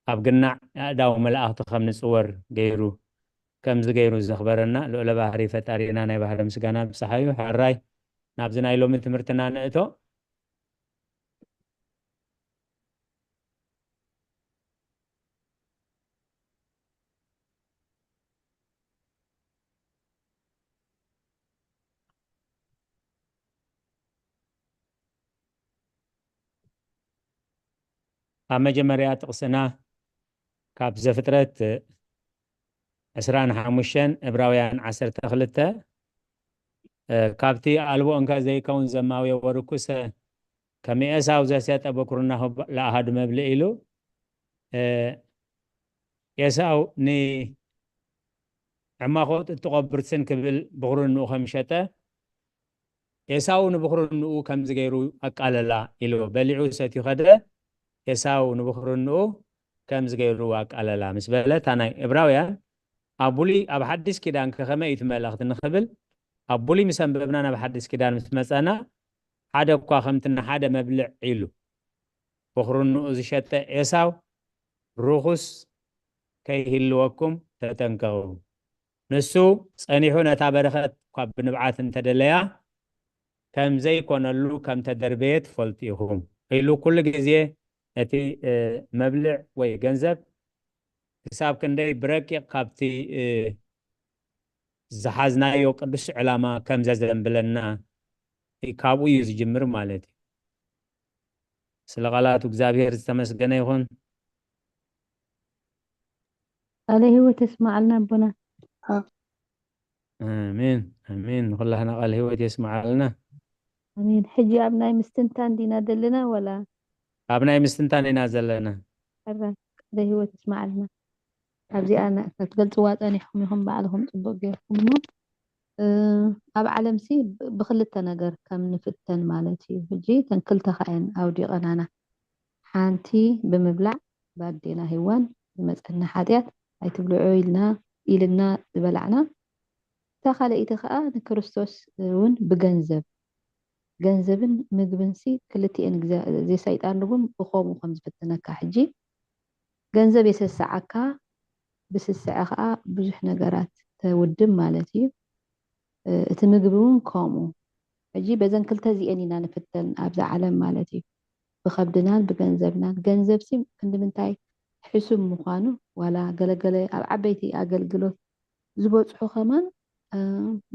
ኣብ ግናዕ ኣእዳው መላእኽቲ ከም ንጽወር ገይሩ፣ ከምዚ ገይሩ ዘኽበረና ልዑለ ባህሪ ፈጣሪና ናይ ባህሪ ምስጋና ብጽሓዩ። ሕራይ ናብዚ ናይ ሎሚ ትምህርትና ንእቶ። ኣብ መጀመርያ ጥቕስና ካብ ዘፍጥረት ዕስራን ሓሙሽተን፣ ዕብራውያን ዓሰርተ ክልተ፣ እ፣ ካብቲ ኣልቦ እንከ ዘይከውን ዘማውዮ ወርኩሰ፣ ከም ኤሳው ዘሰጠ በኩርናሁ ለኣሃዱ መብልዕ ኢሉ፣ እ፣ ኤሳው ንዕማኾት እትቆብር ስን ክብል ብኩርንኡ ከም ሸጠ፣ ኤሳው ንብኩርንኡ ከምዚ ገይሩ ኣቃለላ ኢሉ፣ በሊዑ ሰትዩ ከደ፣ ኤሳው ንብኩርንኡ ከምዚ ገይሩ ኣቃለላ ምስ በለ፣ እታ ናይ ዕብራውያን ኣብ ብሉይ ኣብ ሓድሽ ኪዳን ከ ከመይ እዩ እቲ መልእኽቲ ንኽብል፣ ኣብ ብሉይ ምስ ኣንበብና ናብ ሓድሽ ኪዳን ምስ መጸና፣ ሓደ እኳ ከምቲ ንሓደ መብልዕ ኢሉ ብኩርንኡ ዝሸጠ ኤሳው ርኹስ ከይህልወኩም ተጠንቀቑ። ንሱ ጸኒሑ ነታ በረኸት እኳ ብንብዓት እንተደለያ ከም ዘይኮነሉ ከም ተደርበየ ትፈልጡ ኢኹም ኢሉ። ኩሉ ግዜ ነቲ፣ እ፣ መብልዕ ወይ ገንዘብ ክሳብ ክንደይ ብረቂቕ ካብቲ፣ እ፣ ዝሓዝናዮ ቅዱስ ዕላማ ከም ዘዘንብለና ካብኡ እዩ ዝጅምር ማለት እዩ። ስለ ቃላቱ እግዚኣብሔር ዝተመስገነ ይኹን። ቃለ ህይወት የስማዓልና ኣቦና። ኣሜን ኣሜን። ንኹላህና ቃል ህይወት የስማዓልና። ኣሜን። ሕጂ ኣብ ናይ ምስትንታን ዲና ዘለና ወላ? ኣብ ናይ ምስትንታን ኢና ዘለና። ሕራይ ቃለ ህይወት የስማዓልና። ኣብዚኣ ና- ክትገልጽዋ ጸኒሕኩም ኢኹም ባዕልኹም ጽቡቕ ጌርኩም እሞ፣ እ፣ ኣብ ዓለምሲ ብ- ብኽልተ ነገር ከም ንፍተን ማለት እዩ። ሕጂ እተን ክልተ ከኣ እየን ኣውዲቐናና። ሓንቲ ብምብላዕ፣ ብኣዴና ሄዋን ዝመጸና ሓጢኣት ኣይትብልዑ ኢልና ኢልና ዝበላዕና፣ እታ ካልኣይቲ ከኣ ንክርስቶስ እውን ብገንዘብ፣ ገንዘብን ምግብንሲ ክልቲኤን እግዚኣብ- እዚ ሰይጣን ርጉም ብኸምኡ ከም ዝፍትነካ። ሕጂ ገንዘብ የሰስዓካ፣ ብስስዐ ከኣ ብዙሕ ነገራት ተውድብ ማለት እዩ። እ፣ እቲ ምግቢ እውን ከምኡ። ሕጂ በዘን ክልተ እዚኤን ኢና ንፍተን ኣብዛ ዓለም ማለት እዩ። ብኸብድናን ብገንዘብናን። ገንዘብሲ ክንዲ ምንታይ ሕሱም ምዃኑ፣ ዋላ ገለገለ ኣብ ዓበይቲ ኣገልግሎት ዝበጽሑ ከማን፣ እ፣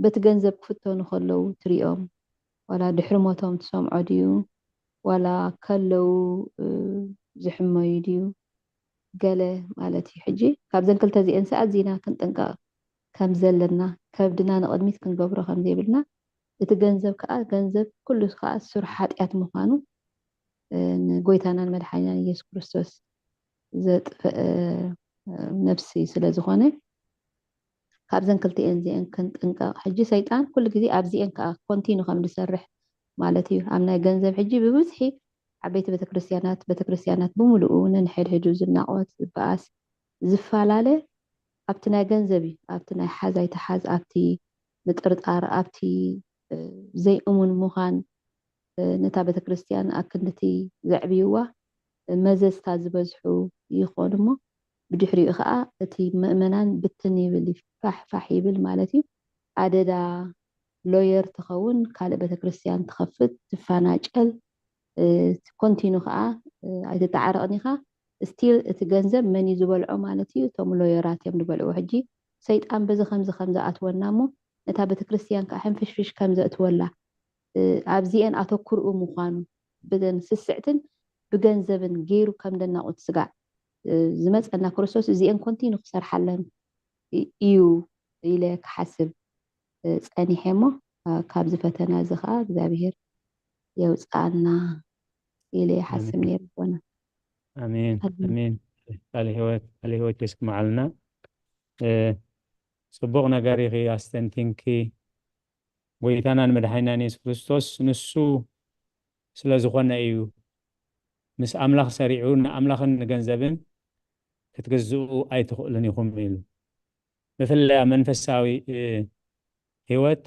በቲ ገንዘብ ክፍተኑ ከለዉ ትሪኦም፣ ዋላ ድሕሪ ሞቶም ትሰምዖ ድዩ፣ ዋላ ከለዉ፣ እ፣ ዝሕመዩ ድዩ፣ ገለ ማለት እዩ። ሕጂ ካብዘን ክልተ እዚኤን ሰ ኣዚና ክንጥንቀቕ ከም ዘለና፣ ከብድና ንቕድሚት ክንገብሮ ከም ዘይብልና፣ እቲ ገንዘብ ከኣ፣ ገንዘብ ኩሉ ከኣ ሱር ሓጢኣት ምዃኑ፣ እ፣ ንጎይታናን መድሓኒናን ኢየሱስ ክርስቶስ ዘጥፍእ፣ እ፣ ነፍሲ ስለ ዝኾነ፣ ካብዘን ክልቲኤን እዚኤን ክንጥንቀቕ። ሕጂ ሰይጣን ኩሉ ግዜ ኣብዚኤን ከኣ ኮንቲኑ ከም ዝሰርሕ፣ ማለት እዩ። ኣብ ናይ ገንዘብ ሕጂ ብብዝሒ ዓበይቲ ቤተክርስትያናት፣ ቤተክርስትያናት ብምሉኡ ነንሕድሕዱ ዝናቖት፣ ዝበኣስ፣ ዝፈላለ ኣብቲ ናይ ገንዘብ እዩ። ኣብቲ ናይ ሓዝ ኣይትሓዝ፣ ኣብቲ ምጥርጣር፣ ኣብቲ፣ እ፣ ዘይእሙን ምዃን፣ እ፣ ነታ ቤተክርስትያን ኣክንድቲ ዘዕብይዋ፣ እ፣ መዘዝታ ዝበዝሑ ይኾኑ እሞ፣ ብድሕሪኡ ኸዓ እቲ ምእመናን ብትን ይብል፣ ይፋሕ ፋሕ ይብል ማለት እዩ። ኣደዳ ሎየር ትኸውን፣ ካልእ ቤተክርስትያን ትኸፍት፣ ትፈናጨል፣ እ፣ ኮንቲኑ ኸዓ፣ እ፣ ኣይትተዓረቕን ኢኻ። ስቲል እቲ ገንዘብ መን እዩ ዝበልዖ ማለት እዩ? እቶም ሎየራት እዮም ዝበልዕዎ። ሕጂ ሰይጣን በዚ ከምዚ ከም ዝኣትወና እሞ፣ ነታ ቤተክርስትያን ከዓ ሕንፍሽፍሽ ከም ዘእትወላ፣ እ፣ ኣብዚኤን ኣተኩርኡ ምዃኑ፣ ብዘን ስስዕትን ብገንዘብን ገይሩ ከም ደናቑት ስጋዕ፣ እ፣ ዝመጸና ክርስቶስ እዚኤን ኮንቲኑ ክሰርሓለን እ-፣ እዩ ኢለ ክሓስብ፣ እ፣ ጸኒሐ እሞ፣ እ፣ ካብዚ ፈተና እዚ ከዓ እግዚኣብሔር የውፅኣና ኢለ ይሓስብ ኣሜን። ነይረ ኣቦና። ኣሜን፣ ኣሜን። ኣሜን። ቃለ ህይወት፣ ቃለ ህይወት የስምዓልና። እ፣ ጽቡቕ ነገር ኢኺ ኣስተንቲንኪ። ጎይታናን መድሓኒናን የሱስ ክርስቶስ ንሱ ስለ ዝኾነ እዩ። ምስ ኣምላኽ ሰሪዑ ንኣምላኽን ንገንዘብን ክትግዝኡ ኣይትኽእሉን ኢኹም ኢሉ። ብፍላይ ኣብ መንፈሳዊ፣ እ፣ ህይወት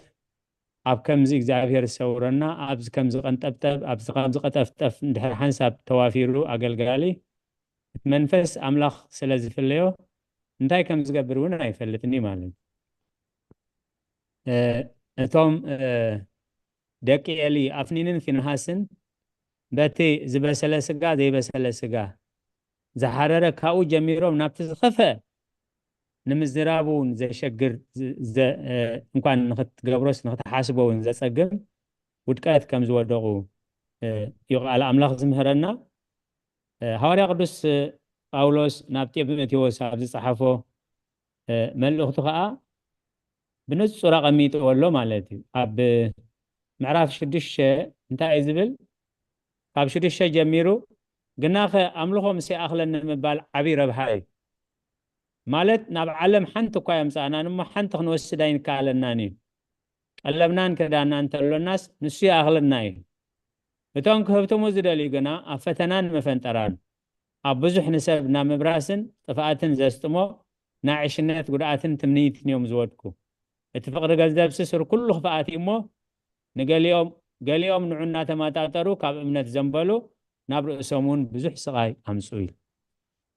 ኣብ ከምዚ እግዚኣብሔር ዝሰውረና፣ ኣብዚ ከምዚ ቀንጠብጠብ፣ ኣብዚ ከምዚ ቀጠፍጠፍ እንድሕር ሓንሳብ ተዋፊሩ ኣገልጋሊ፣ እቲ መንፈስ ኣምላኽ ስለ ዝፍለዮ እንታይ ከም ዝገብር እውን ኣይፈልጥን እዩ ማለት እዩ። እ፣ እቶም፣ እ፣ ደቂ ኤሊ ኣፍኒንን ፊንሃስን በቲ ዝበሰለ ስጋ ዘይበሰለ ስጋ ዝሓረረ ካብኡ ጀሚሮም ናብቲ ዝኸፈ ንምዝራብ እውን ዘሸግር ዝ-፣ ዘ-፣ እ፣ እንኳን ንኽትገብሮስ ንኽትሓስቦ እውን ዘጸግም ውድቀት ከም ዝወደቑ፣ እ፣ እዩ ቃል ኣምላኽ ዝምህረና። እ፣ ሃዋርያ ቅዱስ ጳውሎስ ናብ ጢሞቴዎስ ኣብ ዝጸሓፎ፣ እ፣ መልእኽቱ ኸኣ ብንጹር ኣቐሚጥዎ ኣሎ ማለት እዩ። ኣብ ምዕራፍ ሽዱሽተ እንታይ እዩ ዝብል? ካብ ሽዱሽተ ጀሚሩ፣ "ግናኸ ኣምልኾ ምስ ይኣኽለኒ ምባል ዓብዪ ረብሓ እዩ። ማለት ናብ ዓለም ሓንቲ እኳ የምጽኣናን እሞ ሓንቲ ክንወስድ ኣይንከኣለናን እዩ። ቀለብናን ክዳናን እንተሎናስ ንሱ ይኣኽለና እዩ። እቶም ክህብትሙ ዝደልዩ ግና ኣብ ፈተናን መፈንጠራን፣ ኣብ ብዙሕ ንሰብ ናብ ምብራስን ጥፍኣትን ዘስጥሞ ናይ ዕሽነት ጉድኣትን ትምኒትን እዮም ዝወድቁ። እቲ ፍቕሪ ገንዘብሲ ስር ኩሉ ክፍኣት እዩ እሞ፣ ንገሊኦም፣ ገሊኦም ንዑ እናተመጣጠሩ ካብ እምነት ዘንበሉ፣ ናብ ርእሶም እውን ብዙሕ ስቓይ ኣምጽኡ" ኢሉ።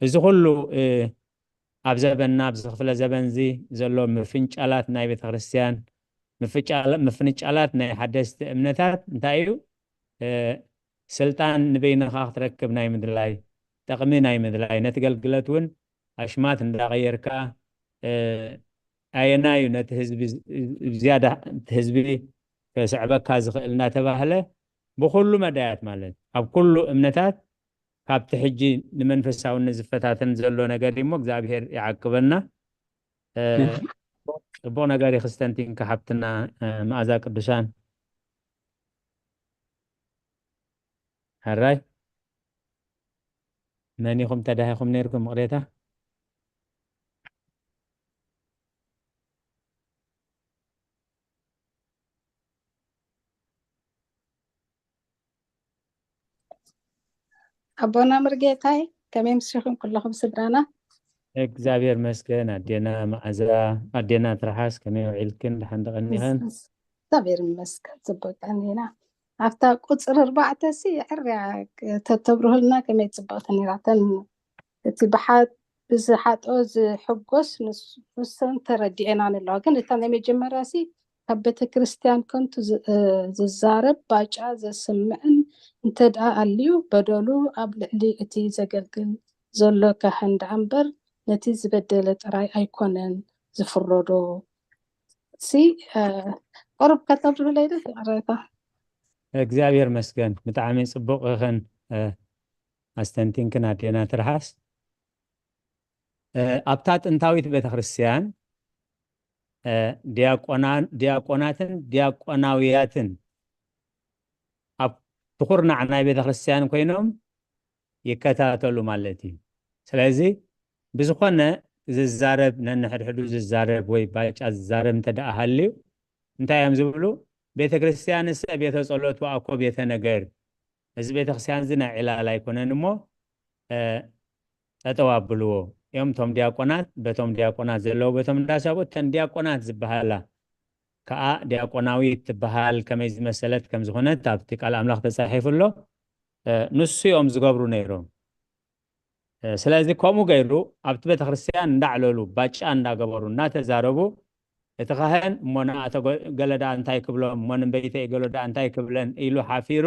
እዚ ኩሉ፣ እ፣ ኣብ ዘበንና፣ ኣብዚ ክፍለ ዘበን እዚ ዘሎ ምፍንጫላት ናይ ቤተ ክርስቲያን፣ ምፍጫላ-፣ ምፍንጫላት ናይ ሓደስቲ እምነታት እንታይ እዩ? እ፣ ስልጣን ንበይንኻ ክትረክብ ናይ ምድላይ፣ ጥቕሚ ናይ ምድላይ፣ ነቲ ገልግለት እውን ኣሽማት እንዳቐየርካ፣ እ፣ ኣየናይ እዩ ነቲ ህዝቢ ዝ-፣ ዝያዳ እቲ ህዝቢ ከስዕበካ ዝኽእል እናተባህለ ብኹሉ መዳያት ማለት ኣብ ኩሉ እምነታት ካብቲ ሕጂ ንመንፈሳውነት ዝፈታተን ዘሎ ነገር እዩ እሞ እግዚኣብሔር ይዓቅበና። እ፣ ጽቡቕ ነገር እዩ ክስተንቲንካ ሓብትና፣ እ፣ መኣዛ ቅዱሳን። ሕራይ መን ኢኹም ተዳሂኹም ነይርኩም? ይቕሬታ። ኣቦና ምርጌታይ፣ ከመይ ምስኹም ኩለኹም ስድራና? እግዚኣብሔር መስገን። ኣዴና መዓዛ፣ ኣዴና ትርሓስ፣ ከመይ ውዒልክን? ደሓን ደቐኒኸን? እግዚኣብሔር ይመስገን፣ ጽቡቅ ቀኒና። ኣብታ ቁጽሪ ኣርባዕተ ሲ ዕርያ ተተብርሁልና ከመይ ጽብቕቲ ነይራ። እተን እቲ ብሓ-፣ ብዝሓጥኦ ዝሕጎስ ንስ-፣ ንሰን ተረዲኤናን ኣለዋ። ግን እታ ናይ መጀመርያ ሲ ካብ ቤተ ክርስቲያን ከንቱ ዝ-፣ እ፣ ዝዛረብ ባጫ ዘስምዕን እንተ ደኣ ኣልዩ በደሉ ኣብ ልዕሊ እቲ ዘገልግል ዘሎ ካህን ደኣ እምበር ነቲ ዝበደለ ጥራይ ኣይኮነን ዝፍረዶ። ሲ፣ እ፣ ቁሩብ ከተብርሁለይ ዶ ይቕሬታ። እግዚኣብሔር መስገን። ብጣዕሚ ጽቡቕ ኢኽን፣ እ፣ ኣስተንቲንክን ኣዴና ትርሓስ። እ፣ ኣብታ ጥንታዊት ቤተክርስትያን፣ እ፣ ዲያቆና-፣ ዲያቆናትን ዲያቆናውያትን ኣብ ትኹርናዕ ናይ ቤተክርስትያን ኮይኖም ይከታተሉ ማለት እዩ። ስለዚ ብዝኾነ ዝዛረብ፣ ነንሕድሕዱ ዝዛረብ ወይ ባጫ ዝዛረብ እንተ ደኣ ሃልዩ፣ እንታይ እዮም ዝብሉ? ቤተ ክርስቲያንሰ ቤተ ጸሎት ወአኮ ቤተ ነገር፣ እዚ ቤተ ክርስቲያን እዚ ናይ ዕላል ኣይኮነን እሞ፣ እ፣ ጠጠው ኣብልዎ እዮም። እቶም ዲያቆናት በቶም ዲያቆናት ዘለዉ በቶም እንዳሰብኡ፣ እተን ዲያቆናት ዝበሃላ ከኣ ዲያቆናዊት ትበሃል ከመይ ዝመሰለት ከም ዝኾነት ኣብቲ ቃል ኣምላኽ ተጻሒፉ ኣሎ። እ፣ ንሱ እዮም ዝገብሩ ነይሮም። እ፣ ስለዚ ከምኡ ገይሩ ኣብቲ ቤተ ክርስቲያን እንዳዕለሉ፣ ባጫ እንዳገበሩ፣ እናተዛረቡ፣ እቲ ካህን እሞ ንኣተ ገ-፣ ገለ ደኣ እንታይ ክብሎም፣ እሞ ንበይተይ ገሎ ደኣ እንታይ ክብለን ኢሉ ሓፊሩ፣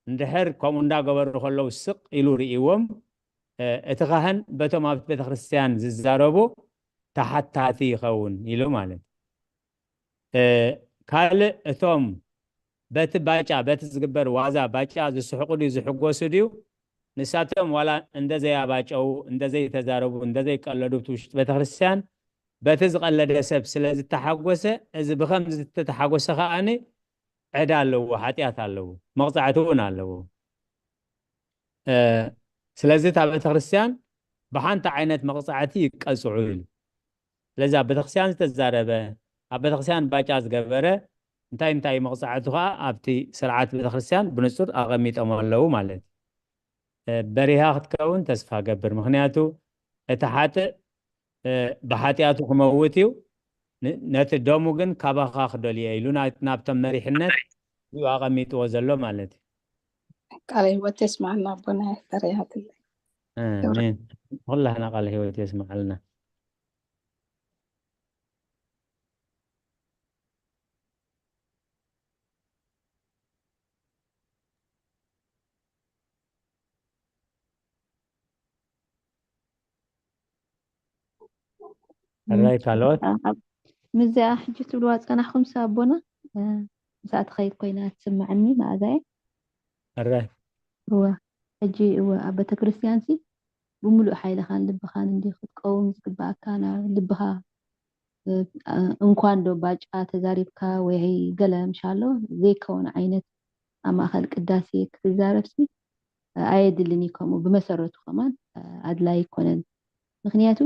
እንድሕር ከምኡ እንዳገበሩ ከለዉ ስቕ ኢሉ ርእይዎም፣ እ፣ እቲ ካህን በቶም ኣብቲ ቤተ ክርስቲያን ዝዛረቡ ተሓታቲ ይኸውን ኢሉ ማለት። እ፣ ካልእ እቶም በቲ ባጫ፣ በቲ ዝግበር ዋዛ ባጫ ዝስሕቁ ድዩ ዝሕጎሱ ድዩ? ንሳቶም ዋላ እንደ ዘያባጨው፣ እንደ ዘይተዛረቡ፣ እንደ ዘይቀለዱ እቲ ውሽጢ ቤተ ክርስቲያን በቲ ዝቐለደ ሰብ ስለ ዝተሓጎሰ፣ እዚ ብኸምዚ ዝተተሓጎሰ ከኣኒ ዕዳ ኣለዎ፣ ሓጢኣት ኣለዎ፣ መቕጻዕቲ እውን ኣለዎ። እ፣ ስለዚ እታ ቤተ ክርስቲያን ብሓንቲ ዓይነት መቕጻዕቲ ይቀጽዑ ኢሉ። ስለዚ ኣብ ቤተክርስትያን ዝተዛረበ፣ ኣብ ቤተክርስትያን ባጫ ዝገበረ እንታይ እንታይ መቕጻዕቱ ከኣ ኣብቲ ስርዓት ቤተክርስትያን ብንጹር ኣቐሚጦም ኣለዉ ማለት እዩ። እ፣ በሪሃ ክትከውን ተስፋ ገብር። ምኽንያቱ እቲ ሓጥእ፣ እ፣ ብሓጢኣቱ ክመውት እዩ። ን-፣ ነቲ ደሙ ግን ካባኻ ክደልዮ ኢሉ ና-፣ ናብቶም መሪሕነት እዩ ኣቐሚጥዎ ዘሎ ማለት እዩ። ቃለ ህይወት የስማዕና ኣቦና፣ የሕፈር ይሃትለይ። ክብሪ። ኣሜን። ኩላህና ቃለ ህይወት የስማዓልና። ሕራይ ካልኦት? ኣብ-፣ ምስዚኣ ሕጂ ትብልዋ ጸናሕኩም ሳ ኣቦና፣ እ፣ ምስኣ ትኸይድ ኮይና ትስምዐኒ መኣዛየ። ሕራይ። እወ፣ ሕጂ እወ፣ ኣብ ቤተክርስትያን ሲ ብምሉእ ሓይልኻን ልብኻን እንዲ ክትቀውም ዝግባኣካ፣ ናብ ልብኻ፣ እ፣ እንኳን ዶ ባጫ ተዛሪብካ ወይ ገለ ምሻሎ ዘይከውን ዓይነት ኣብ ማእከል ቅዳሴ ክትዛረብ ሲ ኣየድልን እዩ። ከምኡ ብመሰረቱ ከማን ኣድላይ ኣይኮነን። ምኽንያቱ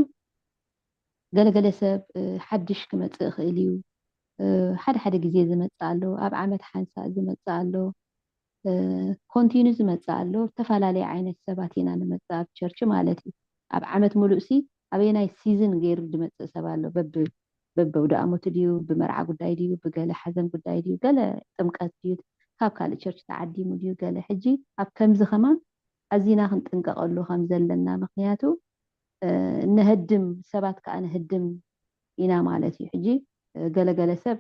ገለ ገለ ሰብ፣ እ፣ ሓድሽ ክመጽእ ይኽእል እዩ። እ፣ ሓደ ሓደ ግዜ ዝመጽእ ኣሎ፣ ኣብ ዓመት ሓንሳእ ዝመጽእ ኣሎ፣ እ፣ ኮንቲኑ ዝመጽእ ኣሎ። ዝተፈላለየ ዓይነት ሰባት ኢና ንመጽእ ኣብ ቸርች ማለት እዩ። ኣብ ዓመት ሙሉእ ሲ ኣበየናይ ሲዝን ገይሩ ዝመጽእ ሰብ ኣሎ? በብ-፣ በበውድኣመቱ ድዩ፣ ብመርዓ ጉዳይ ድዩ፣ ብገለ ሓዘን ጉዳይ ድዩ፣ ገለ ጥምቀት ድዩ፣ ካብ ካልእ ቸርች ተዓዲሙ ድዩ፣ ገለ። ሕጂ ኣብ ከምዚ ከማን ኣዚና ክንጥንቀቐሉ ከም ዘለና፣ ምኽንያቱ፣ እ፣ ነህድም፣ ሰባት ከኣ ነህድም ኢና ማለት እዩ። ሕጂ፣ እ፣ ገለ ገለ ሰብ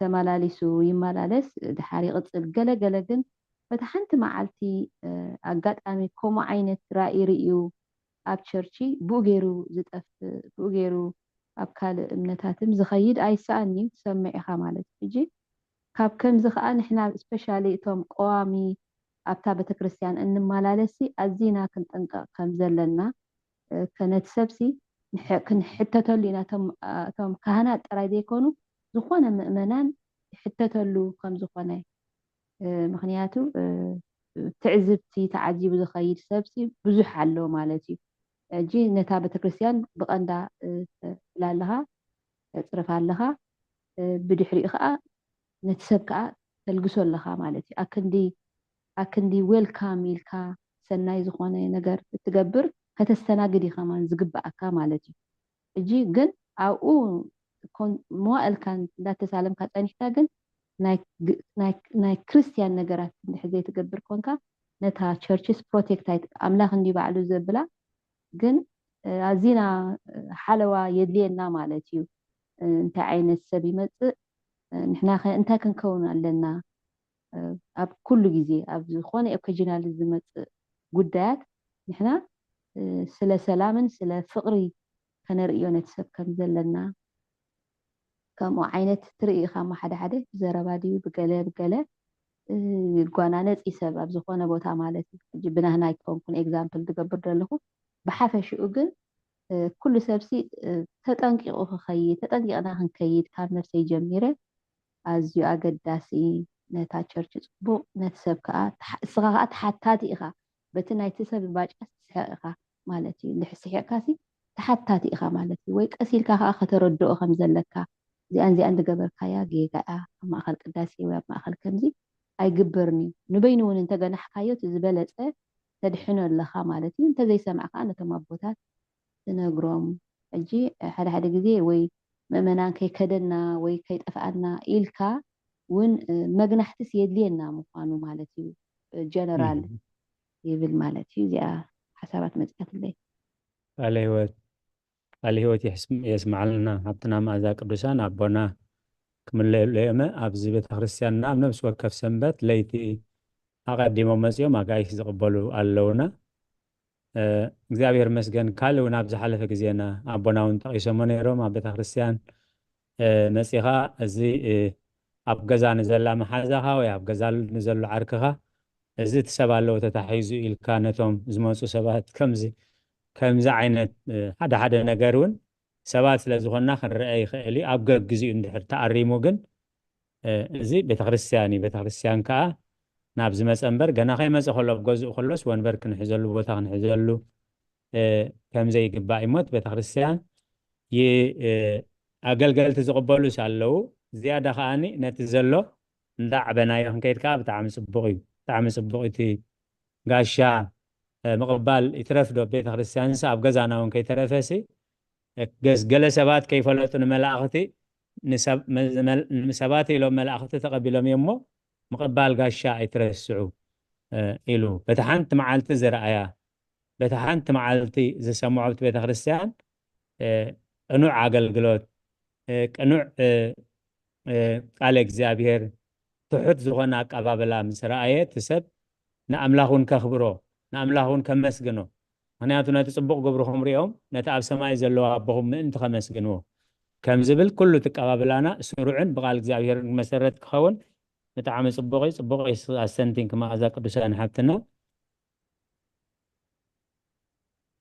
ተመላሊሱ ይመላለስ፣ ድሓር ይቕጽል። ገለ ገለ ግን በታ ሓንቲ መዓልቲ፣ እ፣ ኣጋጣሚ ከምኡ ዓይነት ራኢ ርእዩ ኣብ ቸርች ብኡ ገይሩ ዝጠፍእ፣ ብኡ ገይሩ ኣብ ካልእ እምነታትም ዝኸይድ ኣይሰኣን እዩ፣ ትሰምዕ ኢኻ ማለት እዩ። ሕጂ ካብ ከምዚ ከኣ ንሕና ስፔሻሊ እቶም ቀዋሚ ኣብታ ቤተክርስትያን እንመላለሲ ኣዚና ክንጥንቀቕ ከም ዘለና፣ እ፣ ከነቲ ሰብሲ ንሕ-፣ ክንሕተተሉ ኢና። እቶም፣ እ፣ እቶም ካህናት ጥራይ ዘይኮኑ ዝኾነ ምእመናን ይሕተተሉ ከም ዝኾነ፣ እ፣ ምኽንያቱ፣ እ፣ ትዕዝብቲ ተዓዚቡ ዝኸይድ ሰብሲ ብዙሕ ኣሎ ማለት እዩ። ሕጂ ነታ ቤተክርስትያን ብቐንዳ፣ እ፣ ትብል ኣለኻ፣ ተጽርፍ ኣለኻ፣ እ፣ ብድሕሪኡ ከኣ ነቲ ሰብ ከኣ ተልግሶ ኣለኻ ማለት እዩ። ኣክንዲ፣ ኣክንዲ ዌልካም ኢልካ ሰናይ ዝኾነ ነገር እትገብር ከተስተናግድ እዩ ከማን ዝግብኣካ ማለት እዩ። ሕጂ ግን ኣብኡ ኮን-፣ መዋእልካ እንዳተሳለምካ ጸኒሕካ ግን ናይ ግ-፣ ናይ፣ ናይ ክርስትያን ነገራት እንድሕር ዘይትገብር ኮንካ ነታ ቸርችስ ፕሮቴክት ኣይት-፣ ኣምላኽ እንዲ ባዕሉ ዘብላ ግን፣ እ፣ ኣዚና፣ እ፣ ሓለዋ የድልየና ማለት እዩ። እ፣ እንታይ ዓይነት ሰብ ይመጽእ፣ እ፣ ንሕና ከ እንታይ ክንከውን ኣለና? እ፣ ኣብ ኩሉ ግዜ ኣብ ዝኾነ ኦኬዥናል ዝመጽእ ጉዳያት ንሕና፣ እ፣ ስለ ሰላምን ስለ ፍቕሪ ከነርእዮ ነቲ ሰብ ከም ዘለና፣ ከምኡ ዓይነት ትርኢ ኢኻ እሞ ሓደ ሓደ ብዘረባ ድዩ ብገለ ብገለ፣ እ፣ ይጓናነጽ እዩ ሰብ ኣብ ዝኾነ ቦታ ማለት እዩ። ሕጂ ብናህና ኣይኮንኩን ኤግዛምፕል ዝገብር ዘለኹ፣ ብሓፈሽኡ ግን፣ እ፣ ኩሉ ሰብሲ፣ እ፣ ተጠንቂቑ ክኸይድ፣ ተጠንቂቕና ክንከይድ ካብ ነፍሰይ ጀሚረ ኣዝዩ ኣገዳሲ፣ ነታ ቸርች ጽቡቕ፣ ነቲ ሰብ ከኣ ተሓ-፣ እስኻ ከኣ ተሓታቲ ኢኻ። በቲ ናይቲ ሰብ ባጫ ትስሕቕ ኢኻ ማለት እዩ። እንድሕር ስሒቕካሲ ተሓታቲ ኢኻ ማለት እዩ። ወይ ቀስ ኢልካ ከኣ ከተረድኦ ከም ዘለካ፣ እዚኣን እዚኣን ዝገበርካያ ጌጋ እያ፣ ኣብ ማእኸል ቅዳሴ ወይ ኣብ ማእኸል ከምዚ ኣይግበርን እዩ። ንበይኑ እውን እንተገናሕካዮ እቲ ዝበለፀ ተድሕኖ ኣለኻ ማለት እዩ። እንተዘይሰምዕ ከዓ ነቶም ኣቦታት ትነግሮም። ሕጂ ሓደ ሓደ ግዜ ወይ ምእመናን ከይከደና ወይ ከይጠፍኣና ኢልካ እውን መግናሕትስ የድልየና ምዃኑ ማለት እዩ። ጀነራል ይብል ማለት እዩ። እዚኣ ሓሳባት መፅኣትለይ። ቃለ ህይወት ቃለ ህይወት የስምዓልና። ሃብትና መኣዛ ቅዱሳን ኣቦና ክምለየሉ የመ ኣብዚ ቤተክርስትያንና ኣብ ነብሲ ወከፍ ሰንበት ለይቲ ኣቐዲሞም መፅኦም ኣጋይሽ ዝቕበሉ ኣለውና። እግዚኣብሔር መስገን። ካልእ እውን ኣብ ዝሓለፈ ግዜና ኣቦና እውን ጠቒሶሞ ነይሮም ኣብ ቤተክርስትያን መፂኻ እዚ ኣብ ገዛ ንዘላ መሓዛኻ ወይ ኣብ ገዛ ንዘሎ ዓርክኻ እዚ እቲ ሰብ ኣለዎ ተታሒዙ ኢልካ ነቶም ዝመፁ ሰባት ከምዚ ከምዚ ዓይነት ሓደ ሓደ ነገር እውን ሰባት ስለ ዝኾንና ክንረአ ይኽእል እዩ። ኣብ ገግዚኡ እንድሕር ተኣሪሙ ግን እዚ ቤተክርስትያን እዩ። ቤተክርስትያን ከዓ ናብ ዝመፀ እምበር ገና ከይመፀ ከሎ ኣብ ገዝኡ ከሎስ ወንበር ክንሕዘሉ ቦታ ክንሕዘሉ ከምዘይግባእ እሞ እቲ ቤተክርስትያን ኣገልገልቲ ዝቕበሉስ ኣለዉ። ዝያዳ ከዓኒ ነቲ ዘሎ እንዳዕበናዮ ክንከይድ ከዓ ብጣዕሚ ፅቡቕ እዩ። ብጣዕሚ ፅቡቕ እቲ ጋሻ ምቕባል ይትረፍ ዶ ቤተክርስትያንስ ኣብ ገዛና እውን ከይተረፈሲ ገስ ገለ ሰባት ከይፈለጡ ንመላእኽቲ ንሰብ- መ- መ- ንሰባት ኢሎም መላእኽቲ ተቐቢሎም እዮም እሞ ምቕባል ጋሻ ኣይትረስዑ ኢሉ በቲ ሓንቲ መዓልቲ ዝረኣያ በቲ ሓንቲ መዓልቲ ዝሰምዖ ኣብቲ ቤተክርስትያን ቅኑዕ ኣገልግሎት ቅኑዕ ቃለ እግዚኣብሔር ትሑት ዝኾነ ኣቀባበላ ምስ ረኣየ እቲ ሰብ ንኣምላኽ እውን ከኽብሮ ንኣምላኽ እውን ከመስግኖ ምክንያቱ ነቲ ፅቡቕ ግብርኹም ሪኦም ነቲ ኣብ ሰማይ ዘለዎ ኣቦኹም ምእንቲ ከመስግንዎ ከም ዝብል ኩሉ እቲ ኣቀባብላና ስሩዕን ብቃል እግዚኣብሔር መሰረት ክኸውን ብጣዕሚ ፅቡቕ እዩ ፅቡቕ ኣሰንቲን ክመኣዛ ቅዱሳን ሓብትና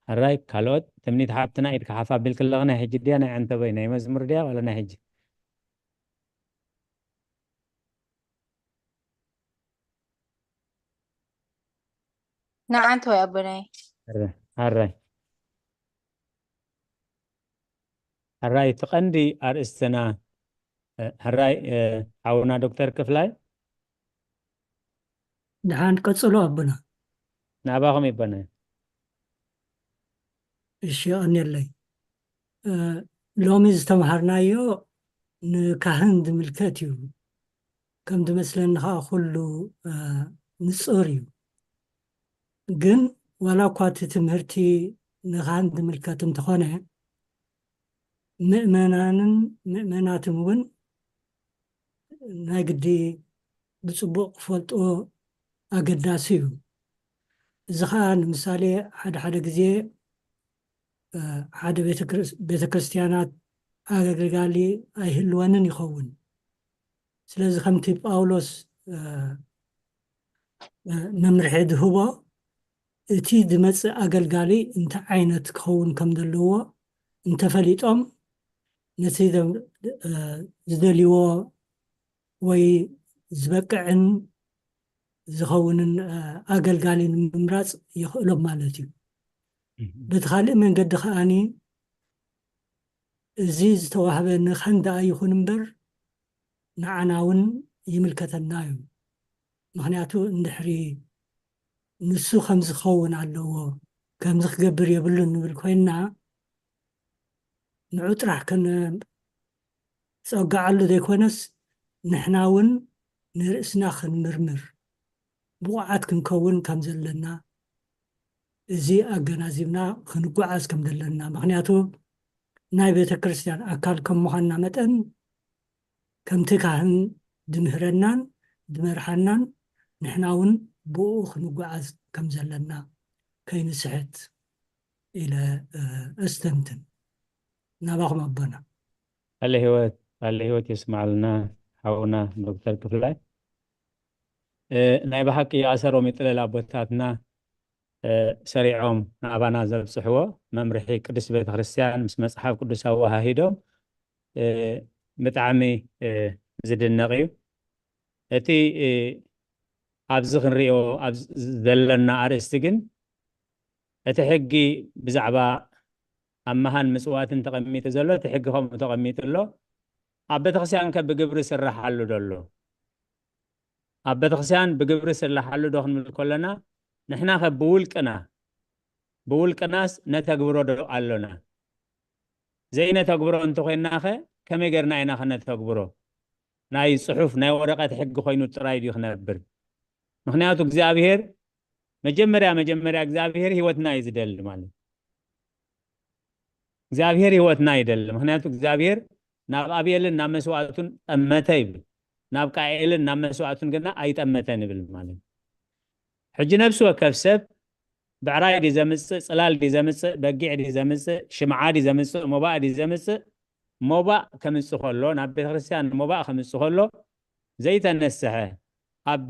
ሕራይ ካልኦት ትምኒት ሓብትና ኢድካ ሓፍ ኣቢልክለኽ ናይ ሕጂ ድያ ናይ ዓንተቦይ ናይ መዝሙር ድያ ዋላ ናይ ሕጂ ንዓንተ ወይ ኣቦናይ ሕራይ ሕራይ እቲ ቀንዲ ኣርእስትና ሕራይ ሓውና ዶክተር ክፍላይ ደሓን ቀፅሎ ኣቦና ናባኹም ይበነ እሺ ቀንየለይ ሎሚ ዝተምሃርናዮ ንካህን ዝምልከት እዩ ከም ዝመስለኒ ከዓ ኩሉ ንፁር እዩ ግን ዋላ እኳ እቲ ትምህርቲ ንካህን ዝምልከት እንተኾነ ምእመናንን ምእመናትን እውን ናይ ግዲ ብፅቡቕ ክፈልጥዎ ኣገዳሲ እዩ። እዚ ከዓ ንምሳሌ ሓደ ሓደ ግዜ ሓደ ቤተክርስትያናት ኣገልጋሊ ኣይህልወንን ይኸውን። ስለዚ ከምቲ ጳውሎስ መምርሒ ዝህቦ እቲ ዝመፅእ ኣገልጋሊ እንታይ ዓይነት ክኸውን ከም ዘለዎ እንተፈሊጦም ነቲ ዝደልይዎ ወይ ዝበቅዕን ዝኸውንን ኣገልጋሊ ንምምራፅ የኽእሎም ማለት እዩ። በቲ ካልእ መንገዲ ከዓኒ እዚ ዝተዋህበ ንኸን ደኣ ይኹን እምበር ንዓና እውን ይምልከተና እዩ። ምኽንያቱ እንድሕሪ ንሱ ከምዚ ክኸውን ኣለዎ ከምዚ ክገብር የብሉን ንብል ኮይንና ንዑ ጥራሕ ክንፀግዓሉ ዘይኮነስ ንሕና እውን ንርእስና ክንምርምር ብቑዓት ክንከውን ከም ዘለና እዚ ኣገናዚብና ክንጓዓዝ ከም ዘለና ምክንያቱ ናይ ቤተ ክርስትያን ኣካል ከም ምዃንና መጠን ከምቲ ካህን ድምህረናን ድመርሓናን ንሕና እውን ብኡ ክንጓዓዝ ከም ዘለና ከይንስሕት ኢለ እስተንትን ናባኹም ኣቦና ቃለ ህይወት ቃለ ህይወት የስማዕልና ሓውና ዶክተር ክፍላይ ናይ ብሓቂ ኣሰሮም ይጥለል ኣቦታትና ሰሪዖም ንኣባና ዘብፅሕዎ መምርሒ ቅድስት ቤተክርስትያን ምስ መፅሓፍ ቅዱስ ኣወሃሂዶም ብጣዕሚ ዝድነቕ እዩ። እቲ ኣብዚ ክንሪኦ ዘለና ኣርእስቲ ግን እቲ ሕጊ ብዛዕባ ኣብ መሃን ምፅዋትን ተቐሚጡ ዘሎ እቲ ሕጊ ከምኡ ተቐሚጡ ኣሎ። ኣብ ቤተክርስትያን ከ ብግብሪ ስራሓሉ ዶ ኣሎ? ኣብ ቤተክርስትያን ብግብሪ ስራሓሉ ዶ ክንብል ከለና፣ ንሕና ከ ብውልቅና፣ ብውልቅናስ ነተግብሮ ዶ ኣሎና? ዘይነተግብሮ እንተኾይንና ኸ ከመይ ጌርና ኢና ከነተግብሮ? ናይ ጽሑፍ፣ ናይ ወረቐት ሕጊ ኮይኑ ጥራይ ድዩ ክነብር? ምኽንያቱ እግዚኣብሔር መጀመርያ፣ መጀመርያ እግዚኣብሔር ህይወትና እዩ ዝደሊ ማለት። እግዚኣብሔር ህይወትና ይደሊ። ምኽንያቱ እግዚኣብሔር ናብ ኣቤልን ናብ መስዋዕቱን ጠመተ ይብል። ናብ ቃኤልን ናብ መስዋዕቱን ግና ኣይጠመተን ይብል ማለት። ሕጂ ነፍሲ ወከፍ ሰብ ብዕራይ ድዩ ዘምጽእ፣ ጽላል ድዩ ዘምጽእ፣ በጊዕ ድዩ ዘምጽእ፣ ሽምዓ ድዩ ዘምጽእ፣ ሞባእ ድዩ ዘምጽእ፣ ሞባእ ከምጽእ ከሎ፣ ናብ ቤተክርስትያን ሞባእ ከምጽእ ከሎ፣ ዘይተነስሐ፣ ኣብ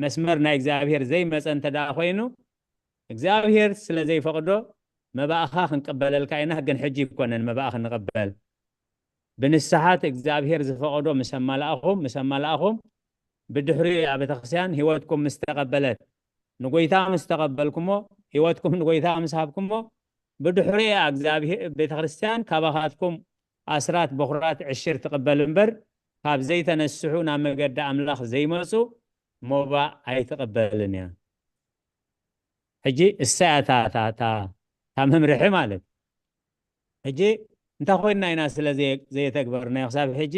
መስመር ናይ እግዚኣብሔር ዘይመጸ እንተ ደኣ ኮይኑ፣ እግዚኣብሔር ስለ ዘይፈቕዶ መባእኻ ክንቅበለልካ ኢና፣ ግን ሕጂ ኣይኮነን መባእ ክንቕበል። ብንስሓት እግዚኣብሔር ዝፈቐዶ ምስ ኣማላእኹም፣ ምስ ኣማላእኹም፣ ብድሕሪኡ እያ ቤተክርስትያን ህይወትኩም ምስ ተቐበለት፣ ንጎይታ ምስ ተቐበልኩሞ፣ ህይወትኩም ንጎይታ ምስ ሃብኩሞ፣ ብድሕሪኡ እያ እግዚኣብሔር፣ ቤተክርስትያን ካባኻትኩም ኣስራት፣ በኹራት፣ ዕሽር ትቕበል እምበር፣ ካብ ዘይተነስሑ ናብ መገዲ ኣምላኽ ዘይመጹ ሞባእ ኣይትቕበልን እያ። ሕጂ እሳ እያ እታ፣ እታ፣ እታ፣ እታ መምርሒ ማለት። ሕጂ እንታይ ኮይንና ኢና ስለ ዘየ-፣ ዘየተግበርናዮ ክሳብ ሕጂ?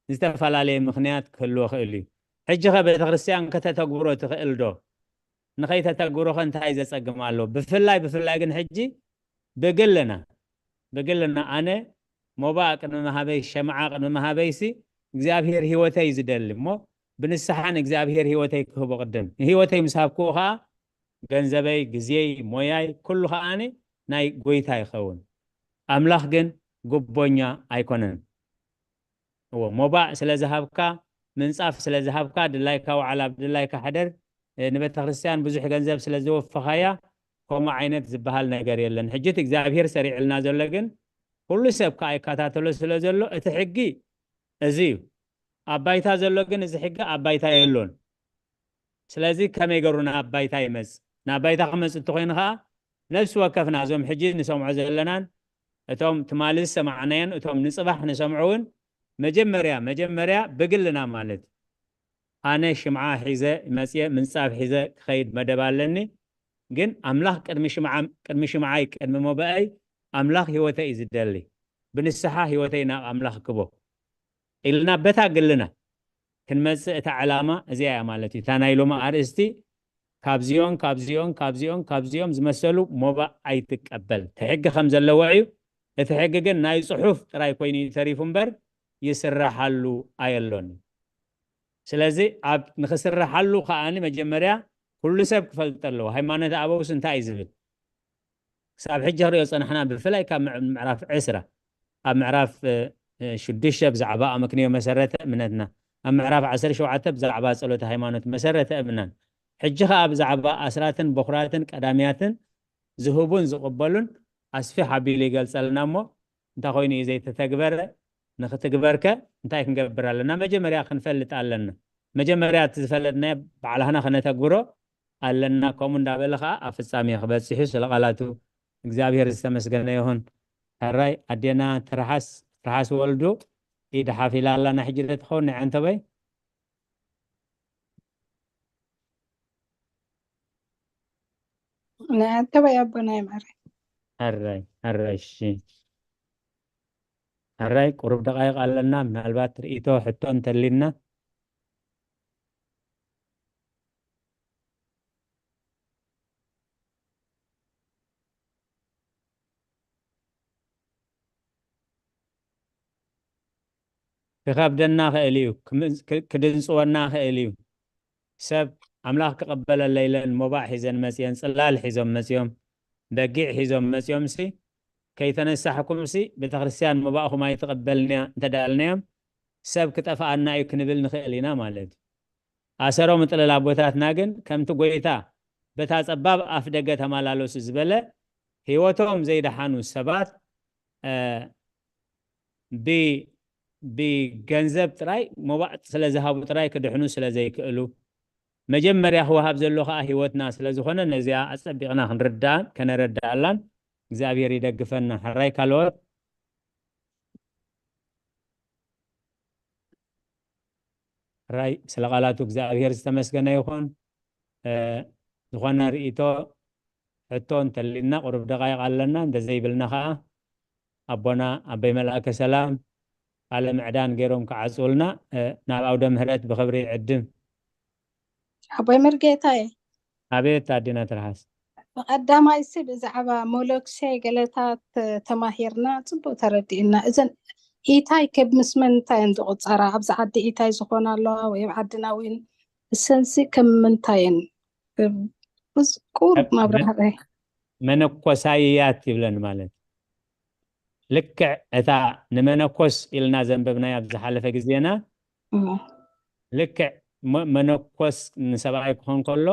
ዝተፈላለየ ምኽንያት ክህልዎ ክእል እዩ። ሕጂ ኸ ቤተክርስትያን ከተተግብሮ ትኽእል ዶ? ንኸይተተግብሮ ኸ እንታይ ዘጸግም ኣሎ? ብፍላይ፣ ብፍላይ ግን ሕጂ ብግልና፣ ብግልና ኣነ ሞባእ ቅድሚ ምሃበይ፣ ሸምዓ ቅድሚ ምሃበይሲ እግዚኣብሔር ህይወተይ ዝደሊ እሞ ብንስሓ ንእግዚኣብሔር ህይወተይ ክህቦ ቅድም። ንህይወተይ ምስ ሃብክዎ ኸኣ ገንዘበይ፣ ግዜይ፣ ሞያይ፣ ኩሉ ኸኣኒ ናይ ጎይታ ይኸውን። ኣምላኽ ግን ጉቦኛ ኣይኮነን። እዎ፣ ሞባእ ስለ ዝሃብካ፣ ምንጻፍ ስለ ዝሃብካ፣ ድላይካ ወዓል ኣብ ድላይካ ሕደር፣ እ፣ ንቤተ ክርስቲያን ብዙሕ ገንዘብ ስለ ዘወፈኻያ፣ ከምኡ ዓይነት ዝበሃል ነገር የለን። ሕጂ እቲ እግዚኣብሔር ሰሪዕልና ዘሎ ግን፣ ኩሉ ሰብ ከኣ ይከታተሎ ስለ ዘሎ፣ እቲ ሕጊ እዚ እዩ። ኣብ ባይታ ዘሎ ግን እዚ ሕጊ ኣብ ባይታ የሎን። ስለዚ ከመይ ገሩ ናብ ባይታ ይመጽእ? ናብ ባይታ ክመጽእ እንተኾይኑ ኸኣ፣ ነፍሲ ወከፍና እዞም ሕጂ ንሰምዖ ዘለናን፣ እቶም ትማሊ ዝሰማዕናዮን፣ እቶም ንጽባሕ ንሰምዖ እውን፣ መጀመርያ፣ መጀመርያ ብግልና ማለት፣ ኣነ ሽምዓ ሒዘ መጽየ፣ ምንጻፍ ሒዘ ክኸይድ መደብ ኣለኒ፣ ግን ኣምላኽ ቅድሚ ሽምዓ-፣ ቅድሚ ሽምዓይ፣ ቅድሚ ሞባኣይ፣ ኣምላኽ ህይወተይ እዩ ዝደሊ። ብንስሓ ህይወተይ ናብ ኣምላኽ ክቦ። ኢልና በታ ግልና ክንመጽእ እታ ዕላማ እዚኣ እያ ማለት እዩ። እታ ናይ ሎሚ ኣርእስቲ ካብዚኦም፣ ካብዚኦም፣ ካብዚኦም፣ ካብዚኦም ዝመሰሉ ሞባእ ኣይትቀበል። እቲ ሕጊ ከም ዘለዎ እዩ። እቲ ሕጊ ግን ናይ ጽሑፍ ጥራይ ኮይኑ እዩ ተሪፉ እምበር ይስረሓሉ ኣየሎን። ስለዚ ኣብ ንኽስረሓሉ ከኣኒ መጀመርያ ኩሉ ሰብ ክፈልጥ ኣለዎ። ሃይማኖት ኣበውስ እንታይ እዩ ዝብል? ክሳብ ሕጂ ክሪኦ ጸናሕና፣ ብፍላይ ካብ ምዕ-፣ ምዕራፍ ዕስራ፣ ኣብ ምዕራፍ፣ እ፣ እ፣ ሽዱሽተ ብዛዕባ ኣመክንዮ መሰረተ እምነትና፣ ኣብ ምዕራፍ ዓሰርተ ሸውዓተ ብዛዕባ ጸሎተ ሃይማኖት መሰረተ እምናን፣ ሕጂ ኸኣ ብዛዕባ ኣስራትን በኹራትን ቀዳምያትን ዝህቡን ዝቕበሉን ኣስፊሕ ኣቢሉ ይገልጸልና እሞ፣ እንታይ ኮይኑ እዩ ዘይተተግበረ? ንኽትግበርከ እንታይ ክንገብር ኣለና? መጀመርያ ክንፈልጥ ኣለና። መጀመርያ እቲ ዝፈለጥናዮ ባዕላህና ከነተግብሮ ኣለና። ከምኡ እንዳበለ ኸዓ ኣብ ፍጻሜ ክበጽሕ እዩ። ስለ ቃላቱ እግዚኣብሔር ዝተመስገነ ይኹን። ሕራይ ኣዴና ትርሓስ፣ ትርሓስ ወልዱ ኢድ ሓፍ ኢላ ኣላ። ናይ ሕጂ ዶ ትኸውን ናይ ዓንተበይ? ናይ ዓንተበይ ኣቦና ይማረ። ሕራይ፣ ሕራይ፣ እሺ። ሕራይ ቁሩብ ደቃይቕ ኣለና። ምናልባት ርእይቶ፣ ሕቶ እንተሊና። ክኸብደና ኽእል እዩ፣ ክም-፣ ክ-፣ ክድንጽወና ኽእል እዩ። ሰብ ኣምላኽ ክቕበለለይ ኢለን ሞባእ ሒዘን መጽየን፣ ጽላል ሒዞም መጽዮም፣ በጊዕ ሒዞም መጽዮምሲ፣ ከይተነሳሕኩምሲ ቤተክርስትያን ሞባእኹም ኣይትቕበልን እያ እንተ ደኣልናዮም፣ ሰብ ክጠፍኣና እዩ ክንብል ንኽእል ኢና ማለት እዩ። ኣሰሮም እጥለል ኣቦታትና ግን ከምቲ ጐይታ በታ ጸባብ ኣፍ ደገ ተመላለሱ ዝበለ፣ ህይወቶም ዘይደሓኑ ሰባት፣ እ፣ ብ-፣ ብገንዘብ ጥራይ ሞባእ ስለ ዝሃቡ ጥራይ ክድሕኑ ስለ ዘይክእሉ፣ መጀመርያ ክወሃብ ዘሎ ኸኣ ህይወትና ስለ ዝኾነ፣ ነዚኣ ኣጸቢቕና ክንርዳእን ከነረዳእላን እግዚኣብሔር ይደግፈና። ሕራይ ካልኦት። ሕራይ ስለ ቃላቱ እግዚኣብሔር ዝተመስገነ ይኹን። ዝኾነ ርእይቶ ሕቶ እንተሊና ቁሩብ ደቃይቕ ኣለና፣ እንተዘይብልና ከዓ ኣቦና ኣበይ መልኣከ ሰላም ቃለ ምዕዳን ገይሮም ክዓፅውልና ናብ ኣውደ ምህረት ብክብሪ ይዕድም። ኣቦይ መርጌታዬ። ኣቤት ኣዴና ትርሃስ። ብቐዳማይ ሲ ብዛዕባ ሞሎክሴ ገለታት ተማሂርና፣ ጽቡቕ ተረዲእና። እዘን ኢታይ ከብ ምስ መንታይ እየን ዝቑጸራ? ኣብዚ ዓዲ ኢታይ ዝኾና ኣለዋ ወይ ኣብ ዓድና እውን እሰንሲ ከም ምንታይ እየን? ቁሩብ ማብራህርህ። መነኮሳይያት ይብለን ማለት ልክዕ እታ ንመነኮስ ኢልና ዘንበብናያ ኣብ ዝሓለፈ ግዜና ልክዕ መነኮስ ንሰብኣይ ክኾን ከሎ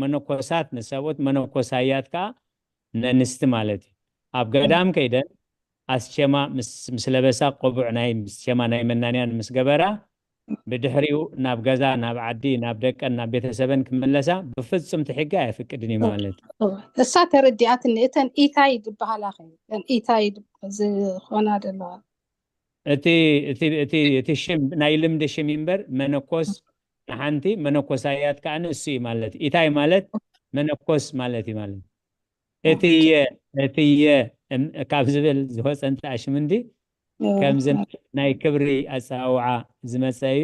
መነኮሳት ንሰብኡት መነኮሳያት ከዓ ነንስቲ ማለት እዩ። ኣብ ገዳም ከይደን ኣስቸማ ምስ ለበሳ ቆቡዕ ናይ ኣስቸማ ናይ መናንያን ምስ ገበራ ብድሕሪኡ ናብ ገዛ ናብ ዓዲ ናብ ደቀን ናብ ቤተሰበን ክምለሳ ብፍጹም ትሕጊ ኣየፍቅድን እዩ ማለት እዩ። እሳ ተረዲኣትኒ። እተን ኢታይ ዝበሃላ ኢታይ ዝኾና ዘለዋ እቲ ሽም ናይ ልምዲ ሽም እምበር መነኮስ ንሓንቲ መነኮሳያት ከዓ ንእሱ እዩ ማለት እዩ። ኢታይ ማለት መነኮስ ማለት እዩ ማለት እዩ። እትየ እትየ ካብ ዝብል ዝወፀ እንተኣሽም እንዲ ከምዚ ናይ ክብሪ ኣፀዋውዓ ዝመፀ እዩ።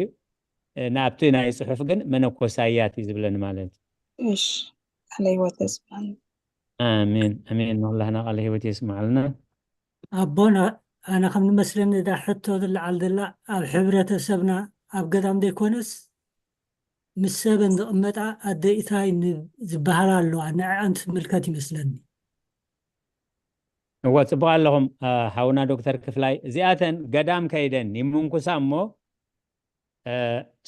ናብቲ ናይ ፅሑፍ ግን መነኮሳያት እዩ ዝብለኒ ማለት እዩ። እሺ፣ ቃለ ህይወት የስማዕና። ኣሜን ኣሜን። ንኩላህና ቃለ ህይወት የስማዕልና። ኣቦና፣ ኣነ ከም ዝመስለኒ እዛ ሕቶ ዝለዓል ዘላ ኣብ ሕብረተሰብና ኣብ ገዳም ዘይኮነስ ምስ ሰበን ዝቕመጣ ኣደ ኢታይ ዝበሃላ ኣለዋ፣ ንዕኣን ትምልከት ይመስለኒ። እወ፣ ጽቡቕ ኣለኹም ሓውና ዶክተር ክፍላይ። እዚኣተን ገዳም ከይደን ይምንኩሳ እሞ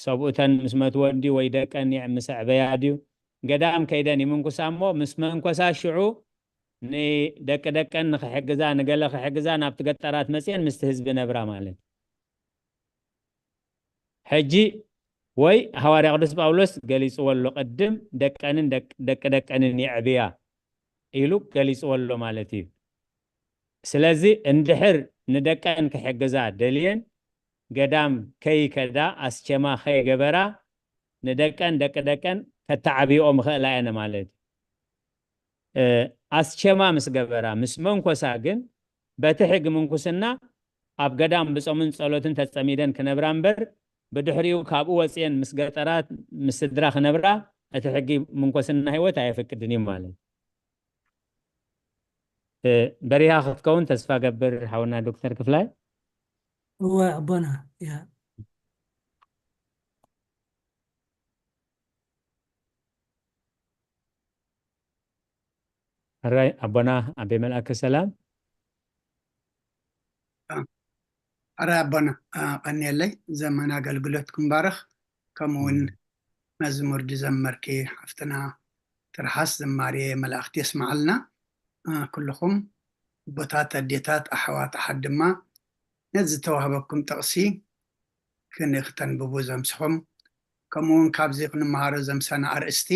ሰብኡተን ምስ መትወን ድዩ ወይ ደቀን ምስ ኣዕበያ ድዩ ገዳም ከይደን ይምንኩሳ እሞ ምስ መንኮሳ ሽዑ ንደቂ ደቀን ንክሕግዛ ንገለ ክሕግዛ ናብቲ ገጠራት መፅየን ምስቲ ህዝቢ ነብራ ማለት ሕጂ ወይ ሃዋርያ ቅዱስ ጳውሎስ ገሊፅዎ ኣሎ ቅድም ደቀንን ደቂ ደቀንን የዕብያ ኢሉ ገሊፅዎ ኣሎ ማለት እዩ። ስለዚ እንድሕር ንደቀን ክሕግዛ ደልየን ገዳም ከይከዳ ኣስቸማ ከይገበራ ንደቀን ደቂ ደቀን ከተዓብይኦ ምኽእላ እየን ማለት እዩ። ኣስቸማ ምስ ገበራ ምስ መንኮሳ ግን በቲ ሕጊ ምንኩስና ኣብ ገዳም ብጾምን ጸሎትን ተጸሚደን ክነብራ እምበር ብድሕሪኡ ካብኡ ወጽየን ምስ ገጠራት ምስ ስድራ ክነብራ እቲ ሕጊ ምንኮስና ህይወት ኣየፈቅድን እዩ ማለት። በሪሃ ክትከውን ተስፋ ገብር ሓውና ዶክተር ክፍላይ። እወ ኣቦና። ያ ሕራይ ኣቦና ኣቤ መልኣከ ሰላም። ሕራይ ኣቦና ቀንየለይ፣ ዘመን ኣገልግሎትኩም ባርኽ። ከምኡ እውን መዝሙር ዝዘመርኪ ሓፍትና ትርሓስ ዝማሬ መላእኽቲ የስምዓልና። ኩልኹም ኣቦታት ኣዴታት ኣሕዋት ኣሓት ድማ ነዚ ዝተዋህበኩም ጥቕሲ ክንክተንብቡ ዘምስኹም ከምኡ እውን ካብዚ ክንመሃሮ ዘምሰና ኣርእስቲ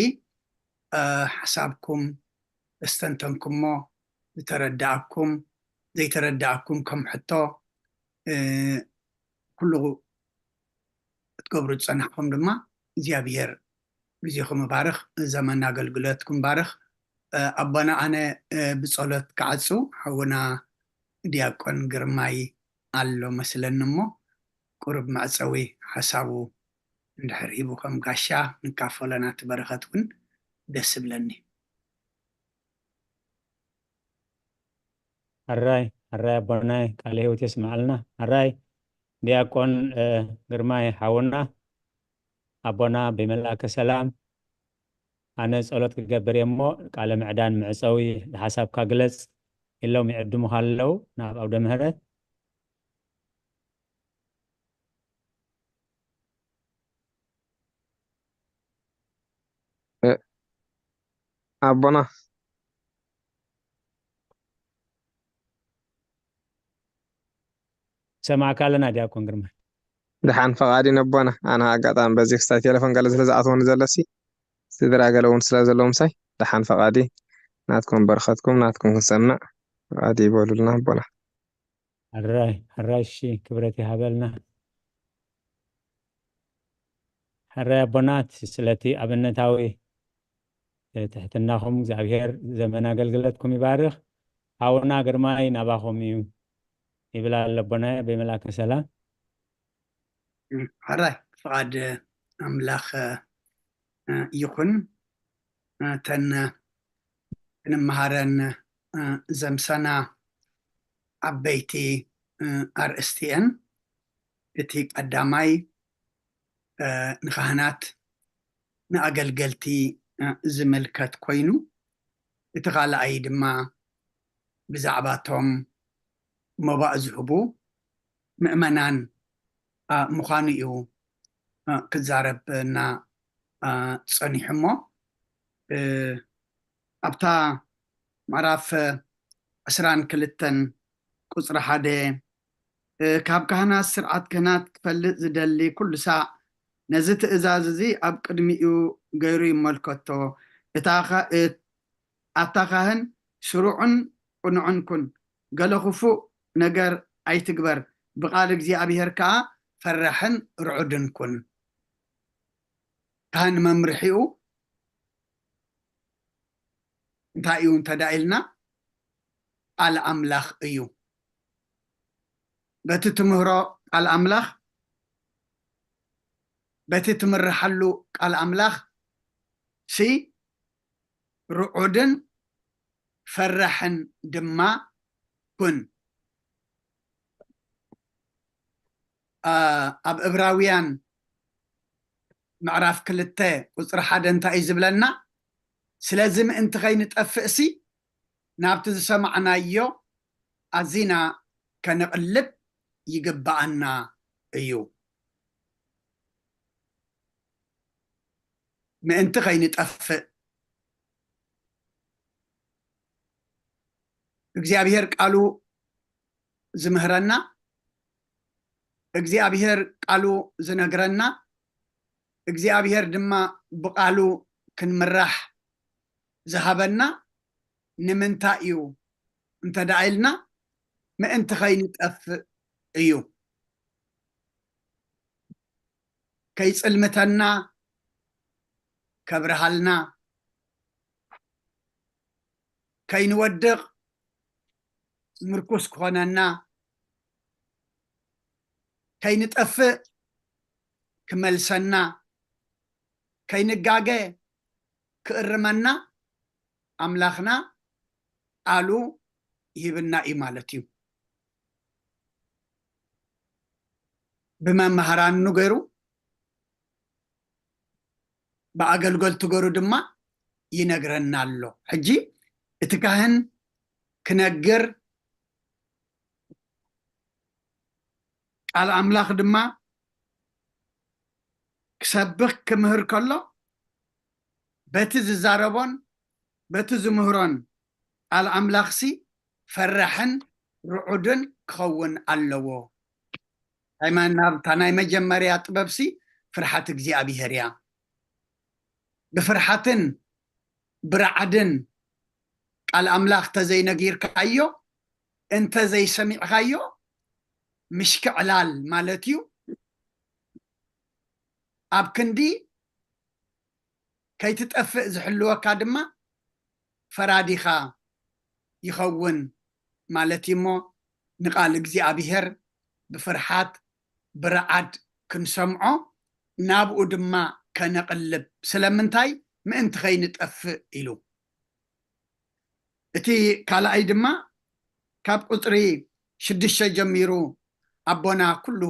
ሓሳብኩም ዘስተንተንኩሞ ዝተረዳእኩም ዘይተረዳእኩም ከም ሕቶ ኩሉ ክትገብሩ ዝፀናሕኩም ድማ እግዚኣብሔር ግዜኹም ይባርኽ፣ ዘመን ኣገልግሎትኩም ባርኽ። ኣቦና ኣነ ብፀሎት ክዓፁ ሓውና ዲያቆን ግርማይ ኣሎ መስለኒ እሞ ቁሩብ መዕፀዊ ሓሳቡ እንድሕር ሂቡ ከም ጋሻ ንካፈሎ ናቲ በረኸት እውን ደስ ይብለኒ። ሕራይ ሕራይ ኣቦናይ ቃለ ህይወት የስምዓልና። ሕራይ ዲያቆን ግርማይ ሓውና ኣቦና ብመልኣከ ሰላም ኣነ ጸሎት ክገብር እየ እሞ ቃለ ምዕዳን መዕጸዊ ሓሳብካ ግለጽ ኢሎም ይዕድሙኻ ኣለዉ ናብ ኣውደ ምህረት። ኣቦና ሰማዕካ ኣለና ዲያቆን ግርማይ። ደሓን ፈቓዲ ነቦና። ኣነ ኣጋጣሚ በዚ ክስታይ ቴሌፎን ገለ ስለ ዝኣትወኒ ዘሎሲ ስድራ ገለ እውን ስለ ዘለዉ ምሳይ ደሓን ፈቓዲ ናትኩም በረኸትኩም ናትኩም ክንሰምዕ ፈቓዲ ይበሉልና ኣቦና። ሕራይ ሕራይ እሺ ክብረት ይሃበልና። ሕራይ ኣቦናት፣ ስለቲ ኣብነታዊ ትሕትናኹም እግዚኣብሔር ዘመን ኣገልግለትኩም ይባርኽ። ሓውና ግርማይ ናባኹም እዩ ይብል ኣሎ ኣቦና ብመልኣከ ሰላም። ሕራይ ፍቓድ ኣምላኽ ይኹን። እተን ክንመሃረን ዘምሰና ዓበይቲ ኣርእስቲ እየን። እቲ ቀዳማይ ንካህናት ንኣገልገልቲ ዝምልከት ኮይኑ፣ እቲ ካልኣይ ድማ ብዛዕባቶም መባእ ዝህቡ ምእመናን ምዃኑ እዩ ክዛረብ እና ጸኒሑ። እሞ ኣብታ ምዕራፍ ዕስራን ክልተን ቁፅሪ ሓደ፣ ካብ ካህናት ስርዓት ክህነት ክፈልጥ ዝደሊ ኩሉ ሳዕ ነዚ ትእዛዝ እዚ ኣብ ቅድሚኡ ገይሩ ይመልከቶ። ኣታ ካህን ስሩዕን ቅኑዕን ኩን፣ ገለ ክፉእ ነገር ኣይትግበር፣ ብቓል እግዚኣብሔር ከኣ ፈራሕን ርዑድን ኩን። ካህን መምርሒኡ እንታይ እዩ እንተ ዳ ኢልና፣ ቃል ኣምላኽ እዩ። በቲ ትምህሮ ቃል ኣምላኽ፣ በቲ ትምርሓሉ ቃል ኣምላኽ ሲ ርዑድን ፈራሕን ድማ ኩን። ኣብ እብራውያን ምዕራፍ ክልተ ቁፅሪ ሓደ እንታይ እዩ ዝብለና? ስለዚ ምእንቲ ከይንጠፍእሲ ናብቲ ዝሰማዕናዮ ኣዚና ከነቕልብ ይግብኣና እዩ። ምእንቲ ከይንጠፍእ እግዚኣብሔር ቃሉ ዝምህረና፣ እግዚኣብሔር ቃሉ ዝነግረና፣ እግዚኣብሔር ድማ ብቃሉ ክንምራሕ ዝሃበና ንምንታይ እዩ እንተ ደኣ ኢልና፣ ምእንቲ ከይንጠፍእ እዩ። ከይጽልምተና፣ ከብርሃልና፣ ከይንወድቕ ምርኩስ ክኾነና፣ ከይንጠፍእ ክመልሰና፣ ከይንጋገ ክእርመና ኣምላኽና ቃሉ ይህብና እዩ ማለት እዩ። ብመምህራኑ ገይሩ፣ ብኣገልገልቱ ገይሩ ድማ ይነግረና ኣሎ። ሕጂ እቲ ካህን ክነግር፣ ቃል ኣምላኽ ድማ ክሰብኽ ክምህር ከሎ፣ በቲ ዝዛረቦን በቲ ዝምህሮን ቃል ኣምላኽሲ ፈራሕን ርዑድን ክኸውን ኣለዎ። ሃይማኖት፣ እታ ናይ መጀመርያ ጥበብሲ ፍርሓት እግዚኣብሔር እያ። ብፍርሓትን ብረዓድን ቃል ኣምላኽ ተዘይነጊርካዮ፣ እንተ ዘይሰሚዕካዮ፣ ምሽክዕላል ማለት እዩ። ኣብ ክንዲ ከይትጠፍእ ዝሕልወካ ድማ ፈራዲኻ ይኸውን ማለት እዩ። እሞ ንቃል እግዚኣብሔር ብፍርሓት ብረዓድ ክንሰምዖ፣ ናብኡ ድማ ከነቕልብ። ስለምንታይ? ምእንቲ ከይንጠፍእ ኢሉ። እቲ ካልኣይ ድማ ካብ ቁፅሪ ሽዱሽተ ጀሚሩ ኣቦና ኩሉ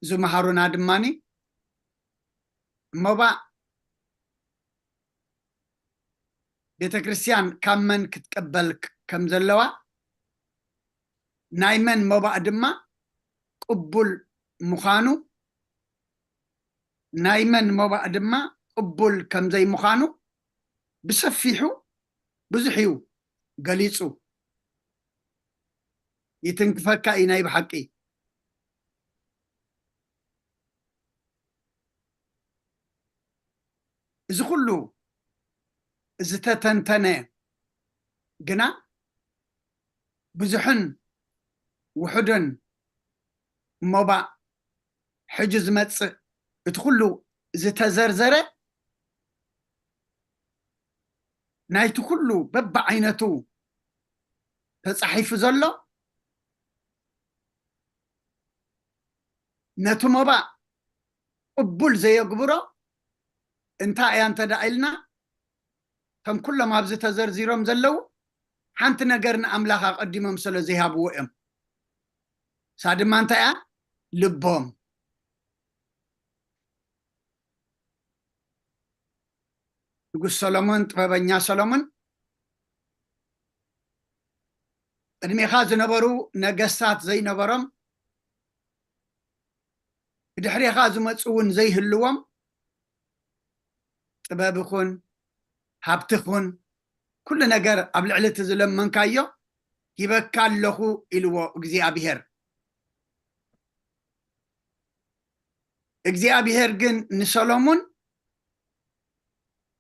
ዝመሃሩና ድማኒ፣ መባእ ቤተ ክርስቲያን ካብ መን ክትቀበል ክ-፣ ከም ዘለዋ፣ ናይ መን መባእ ድማ ቅቡል ምዃኑ፣ ናይ መን መባእ ድማ ቅቡል ከም ዘይምዃኑ ብሰፊሑ ብዙሕ እዩ ገሊጹ። ይትንክፈካ እዩ ናይ ብሓቂ። እዚ ኩሉ ዝተተንተነ ግና ብዙሕን ውሑድን መባእ ሕጂ ዝመጽእ እቲ ኩሉ ዝተዘርዘረ ናይቲ ኩሉ በብዓይነቱ ተጻሒፉ ዘሎ ነቲ መባእ ቅቡል ዘየግብሮ እንታይ እያ እንተ ደኣ ኢልና፣ እቶም ኩሎም ኣብዚ ተዘርዚሮም ዘለዉ ሓንቲ ነገር ንኣምላኽ ኣቐዲሞም ስለ ዘይሃብዎ እዮም። እሳ ድማ እንታይ እያ? ልቦም። ንጉስ ሰሎሞን፣ ጥበበኛ ሰሎሞን፣ ቅድሜኻ ዝነበሩ ነገስታት ዘይነበሮም፣ ብድሕሬኻ ዝመጹ እውን ዘይህልዎም፣ ጥበብ ይኹን ሃብቲ ይኹን ኩሉ ነገር ኣብ ልዕሊ እቲ ዝለመንካዮ ሂበካ ኣለኹ ኢልዎ እግዚኣብሄር። እግዚኣብሄር ግን ንሰሎሙን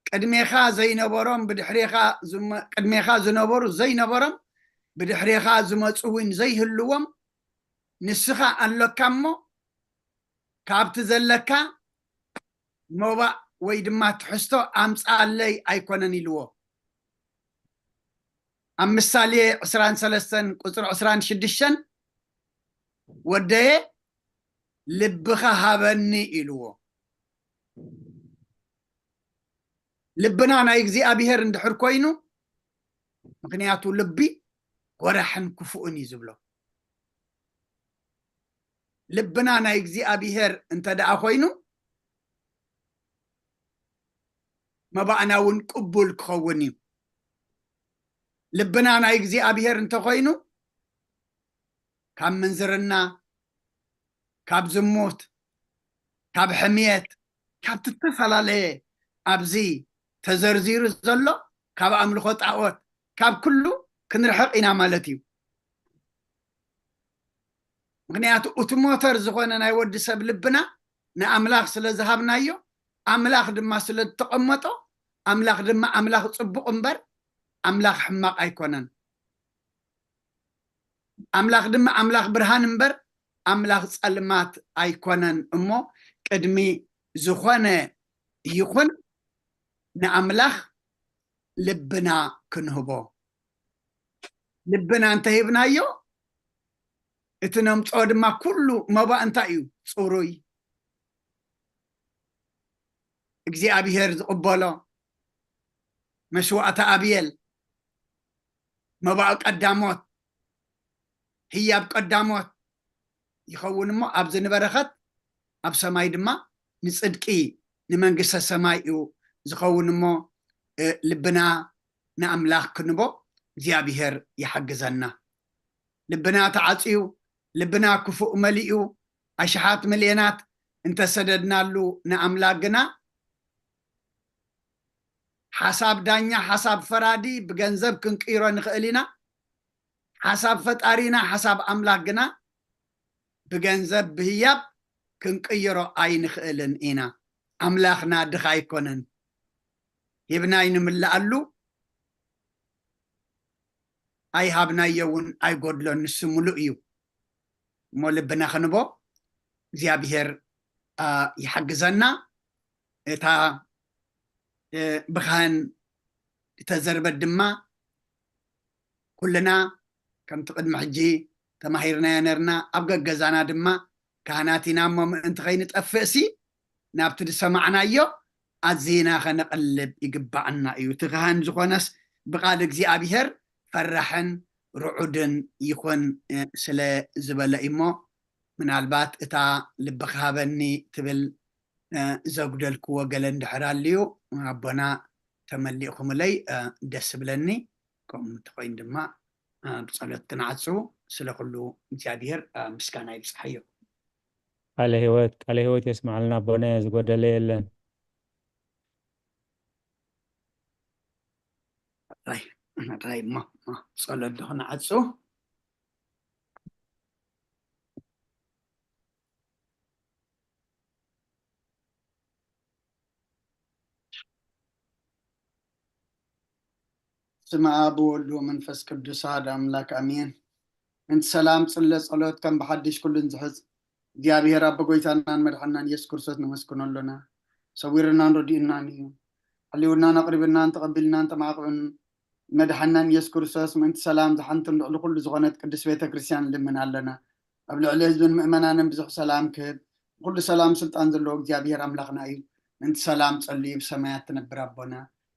ቅድሜኻ ዘይነበሮም፣ ብድሕሬኻ ዝመ-፣ ቅድሜኻ ዝነበሩ ዘይነበሮም፣ ብድሕሬኻ ዝመጹ እውን ዘይህልዎም፣ ንስኻ ኣሎካ እሞ፣ ካብቲ ዘለካ መባእ ወይ ድማ ትሕዝቶ ኣምጽኣለይ ኣይኮነን ኢልዎ። ኣብ ምሳሌ ዕስራን ሰለስተን ቁጽሪ ዕስራን ሽዱሽተን፣ "ወደየ ልብኻ ሃበኒ" ኢልዎ። ልብና ናይ እግዚኣብሄር እንድሕር ኮይኑ፣ ምኽንያቱ ልቢ ጎራሕን ክፉእን እዩ ዝብሎ። ልብና ናይ እግዚኣብሄር እንተ ደኣ ኮይኑ፣ መባእና እውን ቅቡል ክኸውን እዩ። ልብና ናይ እግዚኣብሄር እንተኾይኑ፣ ካብ ምንዝርና፣ ካብ ዝሙት፣ ካብ ሕምየት፣ ካብ ዝተፈላለየ ኣብዚ ተዘርዚሩ ዘሎ፣ ካብ ኣምልኾ ጣዖት፣ ካብ ኩሉ ክንርሕቕ ኢና ማለት እዩ። ምኽንያቱ እቲ ሞተር ዝኾነ ናይ ወዲ ሰብ ልብና ንኣምላኽ ስለ ዝሃብናዮ፣ ኣምላኽ ድማ ስለ ዝተቐመጦ፣ ኣምላኽ ድማ ኣምላኽ ጽቡቕ እምበር ኣምላኽ ሕማቕ ኣይኮነን። ኣምላኽ ድማ ኣምላኽ ብርሃን እምበር ኣምላኽ ጸልማት ኣይኮነን። እሞ ቅድሚ ዝኾነ ይኹን ንኣምላኽ ልብና ክንህቦ። ልብና እንተሂብናዮ፣ እቲ ነምጽኦ ድማ ኩሉ መባእ እንታይ እዩ? ጽሩይ፣ እግዚኣብሄር ዝቕበሎ መስዋእቲ ኣብየል፣ መባእ ቀዳሞት፣ ህያብ ቀዳሞት ይኸውን እሞ፣ ኣብዚ ንበረኸት፣ ኣብ ሰማይ ድማ ንጽድቂ፣ ንመንግስተ ሰማይ እዩ ዝኸውን እሞ፣ እ፣ ልብና ንኣምላኽ ክንቦ እግዚኣብሄር ይሓግዘና። ልብና ተዓጽዩ፣ ልብና ክፉእ መሊኡ፣ ኣሽሓት ሚልዮናት እንተሰደድናሉ ንኣምላኽ ግና፣ ሓሳብ ዳኛ፣ ሓሳብ ፈራዲ ብገንዘብ ክንቅይሮ ንኽእል ኢና። ሓሳብ ፈጣሪና፣ ሓሳብ ኣምላኽ ግና ብገንዘብ፣ ብህያብ ክንቅይሮ ኣይንኽእልን ኢና። ኣምላኽና ድኻ ኣይኮነን። ሂብና ኣይንምልኣሉ፣ ኣይሃብናዮ እውን ኣይጎድሎን፣ ንሱ ምሉእ እዩ። እሞ ልብና ክንቦ እግዚኣብሄር፣ አ፣ ይሓግዘና። እታ፣ እ፣ ብኻህን እተዘርበት ድማ ኩልና ከምቲ ቅድሚ ሕጂ ተማሂርናዮ ነርና፣ ኣብ ገገዛና ድማ ካህናት ኢና እሞ ምእንቲ ከይንጠፍእሲ ናብቲ ዝሰማዕናዮ ኣዚና ከነቕልብ ይግባኣና እዩ። እቲ ካህን ዝኾነስ ብቓል እግዚኣብሄር ፈራሕን ርዑድን ይኹን፣ እ፣ ስለ ዝበለ እዩ እሞ፣ ምናልባት እታ ልብኻ ሃበኒ ትብል፣ እ፣ ዘጉደልክዎ ገለ እንድሕር ኣልዩ፣ ኣቦና ተመሊእኩምለይ፣ እ፣ ደስ ይብለኒ። ከምኡ እንተኾይኑ ድማ፣ እ፣ ብጸሎት ክንዓጹ፣ ስለ ኩሉ እግዚኣብሄር፣ እ፣ ምስጋና ይብጽሓዮ። ቃለ ህይወት፣ ቃለ ህይወት የስምዓልና ኣቦና፣ ዝጎደለ የለን። ራይ፣ ራይ፣ እሞ፣ እሞ፣ ጸሎት ዶ ክንዓጹ? ስመ ኣብ ወወልድ ወመንፈስ ቅዱስ ኣሐድ ኣምላክ ኣሜን። እንቲ ሰላም ጽለ ጸሎት ከም ብሓድሽ ኩሉን ዝሕጽ እግዚኣብሔር ኣቦ ጎይታናን መድሓናን ኢየሱስ ክርስቶስ ነመስግኖ ኣሎና። ሰዊርናን ረዲኡናን እዩ። ሓልዩናን ኣቕሪብናን ተቐቢልናን ተማዕቑን መድሓናን ኢየሱስ ክርስቶስ ምእንቲ ሰላም ዝሓንትን ልዕሊ ኩሉ ዝኾነት ቅድስት ቤተ ክርስቲያን ንልምን ኣለና። ኣብ ልዕሊ ህዝብን ምእመናንን ብዙሕ ሰላም ክህብ፣ ኩሉ ሰላም ስልጣን ዘለዎ እግዚኣብሔር ኣምላኽና እዩ። ምእንቲ ሰላም ጸልዩ። ብሰማያት ትነብር ኣቦና፣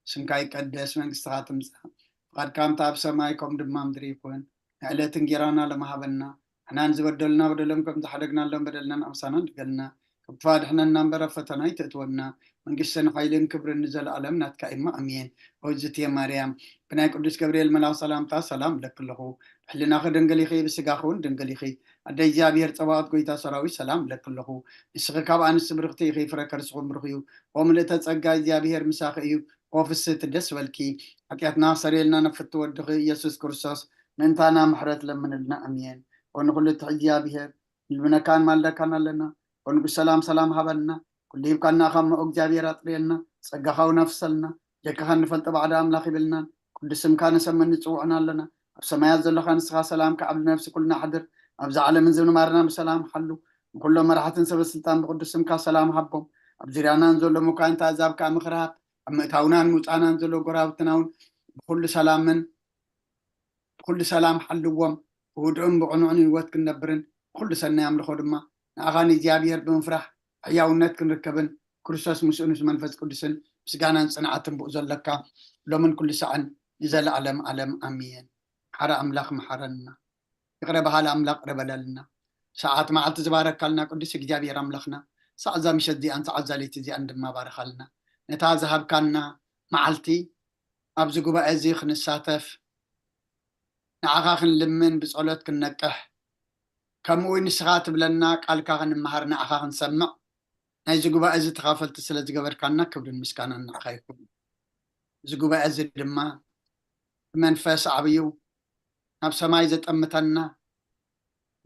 ስምካ ይቀደስ፣ መንግስትኻ ትምጻእ፣ ፍቓድካ ከምታ ኣብ ሰማይ ከም ድማ ምድሪ ይኹን። ንዕለት እንጌራና ለማሃበና፣ ንሕናን ዝበደሉና በደሎም ከም ዝሓደግናሎም በደልናን ኣምሳናን ድገልና፣ ካብ ክፋ ድሕነና እምበር ኣብ ፈተና ኣይተእትወና። መንግስትን ሓይልን ክብርን ንዘለኣለም ናትካ እማ ኣሜን። ኦዝትየ ማርያም፣ ብናይ ቅዱስ ገብርኤል መልኣኽ ሰላምታ ሰላም እለኪ ኣለኹ። ብሕልናኺ ድንግል ኢኺ፣ ብስጋኺ እውን ድንግል ኢኺ። ኣደ እግዚኣብሔር ጸባኦት ጎይታ ሰራዊት ሰላም እለኪ ኣለኹ። ንስኺ ካብ ኣንስቲ ብርኽቲ ኢኺ፣ ፍረ ከርስኹም ብሩኽ እዩ። ኦ ምልእተ ጸጋ እግዚኣብሔር ምሳኺ እዩ። ኦ ፍስህቲ ደስ በልኪ። ሓጢኣትና ክሰርየልና ንፍቲ ወድኺ ኢየሱስ ክርስቶስ ምእንታና ምሕረት ለምንልና ኣሜን። ኦ ንኹሉ ትሕዚ እግዚኣብሔር ንልምነካን ማልደካን ኣለና። ኦ ንጉስ ሰላም ሰላም ሃበልና። ኩሉ ሂብካና ካብ መኦ እግዚኣብሔር ኣጥርየልና። ጸጋኻ እውን ኣፍሰልና። ደቅኻ እንፈልጦ ባዕዳ ኣምላኽ ይብልናን ቅዱስ ስምካ ንሰምን ንጽውዕን ኣለና። ኣብ ሰማያት ዘለኻ ንስኻ ሰላም ከዓብ ነፍሲ ኩልና ኣሕድር። ኣብዛ ዓለምን ዝንባርና ብሰላም ሓሉ። ንኩሎም መራሕትን ሰበ ስልጣን ብቅዱስ ስምካ ሰላም ሃቦም። ኣብ ዙርያናን ዘሎ መኳንንት ኣዛብ ከኣ ምኽሪ ሃብ። ኣብ ምእታውናን ምውጻእናን ዘሎ ጎራብትና እውን ብኩሉ ሰላምን ብኩሉ ሰላም ሓልዎም። ብህዱእን ብቕኑዕን ህይወት ክንነብርን ብኩሉ ሰናይ ኣምልኾ ድማ ንኣኻ ንእግዚኣብሔር ብምፍራሕ ሕያውነት ክንርከብን ክርስቶስ ምስኡ ምስ መንፈስ ቅዱስን ምስጋናን ጽንዓትን ብኡ ዘለካ ሎምን ኩሉ ሳዕን ንዘለኣለም ኣለም ኣሜን። ሓረ ኣምላኽ መሓረና። ይቕረ በሃሊ ኣምላኽ ይቕረ በለልና። ሰዓት መዓልቲ ዝባረካልና ቅዱስ እግዚኣብሔር ኣምላኽና፣ ሰዓት እዛ ምሸት እዚኣን ሰዓት እዛ ለይቲ እዚኣን ድማ ባርኻልና። ነታ ዝሃብካና መዓልቲ ኣብዚ ጉባኤ እዚ ክንሳተፍ፣ ንዓኻ ክንልምን፣ ብጸሎት ክንነቅሕ፣ ከምኡ እውን ንስኻ ትብለና ቃልካ ክንመሃር፣ ንዓኻ ክንሰምዕ፣ ናይዚ ጉባኤ እዚ ተኻፈልቲ ስለ ዝገበርካና ክብርን ምስጋናን ንዓኻ ይኹን። እዚ ጉባኤ እዚ ድማ ብመንፈስ ዓብዩ ናብ ሰማይ ዘጠምተና፣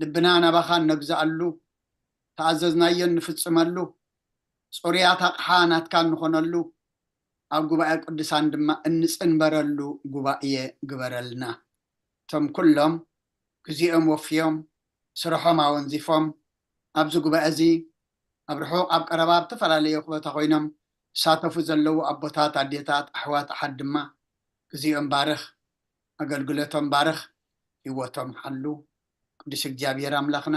ልብና ናባኻ እነግዝኣሉ፣ ተኣዘዝናዮ እንፍጽመሉ፣ ጽሩያት ኣቕሓ ናትካ እንኾነሉ፣ ኣብ ጉባኤ ቅዱሳን ድማ እንጽንበረሉ ጉባኤ ግበረልና። እቶም ኩሎም ግዜኦም ወፍዮም፣ ስርሖም ኣወንዚፎም፣ ኣብዚ ጉባኤ እዚ ኣብ ርሑቕ ኣብ ቀረባ ኣብ ዝተፈላለየ ቦታ ኮይኖም ዝሳተፉ ዘለዉ ኣቦታት፣ ኣዴታት፣ ኣሕዋት፣ ኣሓት ድማ ግዜኦም ባርኽ፣ ኣገልግሎቶም ባርኽ፣ ህይወቶም ሓሉ። ቅዱስ እግዚኣብሔር ኣምላኽና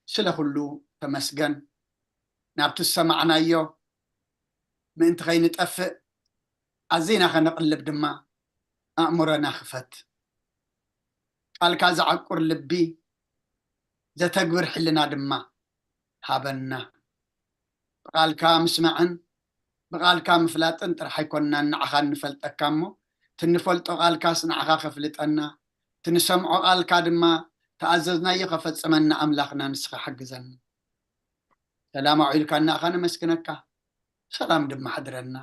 ስለ ኩሉ ተመስገን። ናብቲ ዝሰማዕናዮ ምእንቲ ከይንጠፍእ ኣዚና ከነቕልብ ድማ ኣእምሮና ክፈት። ቃልካ ዘዓቁር ልቢ ዘተግብር ሕልና ድማ ሃበና። ብቃልካ ምስማዕን ብቃልካ ምፍላጥን ጥራሕ ኣይኮንናን ንዓኻ እንፈልጠካ እሞ፣ እቲ እንፈልጦ ቃልካስ ንዓኻ ከፍልጠና፣ እቲ ንሰምዖ ቃልካ ድማ ተኣዘዝናዮ ከፈጽመና ኣምላኽና ንስኻ ሓግዘና። ሰላም ኣውዒልካና ኣኻ ነመስግነካ፣ ሰላም ድማ ሓድረና።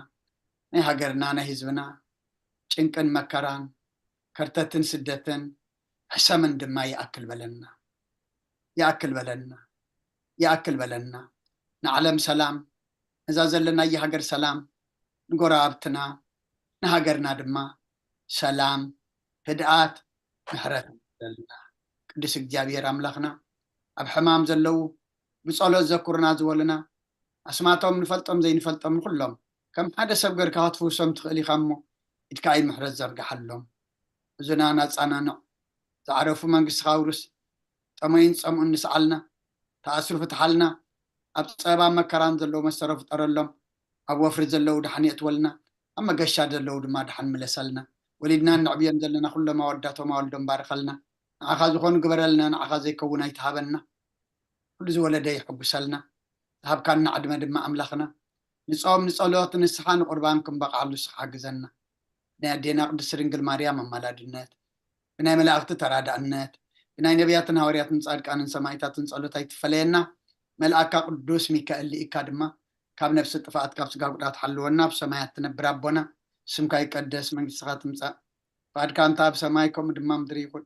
ናይ ሃገርና ናይ ህዝብና ጭንቅን መከራን ከርተትን ስደትን ሕሰምን ድማ ይኣክል በለና፣ ይኣክል በለና፣ ይኣክል በለና። ንዓለም ሰላም፣ ነዛ ዘለናያ ሃገር ሰላም፣ ንጎረባብትና ንሃገርና ድማ ሰላም፣ ህድኣት፣ ምሕረት በለና። ቅዱስ እግዚኣብሔር ኣምላኽና ኣብ ሕማም ዘለዉ ብጸሎት ዘኩርና ዝበሉና ኣስማቶም ንፈልጦም ዘይንፈልጦም ንኹሎም ከም ሓደ ሰብ ገርካ ክትፍውሶም ትኽእል ኢኻ እሞ ኢድካ ምሕረት ዘርግሓሎም። እዝና ናጻናንዕ ዝዓረፉ መንግስትኻ ውርስ ጠመዩን ጸምኡን ንስዓልና ተኣስሩ ፍትሓልና ኣብ ጸባብ መከራን ዘለዉ መሰሮ ፍጠረሎም ኣብ ወፍሪ ዘለዉ ደሓን የእትወልና ኣብ መገሻ ዘለዉ ድማ ደሓን ምለሰልና ወሊድና ንዕብዮም ዘለና ኩሎም ኣወዳቶም ኣወልዶም ባርኸልና ንዓኻ ዝኾኑ ግበረልና ንዓኻ ዘይከውን ኣይትሃበና ኩሉ ዝወለደ ይሕጉሰልና ዝሃብካና ዕድመ ድማ ኣምላኽና ንጾም ንጸሎት ንስሓ ንቁርባን ክንበቕዓሉ ንስኻ ሓግዘና ናይ ኣዴና ቅድስት ድንግል ማርያም ኣማላድነት ብናይ መላእኽቲ ተራዳእነት ብናይ ነቢያትን ሃዋርያትን ጻድቃንን ሰማይታትን ጸሎት ኣይትፈለየና መልኣካ ቅዱስ ሚካኤል ልኢካ ድማ ካብ ነፍሲ ጥፍኣት ካብ ስጋ ጉዳት ሓልወና ኣብ ሰማያት ትነብር ኣቦና ስምካ ይቀደስ መንግስትኻ ትምጻእ ፍቃድካ እንተ ኣብ ሰማይ ከምኡ ድማ ምድሪ ይኹን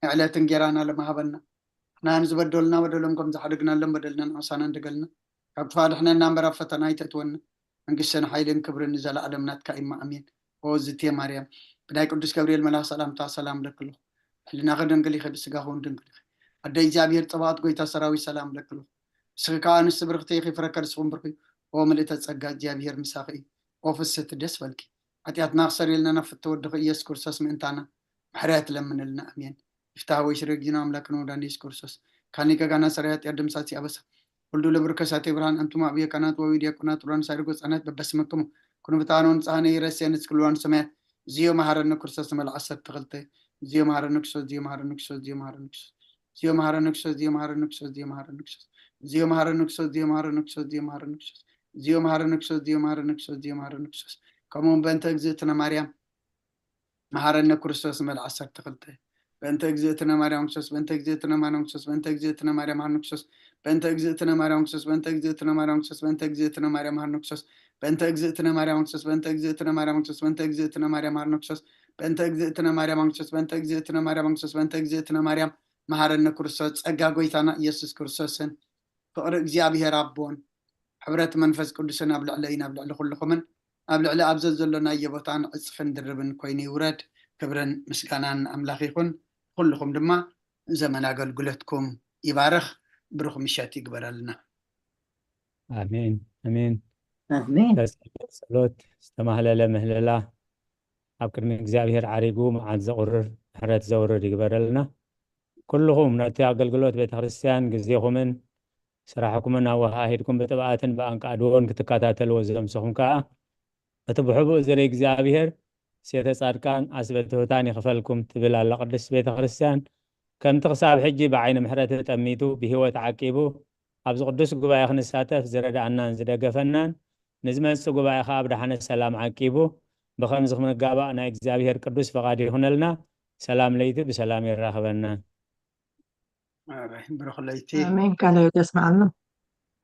ንዕለት እንጌራና ለማሃበና ንሕናን ዝበደሉና በደሎም ከም ዝሓደግናሎም በደልና ንዓሳና እንደገልና ካብ ክፋ ድሕነና እምበር ኣብ ፈተና ኣይተእትወና መንግስትን ሓይልን ክብርን ንዘለኣለም ናትካ ኢማ ኣሜን ኦ ዝቴ ማርያም ብናይ ቅዱስ ገብርኤል መልኣኽ ሰላምታ ሰላም ለክልኹ ሕልናኺ ድንግል ኢኺ ብስጋኺ እውን ድንግል ኢኺ ኣደ እግዚኣብሔር ጸባኦት ጎይታ ሰራዊት ሰላም ለክልኹ ንስኺ ከዓ ኣንስቲ ብርኽቲ ኢኺ ፍረ ከርስኹም ብርኽ እዩ ኦ ምልእተ ጸጋ እግዚኣብሔር ምሳኺ እዩ። ኦ ፍስህቲ ደስ በልኪ። ሓጢኣትና ክሰርየልና ናብ ፍትወ ወድኺ ኢየሱስ ክርስቶስ ምእንታና ምሕረት ለምንልና። ኣሜን። ይፍታህ ወይ ሽረግና ኣምላክን ወዳን ኢየሱስ ክርስቶስ ካኒ ገጋና ሰራይ ሓጢኣት ደምሳሲ ኣበሳ ኩሉ ለብርከሳቴ ብርሃን ኣንቱም ኣብየ ካህናት ወዊ ዲያቆናት ሩራን ሳይርጎ ህጻናት በበስመክሙ ኩኑ ብታኖን ጻህነ ይረስያ ንስክልዋን ሰማያት ዝዮ መሃረነ ክርስቶስ ንመልዓ ዓሰርተ ክልተ ዝዮ መሃረነ ክርስቶስ ዝዮ መሃረነ ክርስቶስ ዝዮ መሃረነ ክርስቶስ ዝዮ መሃረነ ክርስቶስ ዝዮ መሃረነ ክርስቶስ ዝዮ መሃረነ ክርስቶስ ዝዮ መሃረነ ክርስቶስ ዝዮ መሃረነ ክርስቶስ ዝዮ መሃረነ ክርስቶስ ዝዮ መሃረነ ክርስቶስ ዝዮ መሃረነ ክርስቶስ ዝዮ መሃረነ ክርስቶስ ከምኡ በእንተ እግዝእትነ ማርያም መሃረነ ክርስቶስ ንመልዓ ዓሰርተ ክልተ በእንተ እግዝእትነ ማርያም ክርስቶስ በእንተ እግዝእትነ ማርያም ክርስቶስ በእንተ እግዝእትነ ማርያም ሃርነ ክርስቶስ በእንተ እግዝእትነ ማርያም ክርስቶስ በእንተ እግዝእትነ ማርያም ክርስቶስ በእንተ እግዝእትነ ማርያም ሃርነ ክርስቶስ በእንተ እግዝእትነ ማርያም ክርስቶስ በእንተ እግዝእትነ ማርያም ክርስቶስ በእንተ እግዝእትነ ማርያም ሃርነ ክርስቶስ በእንተ እግዝእትነ ማርያም ክርስቶስ በእንተ እግዝእትነ ማርያም ክርስቶስ በእንተ እግዝእትነ ማርያም መሃረነ ክርስቶስ ጸጋ ጎይታና ኢየሱስ ክርስቶስን ፍቕሪ እግዚኣብሔር ኣቦን ሕብረት መንፈስ ቅዱስን ኣብ ልዕለይን ኣብ ልዕሊ ኩልኹምን ኣብ ልዕሊ ኣብ ዘዘሎናዮ ቦታን ዕጽፍን ድርብን ኮይኑ ይውረድ። ክብርን ምስጋናን ኣምላኽ ይኹን። ኩልኹም ድማ ዘመን ኣገልግሎትኩም ይባርኽ። ብሩኽ ምሸት ይግበረልና። ኣሜን ኣሜን። ኣሜን። ተጸለየ ጸሎት ዝተማህለለ ምህለላ ኣብ ቅድሚ እግዚኣብሔር ዓሪጉ መዓት ዘቑርር ምሕረት ዘውርድ ይግበረልና። ኩልኹም ነቲ ኣገልግሎት ቤተ ክርስቲያን ግዜኹምን ስራሕኩምን ኣወሃሂድኩም ብጥብኣትን ብኣንቃድዎን ክትከታተልዎ ዘምሰኹም ከኣ እቲ ብሕቡእ ዝርኢ እግዚኣብሔር ሴተ ጻድቃን ኣስበ ትሑታን ይኽፈልኩም ትብል ኣላ ቅድስት ቤተ ክርስቲያን። ከምቲ ክሳብ ሕጂ ብዓይኒ ምሕረት ተጠሚቱ ብህይወት ዓቂቡ ኣብዚ ቅዱስ ጉባኤ ክንሳተፍ ዝረድኣናን ዝደገፈናን ንዝመጽእ ጉባኤ ከኣ ብደሓነ ሰላም ዓቂቡ ብኸምዚ ክንጋባእ ናይ እግዚኣብሔር ቅዱስ ፈቓድ ይኹነልና። ሰላም ለይቲ ብሰላም የራኽበና። ብሩኽ ለይቲ። ኣሜን። ቃለ ሕይወት የስምዓልና።